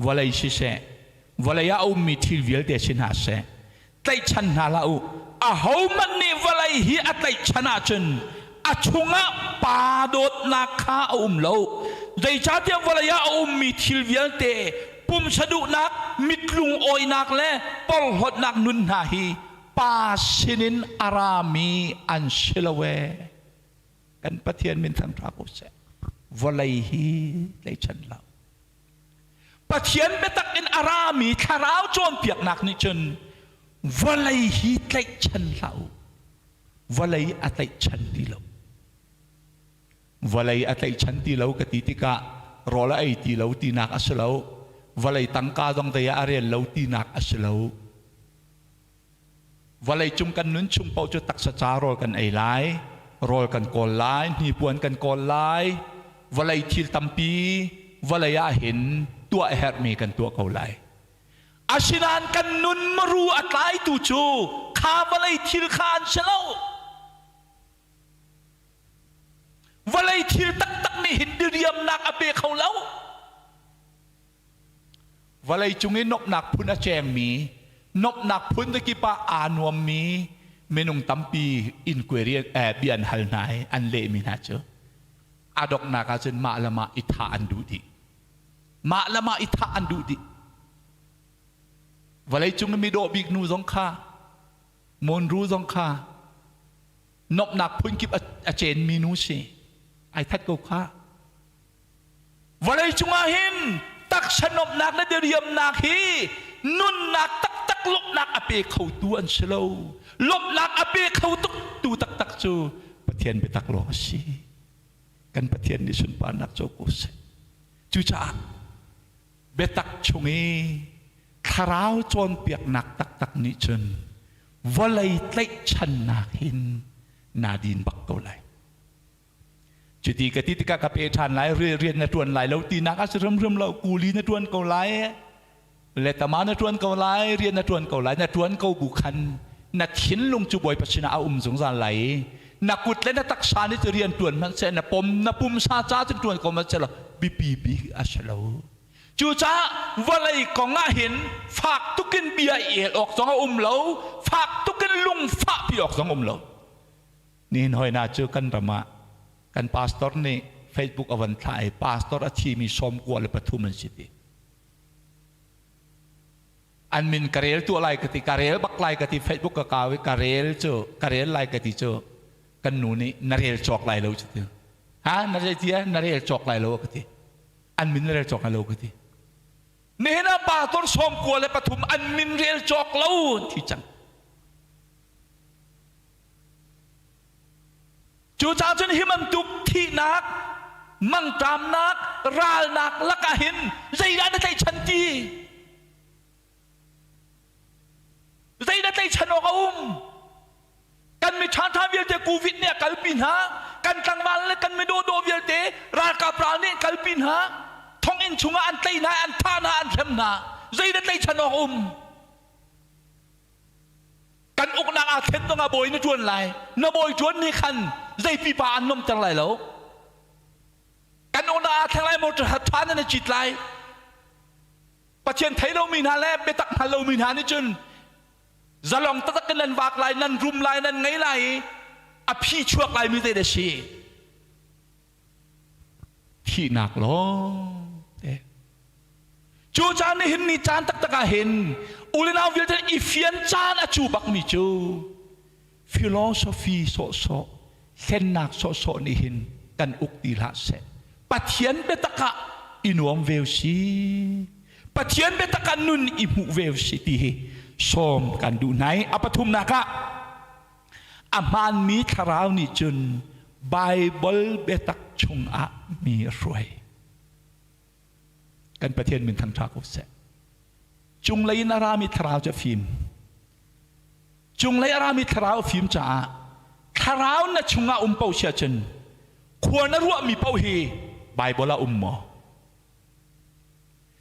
Speaker 6: Vawlei siseh, vawlei ah a ummi thil vialte si hna seh, tlaihchan hna hlah u. Ahohmanh nih vawlei hi a tlaihchan ahcun a chungah pa dawtnak kha a um lo. Zeicahtiah vawlei ah a ummi thil vialte pumsa duhnak, mitlung awinak le porhlawtnak nun hna hi pa sinin a rami an si lo ee. Kan Pathian min thangṭha ko seh. Vawlei hi tlaihchan lo. Pathian biatak in a rami thlarau cawnpiaknak nih cun vawlei hi tlaihchan hlah u. Vawlei a tlaihchan ti lo. Vawlei a tlaihchan ti lo ka ti tikah rawl a ei ti lo tinak a si lo. Vawlei tangka zong zei ah a rel lo tinak a si lo. Vawlei cung kan nun chung paoh cu taksa ca rawl kan ei lai, rawl kan kawl lai, hnipuan kan kawl lai, vawlei thil tampi vawlei ah hin tuah a herhmi kan tuah ko lai. Asinain kan nun maru a tlaitu cu kha vawlei thil kha an si lo. Vawlei thil taktak nih hin diriamnak a pe kho lo. Vawleicung i nuamhnak phun a cengmi, Nomhnak phun kip ah aa nuammi minung tampi inquiry bia an hal hna i an lehmi hna cu a donghnak ahcun mah le mah i thah an duh dih. Mah le mah i thah an duh dih. Vawleicung i midawh bik nu zong kha Monru zong kha nomhnak phunkip a cenmi nu si. Ai that ko kha. Vawlei cungah hin taksa nomhnak le diriamnak hi nunnak taktak lawmhnak a pe khotu an si lo. Lawmhnak a pe kho tuk tu taktak cu Pathian biatak lawng a si. Kan Pathian nih sunparnak co ko seh. Cucaah biatak chung i thlarau cawnpiaknak taktak nih cun vawlei tlaihchannak hin naa din bak ko lai. Cuti ka ti tikah ka pe ṭhan lai, rian na ṭuan lai lo tinak a si hrimhrim lo. Kuli na ṭuan ko lai, letama na ṭuan ko lai, rian na ṭuan ko lai, na ṭuan ko bu khan na thinlung cu Bawipa sinah a um zungzal lai i na kut le na taksa nih cu rian ṭuan hmanh seh, na pom na pumsa ca cun ṭuan ko hmanh seh law biapi bik a si lo. Cucaah vawlei kong ah hin fak tukin bia i el awk zong a um lo, fak tukin lungfahpi awk zong a um lo. Nihin hoi hna cu kan ram ah kan pastor nih Facebook a van thlah i pastor a thimi 93 an si ti. An min ka rel tuah lai ka ti, ka rel bak lai ka ti, Facebook ka kau i ka rel cu, ka rel lai ka ti cu kan nu nih na rel cawk lai lo cu ti. Ha na rel ti na rel cawk lai lo ka ti. An min na rel cawk lai lo ka ti. Nihin ah pastor 93 an min rel cawk lo thi cang. Cucaah cun hi bantuk thihnak, mangṭamnak, ralnak lakah hin zeidah na tlaihchan ti? Zeidah tlaihchan awk a um? Kan mi ṭhaṭha vialte COVID nih a kalpi hna, kan tlangval le kan midawdawh vialte ralkap ral nih kalpi hna, thonginn chungah an tlaih hna, an thah hna, an hrem hna. Zeidah tlaihchan awk a um? Kan uknak aa thlen zongah bawi na ṭuan lai. Na bawi ṭuan nih khan zei pipa an nomter lai lo. Kan uknak aa thleng lai maw ṭha na cit lai. Pathian thei lomi hna le biatak hngal lomi hna nih cun zalong taktak in nan vak lai, nan rum lai, nan ngei lai i a phi chuak laimi zei dah si? Thihnak lawng te. Cu caan nih hin ni caan taktak ah hin ulenau vialte i fian caan a cu bakmi cu philosophy sawhsawh hlennak sawhsawh nih hin kan uk ti hlah seh. Pathian biatak ah i nuam ve si. Pathian biatak ah nun i hmuh ve si ti hi sawm kan duh hna i a pathumnak ah A hmaanmi thlarau nih cun Baibal biatak chungah mi a hruai. Kan Pathian min thangṭha ko seh. Cunglei in a rami thlarau cu a fim. Cunglei a rami thlarau a fim caah thlarau na chungah um paoh si ahcun khua na ruahmi paoh hi Baibal ah um maw?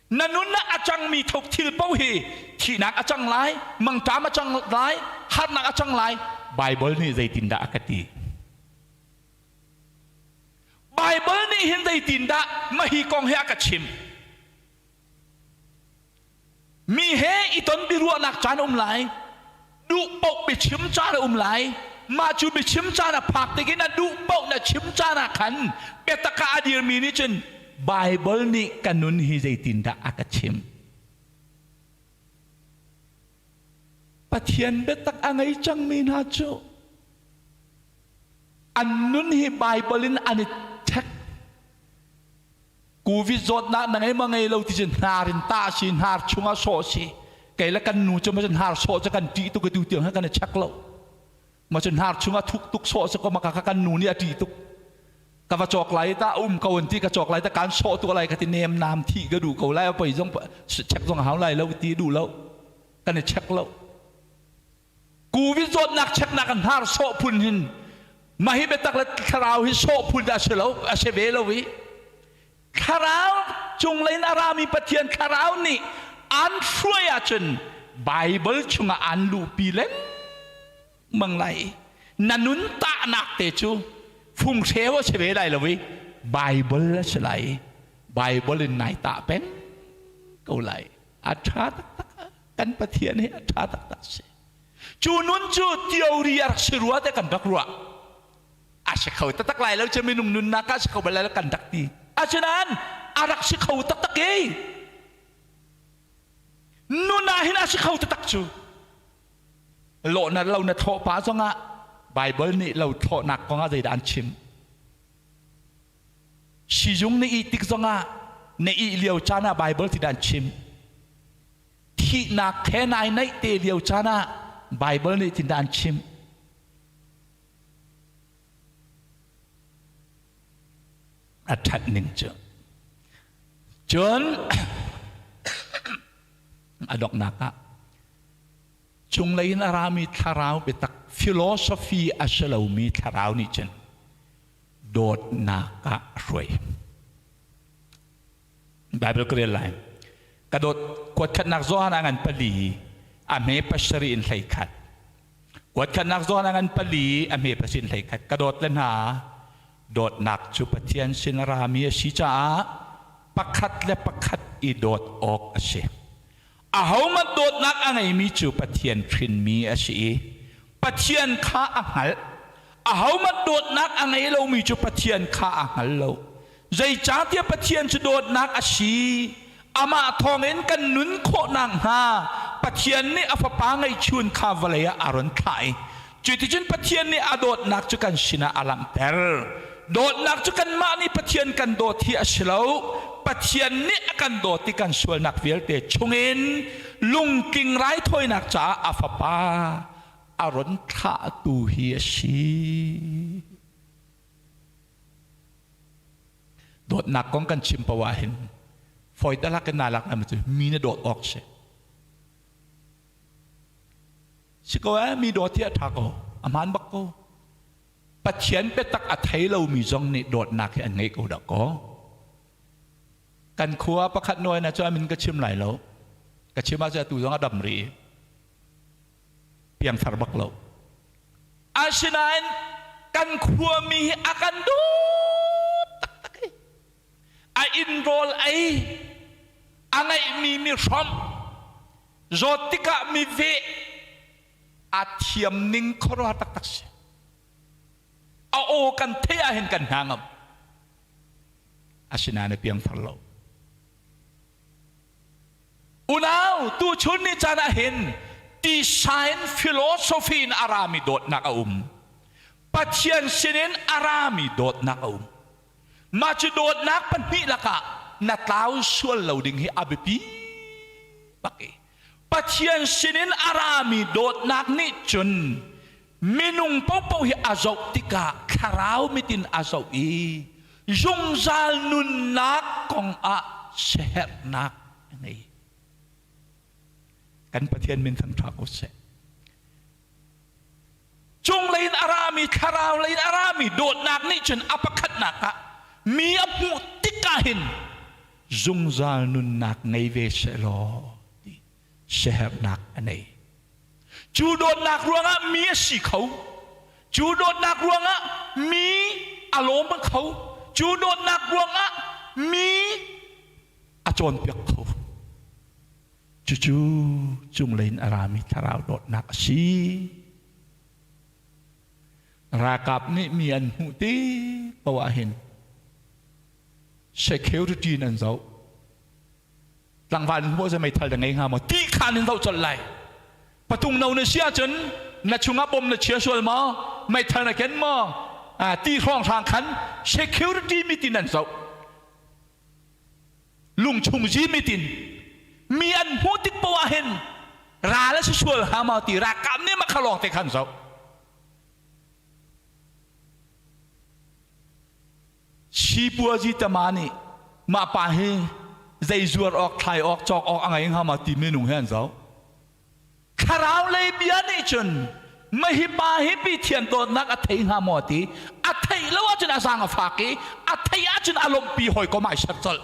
Speaker 6: Na nun ah a cangmi thok thil paoh hi thihnak a cang lai, mangṭam a cang lai, harnak a cang lai. Baibal nih zeitindah a ka ti? Baibal nih hin zeitindah mahi kong hi a ka chimh? Mi he i ton biaruahnak caan um lai, duh paoh biachim caan a um lai. Mah cu biachim caan a phak tik in a duh paoh na chim caan ah khan biatak ah a dirmi nih cun Baibal nih ka nun hi zeitindah a ka chimh? Pathian biatak a ngei cangmi hna cu an nun hi Baibal in an i ṭhek. Covid zawtnak na ngei ma ngei lo ti cu hnar in tah si, hnar chungah sawh si. Kei le kan nu cu ma cu hnar sawh cu kan ṭih tuk i tu tiang kan i check lo. Ma cu hnar chungah thuk tuk sawh si ko ma ka kan nu nih a ṭih tuk. Ka va cawk lai ta um ko an ti ka cawk lai ta kan sawh tuk lai ka ti nem nam thi ka duh ko lai poi zong check zong hau lai lo ti duh lo. Kan i check lo. Covid zawtnak checknak an hnar sawh phun hin mah hi biatak le thlarau hi sawh phun a si lo a si ve lo i thlarau cunglei in a rami Pathian thlarau nih an hruai ahcun Bible chungah an luhpi lengmang lai na nun tahnak te cu funghreu a si ve lai lo i Bible a si lai Bible in nai tah peng ko lai a ṭha taktak. Kan Pathian hi a ṭha taktak si. Cu nun cu theory a rak si rua te kan rak ruah. A si kho taktak lai lo cu minung nunnak ah a si kho bal lai lo kan rak ti. Asinain a rak si kho taktak i nun ah hin a si kho taktak cu. Lawhnak lo na thlawh pa zongah Bible nih lo thlawhnak kongah zeidah an chim? Sizung na ih tik zongah na ih lio caan ah Bible ti dah an chim? Thihnak he nai naih te lio caan ah Bible nih tin dah an chim? A ṭhat ning cu. Cun a donghnak ah cunglei in a rami thlarau biatak philosophy a si lomi thlarau nih cun dawtnak ah a hruai. Bible ka rel lai. Ka dawt kuatkhatnak Johan ah ngan pali a hme pasarih in hlei khat. Kuatkhatnak Johan ah ngan pali a hme pasarih in hlei khat. Ka dawt le hna dawtnak cu Pathian sin a rami a si caah pakhat le pakhat i dawt awk a si. Ahohmanh dawtnak a ngeimi cu Pathian hrinmi a si i Pathian kha a hngalh. Ahohmanh dawtnak a ngei lomi cu Pathian kha a hngal lo. Zeicahtiah Pathian cu dawtnak a si. Amah thawngin kan nun khawh nakhnga Pathian nih a Fapa ngeihchun kha vawlei ah a run thlah i cuticun Pathian nih a dawtnak cu kan sinah a langhter. Dawtnak cu kanmah nih Pathian kan dawt hi a si lo. Pathian nih a kan dawt i kan sualnak vialte chungin lungtling raithawinak caah a Fapa a run thlahtu hi a si. Dawtnak kong kan chim poah hin fawi talak in naa lak na cu mi na dawt awk si. Si ko eh mi dawt hi a ṭha ko, a hmaan bak ko. Pathian biatak a thei lomi zong nih dawtnak hi an ngei ko dah kaw. Kan khua pakhat nawi na cu a min ka chim lai lo. Ka chim ahcun atu zong a dam rih. Piangthar bak lo. Asinain kan khuami hi a kan dawt taktak i a inn rawl ei a ngeihmi mi hrawmh zawt tikah mi veh a thiam ning khuaruahhar taktak si. A aw kan theih ahhin kan hna ngam. Asinain a piangthar lo. Unau, tuchun ni caan ah hin tisa in philosophy in a rami dawtnak a um. Pathian sinin a rami dawtnak a um. Mah cu dawtnak pahnih lakah na tlau sual lo ding hi a biapi bak i Pathian sinin a rami dawtnak nih cun minung paohpaoh hi a zoh tikah thlarau mit in a zoh i zungzal nunnak kong ah siaherhnak a ngei. Kan Pathian min thangṭha ko seh. Cunglei in a rami thlarau lei in a rami dawtnak nih cun a pakhatnak ah mi a hmuh tikah hin zungzal nunnak ngei ve sehlaw ti siaherhnak a nei. Cu dawtnak ruangah mi a si kho. Cu dawtnak ruangah mi a lawm kho. Cu dawtnak ruangah mi a cawnpiak kho. Cucu cunglei in a rami thlarau dawtnak a si. Ralkap nih mi an hmuh ti paoh ahhin security in an zoh. Tlangval in hmuh meithal da ngei hnga maw ti khan in zoh colh lai. Patung no na si ahcun na chungah bom na chia sual maw? Meithal na ken maw? Ti hrawng hrang khan security mitin an zoh. Lungchung zimit in mi an hmuh tik poah ah hin ral a si sual hnga maw ti ralkap nih mah kha lawng te khan zoh. Sipuazi tama nih mah pa hi zei zuar awk thlai awk cawk awk a ngei hnga maw ti minung he an zoh. Thlarau lei bia nih cun mahi pa hi Pathian dawtnak a thei hnga maw ti a theih lo ahcun a zaang a fak i a theih ahcun a lawmhpi hawikom ai ser colh.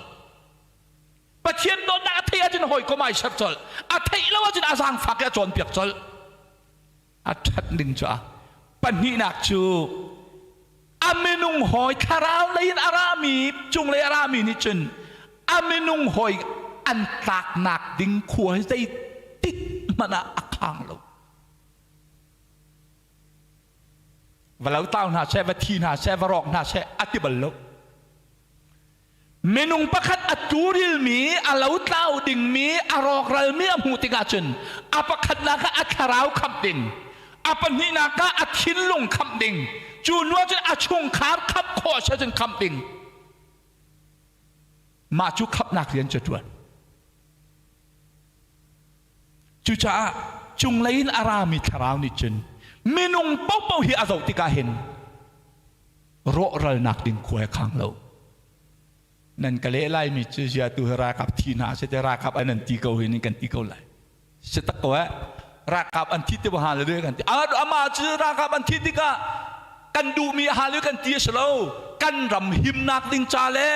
Speaker 6: Pathian dawtnak a theih ahcun hawikom ai ser colh. A theih lo ahcun a zaangfak i a cawnpiak colh. A ṭhat ning cu a pahnihnak cu a minung hawi thlarau lei in a rami cunglei a rami nih cun a minung hawi an tlaknak ding khua hi zei tik hmanh ah a khang lo. Va lo tau hna seh, va thi hna seh, va rawk hna seh a ti bal lo. Minung pakhat a turilmi, a lotlau dingmi, a rawkralmi a hmuh tikah cun a pakhatnak ah a thlarau khamh ding, a pahnihnak ah a thinlung khamh ding, cu hnu ah cun a chungkhar khamh khawh a si ahcun khamh ding. Mah cu khamhnak rian cu a ṭuan. Cucaah cunglei in a rami thlarau nih cun minung paohpaoh hi a zoh tikah hin rawhralnak ding khua a khang lo. Nan ka leh laimi cu zia tu hi ralkap thi hna seh te ralkap an an ti ko hi nin kan ti ko lai. Si tak ko eh. Ralkap an thi ti ha le kan ti. Amah cu ralkap an thi tikah kan duhmi a hal kan ti a si lo. Kan ram himnak ding ca le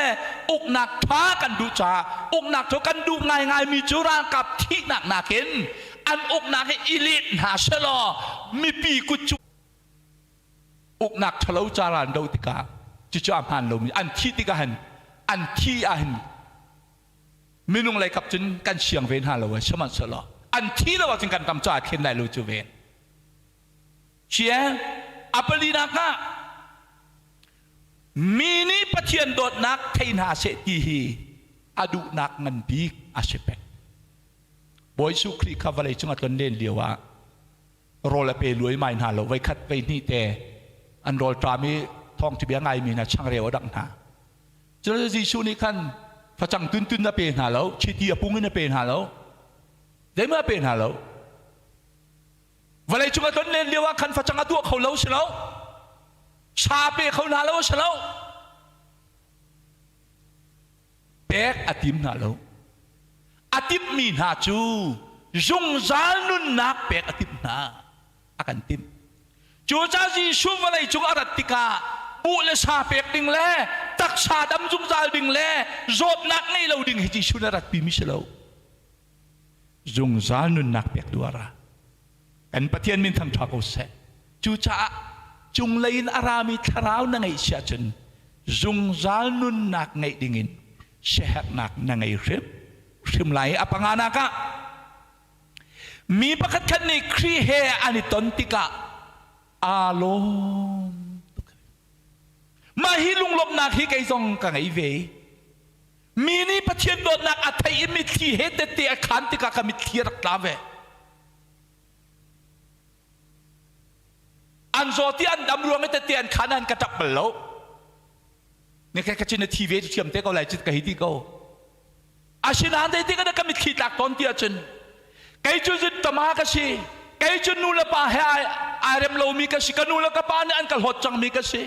Speaker 6: uknak tha kan duh ca uknak cu kan duh ngaingai mi cu ralkap thihnak nakin an uknak hi i let hna selaw mipi kut cu uknak ṭhalo cara an do tikah cucu a hmaan lomi an thih tikah hin an thi ah hin minung lei kap cun kan siang ve hna lo ai sihmanhsehlaw an thi lo ahcun kan ram caah thlen lai lo cu ven cia a palinak ah mi nih Pathian dawtnak thei hna seh ti hi a duhnak ngan bik a si peng. Bawi Jesuh Khrih kha vawlei cung a tlon len lio ah rawl a pe luaimai hna lo voikhat voihnih te an rawl ṭam i thawngṭha bia ngaimi hna changreu a dangh hna. Cun Jesuh nih khan facang tuntun a pe hna lo, chiti a pung in a pe hna lo, zeihmanh a pe hna lo. Vawlei cung a tlon len lio ah khan facang a tuah kho lo si lo, sa pe kho hna lo si lo, pek a tim hna lo. A timhmi hna cu zungzal nunnak pek a timh hna, a kan timh. Cucaah Jesuh vawlei cung a rat tikah buh le sa pek ding le taksa dam zungzal ding le zawtnak ngei lo ding hi Jesuh nih a ratpimi si lo. Zungzal nunnak pek duh a ra. Kan Pathian min thangṭha ko seh. Cucaah cunglei in a rami thlarau na ngeih si ahcun zungzal nunnak ngeih dingin siaherhnak na ngei hrim hrim lai. A panganak ah mi pakhat khat nih Khrih he an i ton tikah aa lawm tuk. Mah hi lunglawmhnak hi kei zong ka ngei ve. Mi nih Pathian dawtnak a theih i mitthli he tette a khaan tikah ka mitthli a rak tla ve. An zaw ti an dam ruang i tette an khaan an ka ṭap bal lo. Ne ka chin na thi ve thiam te ko lai cit ka hi ti ko. Asinain zei tik ah ka mitthli tlak tawn ti ahcun kei cu zit tama ka si. Kei cu nu le pa he ai rem lomi ka si. Ka nu le ka pa nih an ka hlawt cangmi ka si.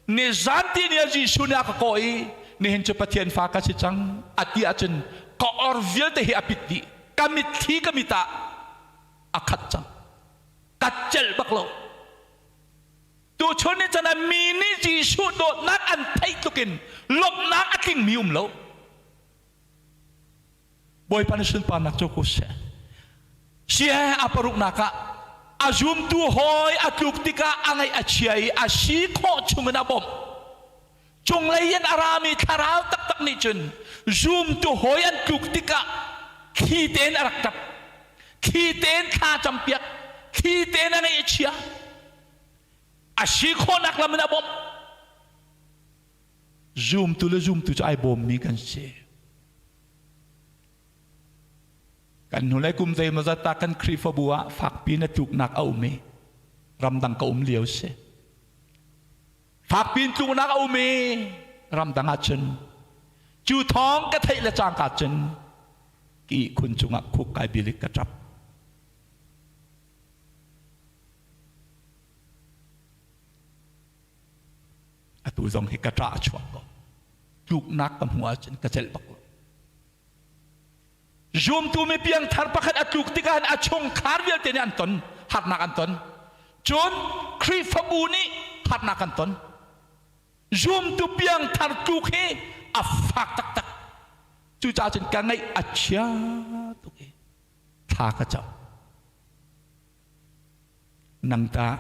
Speaker 6: Nizan ti ni ah Jesuh nih a ka kawh i nihin cu Pathian fa ka si cang a ti ahcun ka or vialte hi a pit dih. Ka mitthli ka mit ah a khat cang. Ka celh bak lo. Tuchun ni chan ah mi nih Jesuh dawtnak an theih tluk in lawmhnak a tlingmi um lo. Bawipa nih sunparnak cu ko seh. Sia a paruknak ah a zumtu hawi a tluk tikah a ngaih a chia i a si khawh chungin a bawmh. Cunglei in a rami thlarau taktak nih cun zumtu hawi an tluk tikah thli tein a rak ṭap. Thli tein thla campiak, thli tein a ngaih a chia. A si khawhnak lam in a bawmh. Zumtu le zumtu cu ai bawmmi kan si. Kan hnulei kum zeimawzat ah kan Khrihfabu ah fakpi in a tluknak a um i ramdang ka um lio si. Fakpi in tluknak a um i ramdang ah cun cu thawng ka theih le cangka cun ki ihkhun cungah khuk kai bil i ka ṭap. Atu zong hi ka ṭah a chuak ko. Tluknak ka hmuh ahcun ka celh bak lo. Zumtu mi piangthar pakhat a tluk tikah a chungkhar vialte nih an ton, harnak an ton. Cun Khrihfabu nih harnak an ton. Zumtu piangthar tluk hi a fak taktak. Cucaah cun ka ngaih a chia tuk i thla ka cam. Nang tah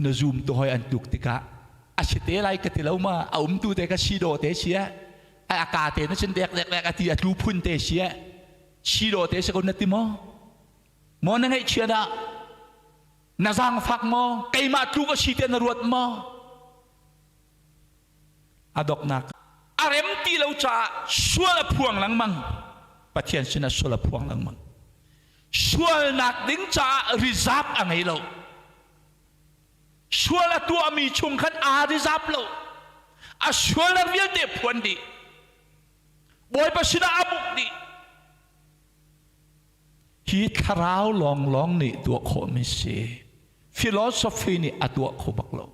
Speaker 6: na zumtu hoi an tluk tikah a si te lai ka ti lo ma a umtu te ka si dawh te si eh a ka te na cun dek dek dek a ti a tlu phun te si eh si dawh te si ko na ti maw? Maw na ngaihchia dah? Na zaangfak maw? Keimah tluk a si tiah na ruat maw? A doknak a rem ti lo caah sual a phuang lengmang. Pathian sinah sual a phuang lengmang. Sualnak ding caah rizap a ngei lo. Sual a tuahmi chung khan aa rizap lo. A sualnak vialte phuan dih. Bawipa sinah a buk dih. Hi thlarau lawnglawng nih tuah khawhmi si. Philosophy nih a tuah kho bak lo.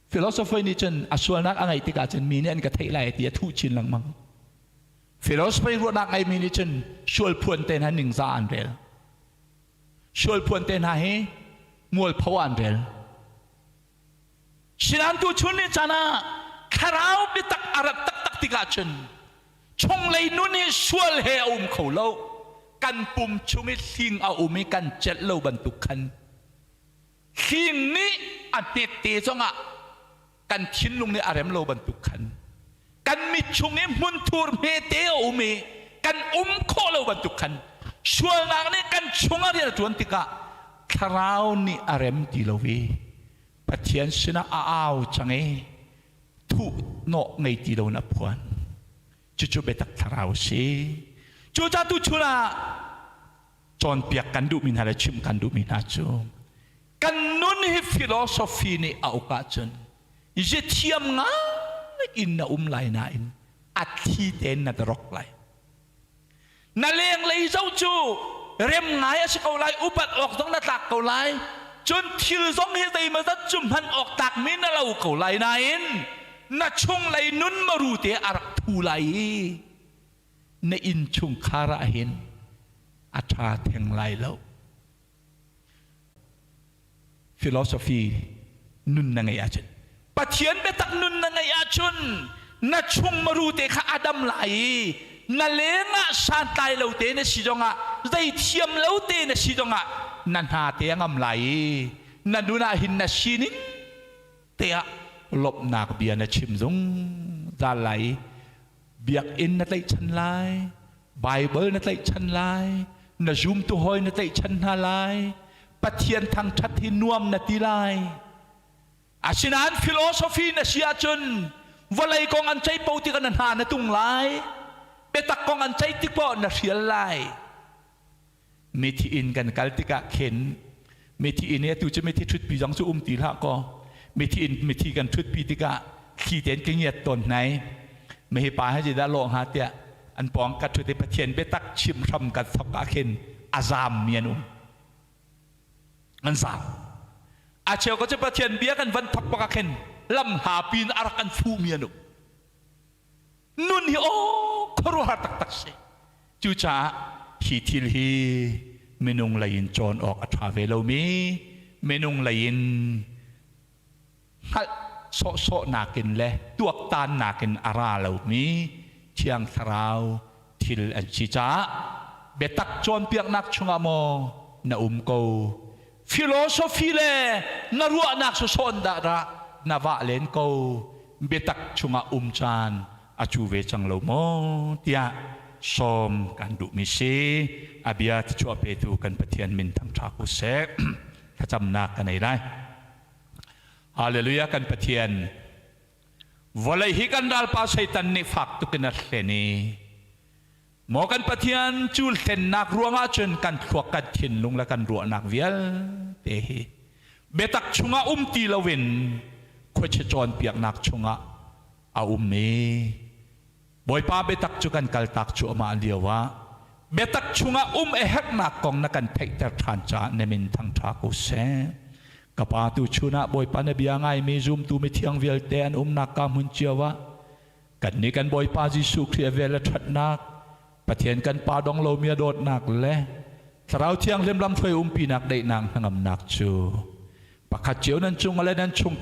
Speaker 6: Philosophy nih cun a sualnak a ngeih tikah cun mi nih an ka theih lai ti a thuh chin lengmang. Philosophy ruahnak ngeimi nih cun sual phuan te hna ningzah an rel. Sual phuan te hna hi mualpho an rel. Sinain tuchun ni caan ah thlarau biatak a rat taktak tikah cun chunglei nun hi sual he a um kho lo. Kan pum chung i hling a um i kan celh lo bantuk khan hling nih a hnette zongah kan thinlung nih a rem lo bantuk khan kan mit chung i hmunthur hmete a um i kan um khawh lo bantuk khan sualnak nih kan chung a rian a ṭuan tikah thlarau nih a rem ti lo i Pathian sinah a au cang i thuh nawh ngei ti loin a phuan. Cucu biatak thlarau a si. Cucaah tuchun ah cawnpiak kan duhmi hna le chimh kan duhmi hna cu kan nun hi philosophy nih a uk ahcun ziathiam ngai in na um lai nain a thli tein na rok lai. Na lenglei zoh cu rem ngai a si ko lai, upat awk zong na tlak ko lai. Cun thil zong hi zeimawzat cu hman awk tlakmi na lo ko lai nain na chunglei nun maru te a rak thu lai i na innchungkhar ah hin a ṭha theng lai lo. Philosophy nun na ngeih ahcun Pathian biatak nun na ngeih ahcun na chung maru te kha a dam lai i na lengah santlai lo te na si zongah zei thiam lo te na si zongah na hna te a ngam lai i na nun ah hin na sining te ah lawmhnak bia na chim zungzal lai i biakinn na tlaihchan lai Bible na tlaihchan lai na zumtu hawi na tlaihchan hna lai Pathian thangṭhat hi nuam na ti lai. Asinain philosophy na si ahcun vawlei kong an ceih po tikah na hna na tung lai. Biatak kong an ceih tik poah na hrial lai. Mithi inn kan kal tikah khin mithi inn i atu cu mithi ṭhutpi zong cu um ti hlah kaw mithi inn mithi kan ṭhutpi tikah thli tein ka ngiat tawn hna i mihi pa hi zeidah lawh hnga tiah an pawng ka ṭhut i Pathian biatak chim hram kan thawk ah khin a zaammi an um. An zaam. A cheu ka cu Pathian bia kan van thawk bak ah khin lam hla pin a rak kan fuhmi an um. Nun hi aw khuaruahhar taktak si. Cucaah hi thil hi minung lei in cawn awk a ṭha ve lomi minung lei in hngalh sawhsawh nakin le tuaktan nakin a ra lomi Thiang Thlarau thil an si caah biatak cawnpiaknak chungah maw na um ko philosophy le na ruahnak sawsawh in dah dah na vah len ko biatak chungah um caan a cu ve cang lo maw tiah sawm kan duhmi si a bia thluachuah petu kan Pathian min thangṭha ko seh. Thlacamnak ka nei lai. Hallelujah. Kan Pathian, vawlei hi kan ralpa Satan nih fak tukin a hlen i maw kan Pathian, cu hlennak ruangah cun kan thluak, kan thinlung le kan ruahnak vialte hi biatak chungah um ti loin khuachia cawnpiaknak chungah a um i Bawipa biatak cu kan kaltak cuahmah lio ah biatak chungah um a herhnak kong na kan theihter ṭhan caah na min thangṭha ko seh. Ka Pa, tu chun ah Bawipa na bia ngaimi zumtu mithiang vialte an umnak ka hmun cio ah kannih kan Bawipa Jesuh Khrih a vel le ṭhatnak, Pathian kan Pa dong lomi a dawtnak le Thlarau Thianghlim lamhruai umpinak daihnak hnangamnak cu pakhat cio nan cung le nan chungkhar